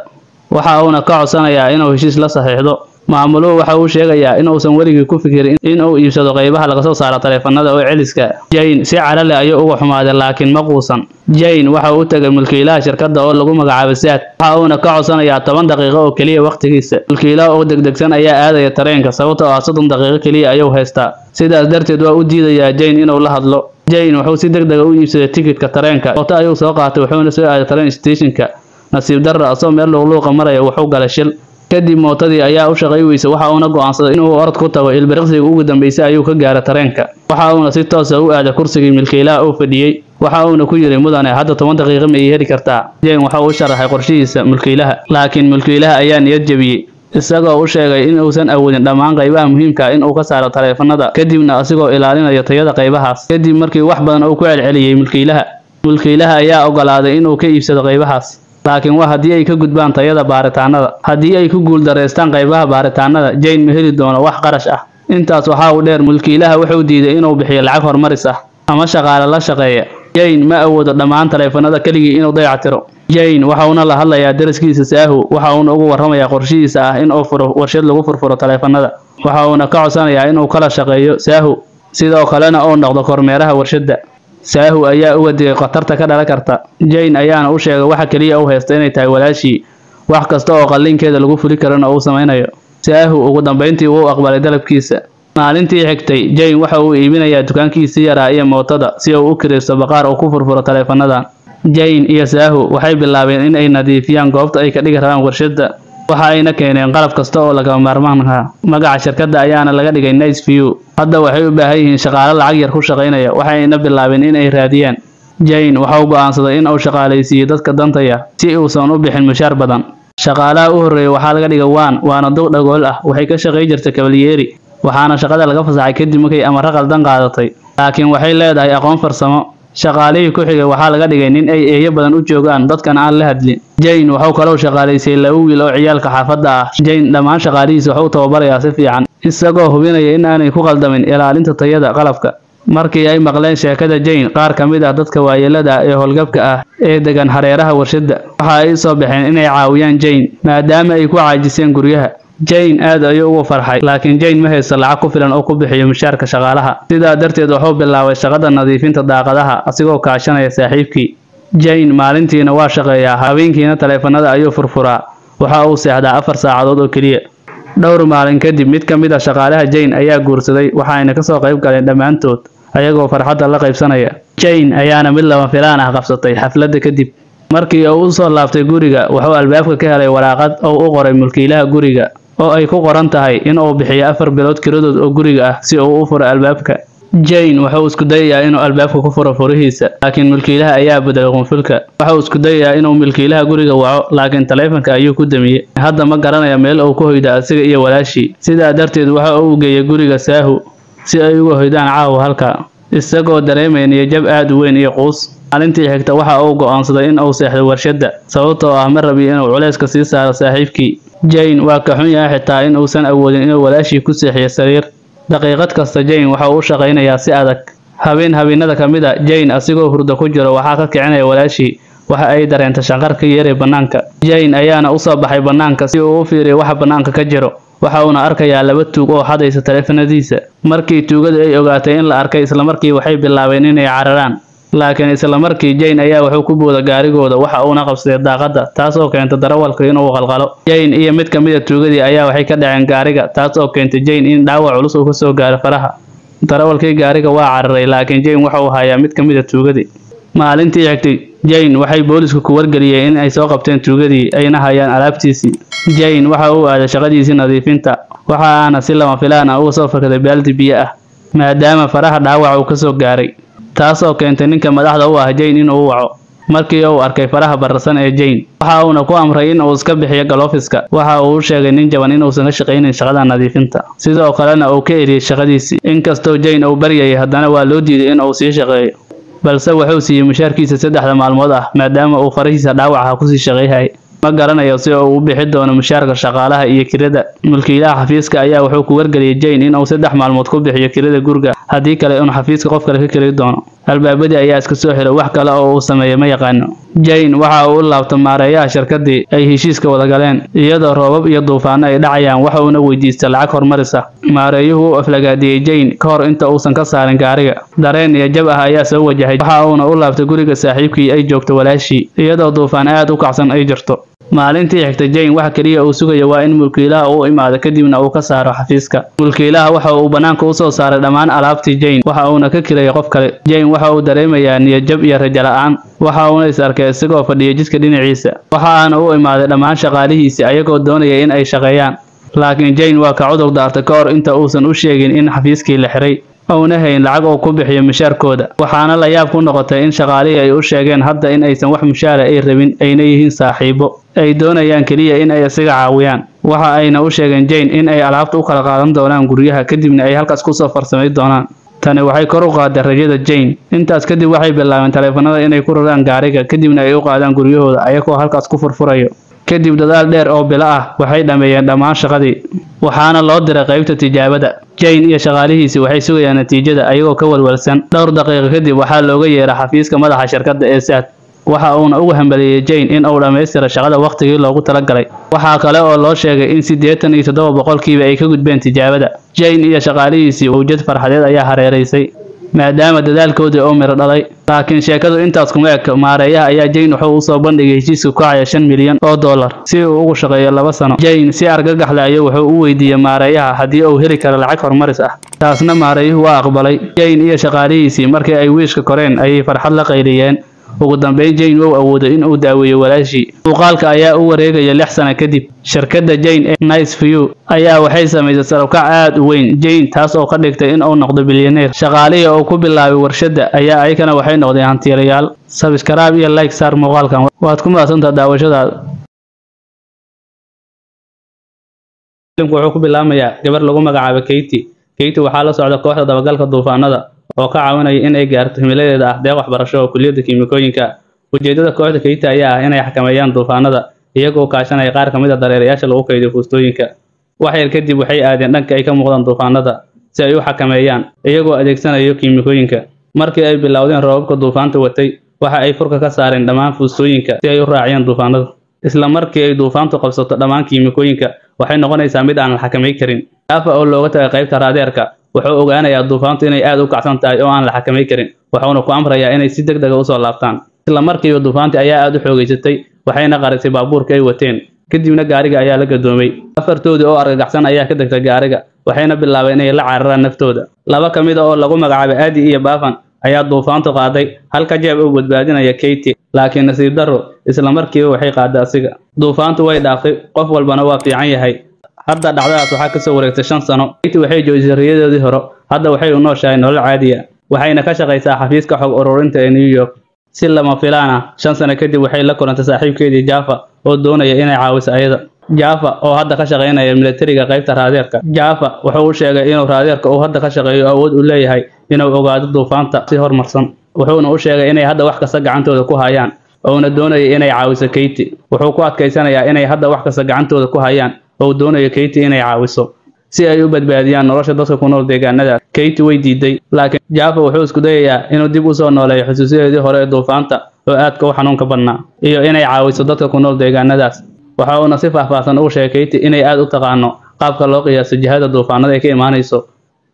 Waxa uuna ka codsanayaa inuu heshiis la saxiixdo. Maamuluhu waxa uu sheegayaa in uusan weligii ku fikirin in uu iibsado qaybaha laga soo saaro taleefanada oo celiska. Jane si cara leh ayuu uga xumaaday, laakiin ma quusan. Jane waxa uu u tagay mulkiilaha shirkadda oo lagu magacaabo Saad. Waxa uuna ka codsanayaa 10 daqiiqo oo keliya waqtigiisa. Mulkiilaha oo degdegsan ayaa aadaya tareenka sababtoo ah 30 daqiiqo keliya ayuu haystaa. Sidaas darteed waa u diidayaa Jane inuu la hadlo. Jane wuxuu si degdeg ah u iibsaday tikidhka tareenka. Mooto ayuu soo qaatay wuxuuna soo aaday tareen stationka. Nasiib darro, asoo meel luuqluuqa maraya wuxuu galay shil. Kadib mootadii ayaa u shaqay weysay, waxa uuna go'aansaday inuu orod ku tago. Ilbiriqsiga ugu dambeysay ayuu ka gaaray tareenka. Waxa uuna si toos ah u aaday kursigii milkiilaha uu fadhiyey. Waxa uuna ku yiri, mudane, hadda 10 daqiiqo ma ii heli kartaa? Jane waxa uu u sharaxay qorshihiisa mulkiilaha, laakiin mulkiilaha ayaa niyad jebiyey, isagoo u sheegay in uusan awoodin dhammaan qaybaha muhiimka ah in uu ka saaro taleefanada, kadibna asigoo ilaalinaya tayada qaybahaas. Kadib markii wax badan uu ku celceliyey mulkiilaha, mulkiilaha ayaa ogolaaday inuu ka iibsado qaybahaas, laakiin waa haddii ay ka gudbaan tayada baaritaanada. Haddii ay ku guuldareystaan qaybaha baaritaanada, Jane ma heli doono wax qarash ah. Intaas waxaa u dheer, mulkiilaha wuxuu diiday inuu bixiyo lacag horumaris ah ama shaqaale la shaqeeya. Jane ma awoodo dhammaan taleefanada keligii inuu dayactiro. Jane waxa uuna la hadlayaa deriskiisa Saahu, waxa uuna ugu warramayaa qorshihiisa ah in uu furo warshad lagu furfuro taleefanada. Waxa uuna ka codsanayaa inuu kala shaqeeyo Saahu, sidoo kalena uu noqdo kormeeraha warshadda. Saahu ayaa uga digay khatarta ka dhalan karta. Jane ayaana u sheegay waxa kaliya uu haysto inay tahay walaashii, wax kasta oo qalliinkeeda lagu fuli karana uu samaynayo. Saahu ugu dambeyntii wuu aqbalay dalabkiisa. Maalintii xigtay, Jane waxa uu iibinayaa dukaankiisii yaraa iyo mootada si uu u kiraysto baqaar uu ku furfuro taleefanadan. Jane iyo Saahu waxay bilaabeen in ay nadiifiyaan goobta ay ka dhigi rabaan warshadda. Waxa ayna keeneen qalab kasta oo lagama maarmaan ah. Magaca shirkadda ayaana laga dhigay Nice View. Hadda waxay u baahan yihiin shaqaale lacag yar ku shaqaynaya, waxayna bilaabeen in ay raadiyaan. Jane waxa uu go'aansaday in uu shaqaalaysiiyo dadka danta yar si uusan u bixin mushaar badan. Shaqaalaha u horreeyay waxaa laga dhigay Wan, waana duq dhagool ah. Waxay ka shaqayn jirtay kabalyeeri, waxaana shaqada laga fasaxay kadib markay amarro qaldan qaadatay. Laakiin waxay leedahay aqoon farsamo. Shaqaalihii ku xigay waxaa laga dhigay nin ay eeyo badan u joogaan, dadkana aan la hadlin. Jane wuxuu kaloo shaqaalaysiiyey 2 wiil oo ciyaalka xaafadda ah. Jane dhammaan shaqaalihiisa wuxuu tababarayaa si fiican, isagoo hubinaya in aanay ku qaldamin ilaalinta tayada qalabka. Markii ay maqleen sheekada Jane, qaar ka mid ah dadka waayeelada ah ee howlgabka ah ee degan hareeraha warshadda waxa ay soo baxeen inay caawiyaan Jane, maadaama ay ku caajiseen guryaha. Jane aad ayuu ugu farxay, laakiin Jane ma haysto lacag ku filan oo ku bixiyo mushaarka shaqaalaha. Sidaa darteed wuxuu bilaabay shaqada nadiifinta daaqadaha asigoo kaashanaya saaxiibkii. Jane maalintiina waa shaqeeyaa, habeenkiina taleefanada ayuu furfuraa. Waxa uu seexdaa 4 saacadood oo keliya. Dhowr maalin kadib, mid ka mid ah shaqaalaha Jane ayaa guursaday, waxayna ka soo qayb galeen dhammaantood ayagoo farxadda la qaybsanaya. Jane ayaana mid lama filaan ah qabsatay xafladda kadib. Markii uu u soo laabtay guriga, wuxuu albaabka ka helay waraaqad oo u qoray mulkiilaha guriga oo ay ku qoran tahay in uu bixiyo 4 bilood kiradood oo guriga ah si uu u furo albaabka. Jane wuxuu isku dayayaa inuu albaabka ku furo furihiisa, laakiin mulkiilaha ayaa bedelay qunfulka. Waxa uu isku dayayaa inuu milkiilaha guriga waco, laakiin taleefanka ayuu ku damiyey. Hadda ma garanayo meel uu ku hoydo asiga iyo walaashii. Sidaa darteed waxa uu geeyay guriga Saahu si ay uga hoydaan caawa halka, isagoo dareemaya niyad-jab aad u weyn iyo quus. Maalintii xigta waxa uu go'aansaday in uu seexdo warshadda, sababtoo ah ma rabi inuu culayska sii saaro saaxiibkii. Jane waa ka xun yahay xitaa in uusan awoodin inuu walaashii ku seexiyo sariir. Daqiiqad kasta Jane waxa uu u shaqaynayaa si adag. Habeen habeenada ka mid ah, Jane asigoo hurdo ku jiro waxaa ka kicinaya walaashii. Waxa ay dareentay shanqar ka yeeray bannaanka. Jane ayaana u soo baxay bannaanka si uu u fiiriyo waxa bannaanka ka jiro. Waxa uuna arkayaa 2 tuug oo xadaysa taleefanadiisa. Markii tuugadu ay ogaatay in la arkay, isla markii waxay bilaabeen inay cararaan. Laakiin isla markii Jane ayaa wuxuu ku booday gaarigooda, waxa uuna qabsaday daaqadda, taas oo keentay darawalka inuu qalqalo. Jane iyo mid ka mid ah tuugadii ayaa waxay ka dhaceen gaariga, taas oo keentay Jane in dhaawac culus uu ka soo gaaro faraha. Darawalkii gaariga waa cararay, laakiin Jane waxa uu hayaa mid ka mid ah tuugadii. Maalintii xigtay, Jane waxay boolisku ku wargeliyeen in ay soo qabteen tuugadii, ayna hayaan alaabtiisii. Jane waxa uu aaday shaqadiisii nadiifinta, waxa aana si lama filaan ah uga soo fakaday baaldi biyo ah, maadaama faraha dhaawac uu ka soo gaaray, taas oo keentay ninka madaxda u ah Jane in uu waco. Markii uu arkay faraha bararsan ee Jane, waxa uuna ku amray in uu iska bixiyo galoofiska. Waxa uu u sheegay nin jaban inuusan ka shaqaynin shaqada nadiifinta, sidoo kalena uu ka eriyay shaqadiisii. Inkastoo Jane uu baryayay, haddana waa loo diiday in uu sii shaqeeyo, balse wuxuu siiyey mushaarkiisa 3 maalmood ah, maadaama uu farahiisa dhaawaca kusii shaqeeyay. Ma garanayo si uu u bixi doono mushaarka shaqaalaha iyo kirada. Mulkiilaha xafiiska ayaa wuxuu ku wargeliyay Jane in uu 3 maalmood ku bixiyo kirada guriga, haddii kale inuu xafiiska qof kale ka kiri doono. Albaabadii ayaa iska soo xiray, wax kale oo uu sameeyo ma yaqaano. Jane waxa uu u laabtay maareeyaha shirkaddii ay heshiiska wada galeen, iyadoo roobab iyo duufaano ay dhacayaan, waxa uuna weydiistay lacag horumaris ah. Maareeyuhu u aflagaadiyey Jane ka hor inta uusan ka saarin gaariga. Dareen iyo jab ah ayaa soo wajahay, waxa uuna u laabtay guriga saaxiibkii ay joogto walaashii, iyadoo duufaan aad u kacsan ay jirto. Maalintii xigtay, Jane waxa kaliya uu sugayo waa in mulkiilaha uu imaado, kadibna uu ka saaro xafiiska. Mulkiilaha waxa uu banaanka u soo saaray dhammaan alaabtii Jane, waxa uuna ka kirayay qof kale. Jane waxa uu dareemayaa niyad jab iyo rajo la'aan, waxa uuna is arkay isagoo fadhiya jidka dhinaciisa. Waxa aana u imaaday dhammaan shaqaalihiisii ayagoo doonaya in ay shaqeeyaan, laakiin Jane waa ka cudur daartay ka hor inta uusan u sheegin in xafiiskii la xiray, uuna hayn lacag uu ku bixiyo mushaarkooda. Waxaana la yaab ku noqotay in shaqaalihii ay u sheegeen hadda in aysan wax mushaara ay rabin, ayna yihiin saaxiibo, ay doonayaan kaliya in ay isaga caawiyaan. Waxa ayna u sheegeen Jane in ay alaabta u kala qaadan doonaan guryaha, kadibna ay halkaas kusoo farsamay doonaan. Tani waxay kor u qaaday rajada Jane. Intaas kadib waxay bilaabeen taleefanada inay ku raraan gaariga, kadibna ay u qaadaan guryahooda ayagoo halkaas ku furfurayo. Kadib dadaal dheer oo bilo ah, waxay dhammeeyeen dhammaan shaqadii, waxaana loo diray qaybta tijaabada. Jane iyo shaqaalihiisii waxay sugayaan natiijada ayagoo ka walwalsan. Dhowr daqiiqo kadib waxaa looga yeeray xafiiska madaxa shirkadda ee Saad, waxa uuna ugu hambalyeeyay Jane in uu dhammaystiro shaqada waqtigii loogu talagalay. Waxaa kale oo loo sheegay in 87% ay ka gudbeen tijaabada. Jane iyo shaqaalihiisii mowjad farxadeed ayaa hareeraysay, maadaama dadaalkoodii uu miro dhalay. Laakiin sheekadu intaas kuma eka. Maareeyaha ayaa Jane wuxuu u soo bandhigay heshiiska ku kacaya $5 milyan si uu ugu shaqeeyo 2 sano. Jane si argagax leh ayuu wuxuu u weydiiyey maareeyaha haddii uu heli karo lacag horumaris ah, taasna maareeyuhu waa aqbalay. Jane iyo shaqaalihiisii markii ay wiishka koreen ayay farxad la qayliyeen. Ugu dambeyn Jane wuu awooday in uu daaweeyo walaashii. Muuqaalka ayaa u wareegaya 6 sano kadib. Shirkadda Jane ee Nice View ayaa waxay samaysay sare u kac aad u weyn Jane, taas oo ka dhigtay in uu noqdo bilyaneer. Shaqaalihii uu ku bilaabay warshadda ayaa ayagana waxay noqdeen hantiilayaal. Subscribe iyo like saar muuqaalkan. Waad ku mahadsantahay daawashadaada. Filimku wuxuu ku bilaabmayaa gabar lagu magacaabo Katie. Katie waxaa la socda kooxda dabagalka duufaanada oo ka caawinaya in ay gaarto himiladeeda ah deeq waxbarasho oo kulliyadda kiimikooyinka. Ujeedada kooxda Katie ayaa ah inay xakameeyaan duufaanada iyagoo kaashanaya qaar ka mid ah dareerayaasha lagu kaydiyo fuustooyinka. Wax yar kadib waxay aadeen dhanka ay ka muuqdaan duufaanada si ay u xakameeyaan iyagoo adeegsanaya kiimikooyinka. Markii ay bilowdeen roobabka duufaanta watay, waxa ay furka ka saareen dhammaan fuustooyinka si ay u raaciyaan duufaanada. Isla markii ay duufaantu qabsato dhammaan kiimikooyinka, waxay noqonaysaa mid aan la xakameyn karin. Jaffa oo looga tagay qaybta raadeerka wuxuu ogaanayaa duufaantu inay aad u kacsan tahay oo aan la xakameyn karin, wuxuuna ku amrayaa inay si degdeg ah usoo laabtaan. Isla markiiba duufaantii ayaa aad u xoogeysatay, waxayna qarisay baabuurka ay wateen. Kadibna gaariga ayaa la gadoomay. Afartoodii oo argagaxsan ayaa ka degtay gaariga, waxayna bilaabeen inay la cararaan naftooda. 2 ka mid ah oo lagu magacaabay Adi iyo Bafan ayaa duufaantu qaaday, halka Jeeb uu badbaadinaya Katie, laakiin nasiib darro isla markiiba waxay qaaday asiga. Duufaantu way dhaaftay, qof walbana waa fiican yahay. Hadda dhacdadaas waxaa ka soo wareegtay 5 sano. Katie waxay joojisay riyadoodii hore, hadda waxay u nooshahay nolol caadi ah, waxayna ka shaqaysaa xafiiska xog ururinta ee New York. Si lama filaan ah, 5 sano kadib waxay la kulantay saaxiibkeedii Jaffa oo doonaya inay caawiso ayada. Jaffa oo hadda ka shaqeynaya militariga qaybta raadeerka. Jaffa wuxuu u sheegay inuu raadeerka uu hadda ka shaqeeyo awood u leeyahay inuu ogaado duufaanta si horumarsan. Wuxuuna u sheegay inay hadda wax kasta gacantooda ku hayaan, uuna doonayo inay caawiso Katie. Wuxuu ku adkaysanayaa inay hadda wax kasta gacantooda ku hayaan, oo doonayo Katie inay caawiso si ay u badbaadiyaan nolosha dadka ku nool deegaanada. Katie way diiday, laakiin Jaffa wuxuu isku dayayaa inuu dib u soo nooleeyo xusuusideedii hore ee duufaanta oo aadka u xanuunka badnaa, iyo inay caawiso dadka ku nool deegaanadaas. Waxa uuna si faahfaahsan ugu sheegay Katie inay aad u taqaano qaabka loo qiyaaso jihada duufaanada ay ka imaanayso.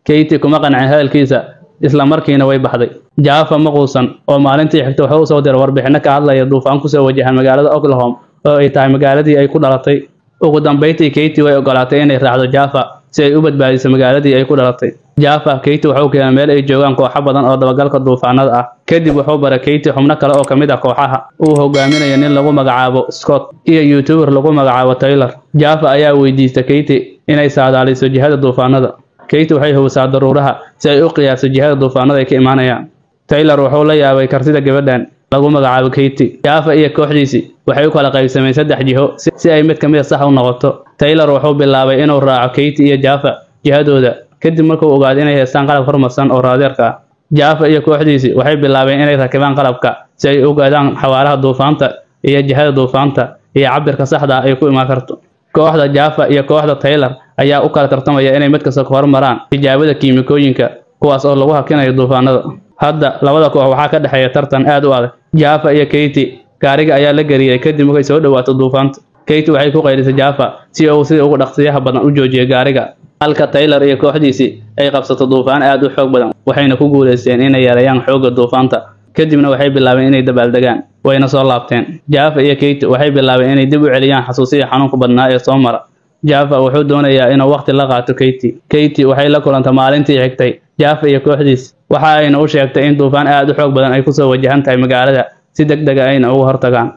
Katie kuma qancin hadalkiisa, isla markiina way baxday. Jaffa ma quusan oo maalintii xigta wuxuu u soo diray warbixino ka hadlaya duufaan ku soo wajahan magaalada Oklahoma oo ay tahay magaaladii ay ku dhalatay. Ugu dambeyntii Katie way ogolaatay inay raacdo Jaffa si ay u badbaadiso magaaladii ay ku dhalatay. Jaffa Katie wuxuu keenay meel ay joogaan kooxo badan oo dabagalka duufaanada ah. Kadib wuxuu baray Katie xubno kale oo ka mid ah kooxaha uu hogaaminayo nin lagu magacaabo Scott iyo YouTuber lagu magacaabo Taylor. Jaffa ayaa weydiistay Katie inay saadaaliso jihada duufaanada. Katie waxay hubisaa daruuraha si ay u qiyaaso jihada duufaanada ay ka imaanayaan. Taylor wuxuu la yaabay kartida gabadhan lagu magacaabo Katie. Jaffa iyo kooxdiisii waxay u kala qaybsameen 3 jiho si ay mid ka mid ah sax u noqoto. Taylor wuxuu bilaabay inuu raaco Katie iyo Jaffa jihadooda kadib markuu ogaaday inay haystaan qalab horumarsan oo raadeerka ah. Jaffa iyo kooxdiisii waxay bilaabeen inay rakibaan qalabka si ay u ogaadaan xawaaraha duufaanta iyo jihada duufaanta iyo cabirka saxda ah ay ku imaan karto. Kooxda Jaffa iyo kooxda Taylor ayaa u kala tartamaya inay mid kasta ka hormaraan tijaabada kiimikooyinka kuwaas oo lagu hakinayo duufaanada. Hadda labada koox waxaa ka dhexeeya tartan aad u adag. Jaffa iyo Katie gaariga ayaa la geliyay kadib markay soo dhawaato duufaanta. Katie waxay ku qaylisay Jaffa si uu sida ugu dhaqsiyaha badan u joojiyo gaariga, halka Taylor iyo kooxdiisii ay qabsato duufaan aad u xoog badan, waxayna ku guuleysteen inay yareeyaan xoogga duufaanta. Kadibna waxay bilaabeen inay dabaaldegaan, wayna soo laabteen. Jaffa iyo Katie waxay bilaabeen inay dib u celiyaan xasuusihii xanuunka badnaa ee soo mara. Jaffa wuxuu doonayaa inuu waqti la qaato Katie. Katie waxay la kulantay maalintii xigtay Jaffa iyo kooxdiis, waxa ayna u sheegtay in duufaan aad u xoog badan ay ku soo wajahan tahay magaalada si degdeg ah ayna uga hortagaan.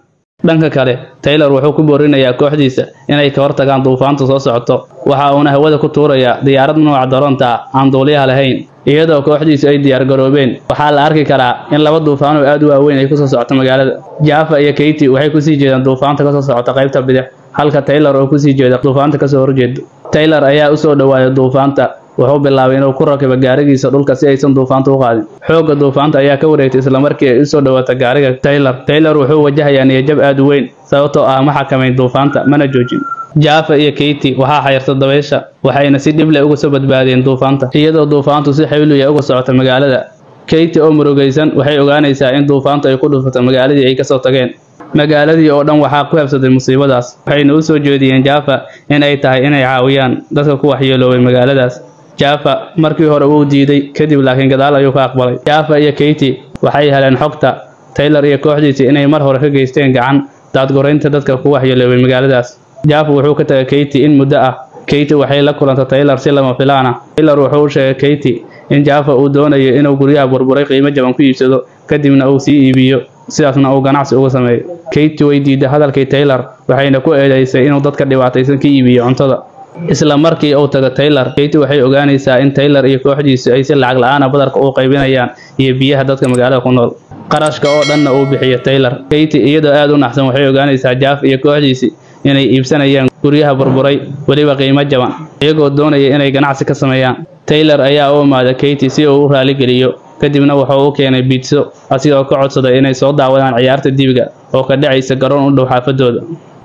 Dhanka kale, Taylor wuxuu ku boorinayaa kooxdiisa inay ka hortagaan duufaanta soo socoto. Waxa uuna hawada ku tuurayaa diyaarad nooca daroonta ah aan duuliyaha lahayn. Iyadoo kooxdiisu ay diyaar garoobeen, waxaa la arki karaa in laba duufaan oo aad u waaweyn ay ku soo socoto magaalada. Jaffa iyo Katie waxay ku sii jeedaan duufaanta ka soo socota qaybta bidix, halka Taylor oo ku sii jeeda duufaanta ka soo horjeeda. Taylor ayaa u soo dhawaaday duufaanta, wuxuu bilaabay inuu ku rakibo gaarigiisa dhulka si aysan duufaantu u qaadin. Xoogga duufaanta ayaa ka wareegtay isla markii ay u soo dhawaatay gaariga Taylor. Taylor wuxuu wajahayaa niyad-jab aad u weyn sababtoo ah ma xakamayn duufaanta mana joojin. Jaffa iyo Katie waxaa xayirtay dabaysha, waxayna si dhib leh uga soo badbaadeen duufaanta, iyadoo duufaantu si xawli ah uga socota magaalada. Katie oo murugaysan waxay ogaanaysaa in duufaantu ay ku dhufatay magaaladii ay ka soo tageen. Magaaladii oo dhan waxaa ku habsatay musiibadaas, waxayna u soo jeediyeen Jaffa in ay tahay inay caawiyaan dadka ku waxyeeloobay magaaladaas. Jaffa markii hore wuu diiday, kadib laakiin gadaal ayuu ka aqbalay. Jaffa iyo Katie waxay heleen xogta Taylor iyo kooxdiisii inay mar hore ka geysteen gacan daadgureynta dadka ku waxyeeloobay magaaladaas. Jaffa wuxuu ka tagay Katie in muddo ah. Katie waxay la kulantay Taylor si lama filaan ah. Taylor wuxuu u sheegay Katie in Jaffa uu doonayo inuu guryaha burburay qiimo jaban ku iibsado, kadibna uu sii iibiyo, sidaasna uu ganacsi uga sameeyo. Katie way diiday hadalkii Taylor, waxayna ku eedeysay inuu dadka dhibaataysan ka iibiyo cuntada. Isla markii uu tago Taylor, Katie waxay ogaanaysaa in Taylor iyo kooxdiisu ay si lacag la'aan ah badarka u qaybinayaan iyo biyaha dadka magaalada ku nool. Qarashka oo dhanna uu bixiyo Taylor. Katie iyadoo aad u naxsan waxay ogaanaysaa Jaffa iyo kooxdiisii inay iibsanayaan guryaha burburay weliba qiimo jaban, iyagoo doonaya inay ganacsi ka sameeyaan. Taylor ayaa u imaaday Katie si uu u raali geliyo, kadibna wuxuu u keenay biidso asigoo ka codsaday inay soo daawadaan ciyaarta dibiga oo ka dhacaysa garoon u dhow xaafadooda,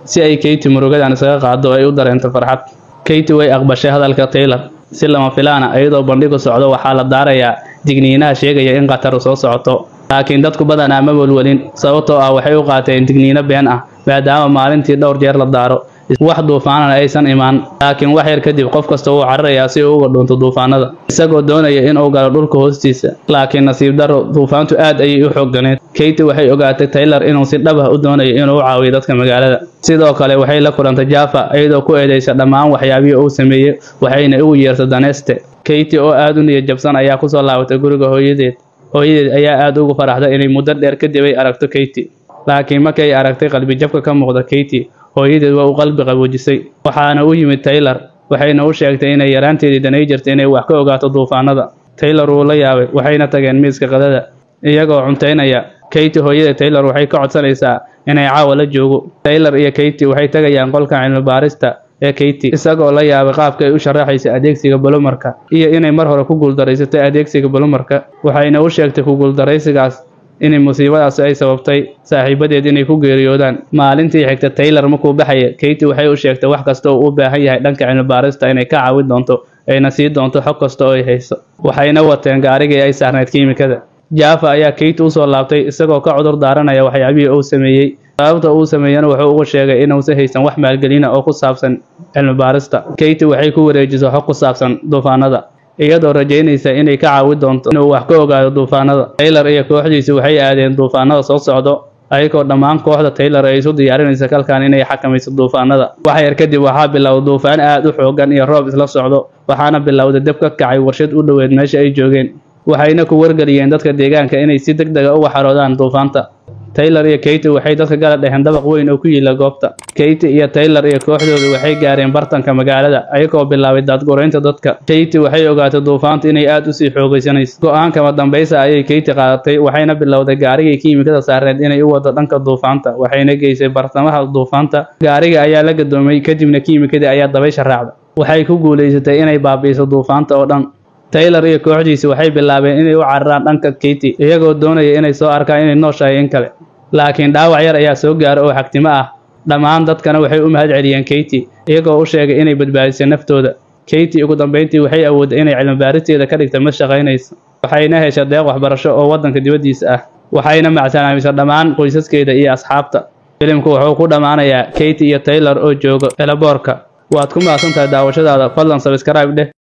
si ay Katie murugadan isaga qaado oo ay u dareento farxad. Katie way aqbashay hadalka Taylor si lama filaan ah. Iyadoo bandhigu socdo waxaa la daarayaa digniinaha sheegaya in khatar soo socoto, laakiin dadku badanaa ma walwalin sababtoo ah waxay u qaateen digniino been ah, maadaama maalintii dhowr jeer la daaro wax duufaanana aysan imaan. Laakiin wax yar kadib qof kasta wuu cararayaa si uu uga dhuunto duufaanada, isagoo doonaya inuu galo dhulka hoostiisa. Laakiin nasiib darro, duufaantu aad ayay u xoogganeed. Katie waxay ogaatay Taylor inuu si dhab ah u doonayo inuu u caawiyo dadka magaalada. Sidoo kale waxay la kulantay Jaffa iyadoo ku eedeysa dhammaan waxyaabihii uu sameeyay, waxayna ugu yeertay Daneste. Katie oo aad u niyad jabsan ayaa ku soo laabatay guriga hooyadeed. Hooyadeed ayaa aad ugu faraxday inay muddo dheer kadib ay aragto Katie, laakiin markay aragtay qalbi jabka ka muuqda Katie, hooyadeed waa u qalbi qaboojisay. Waxaana u yimid Taylor, waxayna u sheegtay inay yaraanteedii danay jirtay inay wax ka ogaato duufaanada. Taylor wuu la yaabay, waxayna tageen miiska qadada iyagoo cuntaynaya. Katie hooyada Taylor waxay ka codsanaysaa inay caawa la joogo. Taylor iyo Katie waxay tagayaan qolka cilmi baarista ee Katie, isagoo la yaabay qaabka ay u sharaxayso adeegsiga bulumarka iyo inay mar hore ku guuldareysatay adeegsiga bulumarka. Waxayna u sheegtay ku guuldareysigaas in musiibadaas ay sababtay saaxiibadeed inay ku geeriyoodaan. Maalintii xigta Taylor markuu baxaya, Katie waxay u sheegtay wax kasta oo u baahan yahay dhanka cilmi baarista inay ka caawin doonto, ayna sii doonto xog kasta oo ay hayso. Waxayna wateen gaarigii ay saarnayd kiimikada. Jaffa ayaa Katie u soo laabtay isagoo ka cudur daaranaya waxyaabihii uu sameeyay. Sababta uu sameeyana wuxuu ugu sheegay inuusan haysan wax maalgelin ah oo ku saabsan cilmi baarista. Katie waxay ku wareejisay xog ku saabsan duufaanada. Iyadoo rajaynaysa inay ka caawi doonto inuu wax ka ogaado duufaanada. Taylor iyo kooxdiisu waxay aadeen duufaanada soo socdo, ayagoo dhammaan kooxda Taylor ay isu diyaarinaysa kalkan inay xakamayso duufaanada. Wax yar kadib waxaa bilowday duufaan aad u xooggan iyo roob isla socdo, waxaana bilowday dab ka kacay warshad u dhoweed meesha ay joogeen. Waxayna ku wargeliyeen dadka deegaanka inay si degdeg ah uga xaroodaan duufaanta. Taylor iyo Katie waxay dadka kala dhexeen dabaq weyn oo ku yiila goobta. Katie iyo Taylor iyo kooxdoodu waxay gaareen bartanka magaalada, ayagoo bilaabay daadgureynta dadka. Katie waxay ogaatay duufaanta inay aad u sii xoogaysanayso. Go'aan kama dambaysa ayay Katie qaadatay, waxayna bilowday gaarigii kiimikada saarneed inay u wado dhanka duufaanta, waxayna geysay bartamaha duufaanta. Gaariga ayaa la gadoomay, kadibna kiimikadii ayaa dabaysha raacday. Waxay ku guulaysatay inay baabi'iso duufaanta oo dhan. Taylor iyo kooxdiisu waxay bilaabeen inay u cararaan dhanka Katie, iyagoo doonaya inay soo arkaan inay nooshahay in kale. Laakiin dhaawac yar ayaa soo gaaray oo xagtimo ah. Dhammaan dadkana waxay u mahadceliyeen Katie, iyagoo u sheegay inay badbaadisay naftooda. Katie ugu dambeyntii waxay awoodday inay cilmi baaristeeda ka dhigto mid shaqaynaysa, waxayna heshay deeq waxbarasho oo waddanka dibaddiisa ah, waxayna macsalaamisay dhammaan qoysaskeeda iyo asxaabta. Filimku wuxuu ku dhammaanayaa Katie iyo Taylor oo jooga elaboorka. Waad ku mahadsantahay daawashadaada. Fadlan subscribe dheh.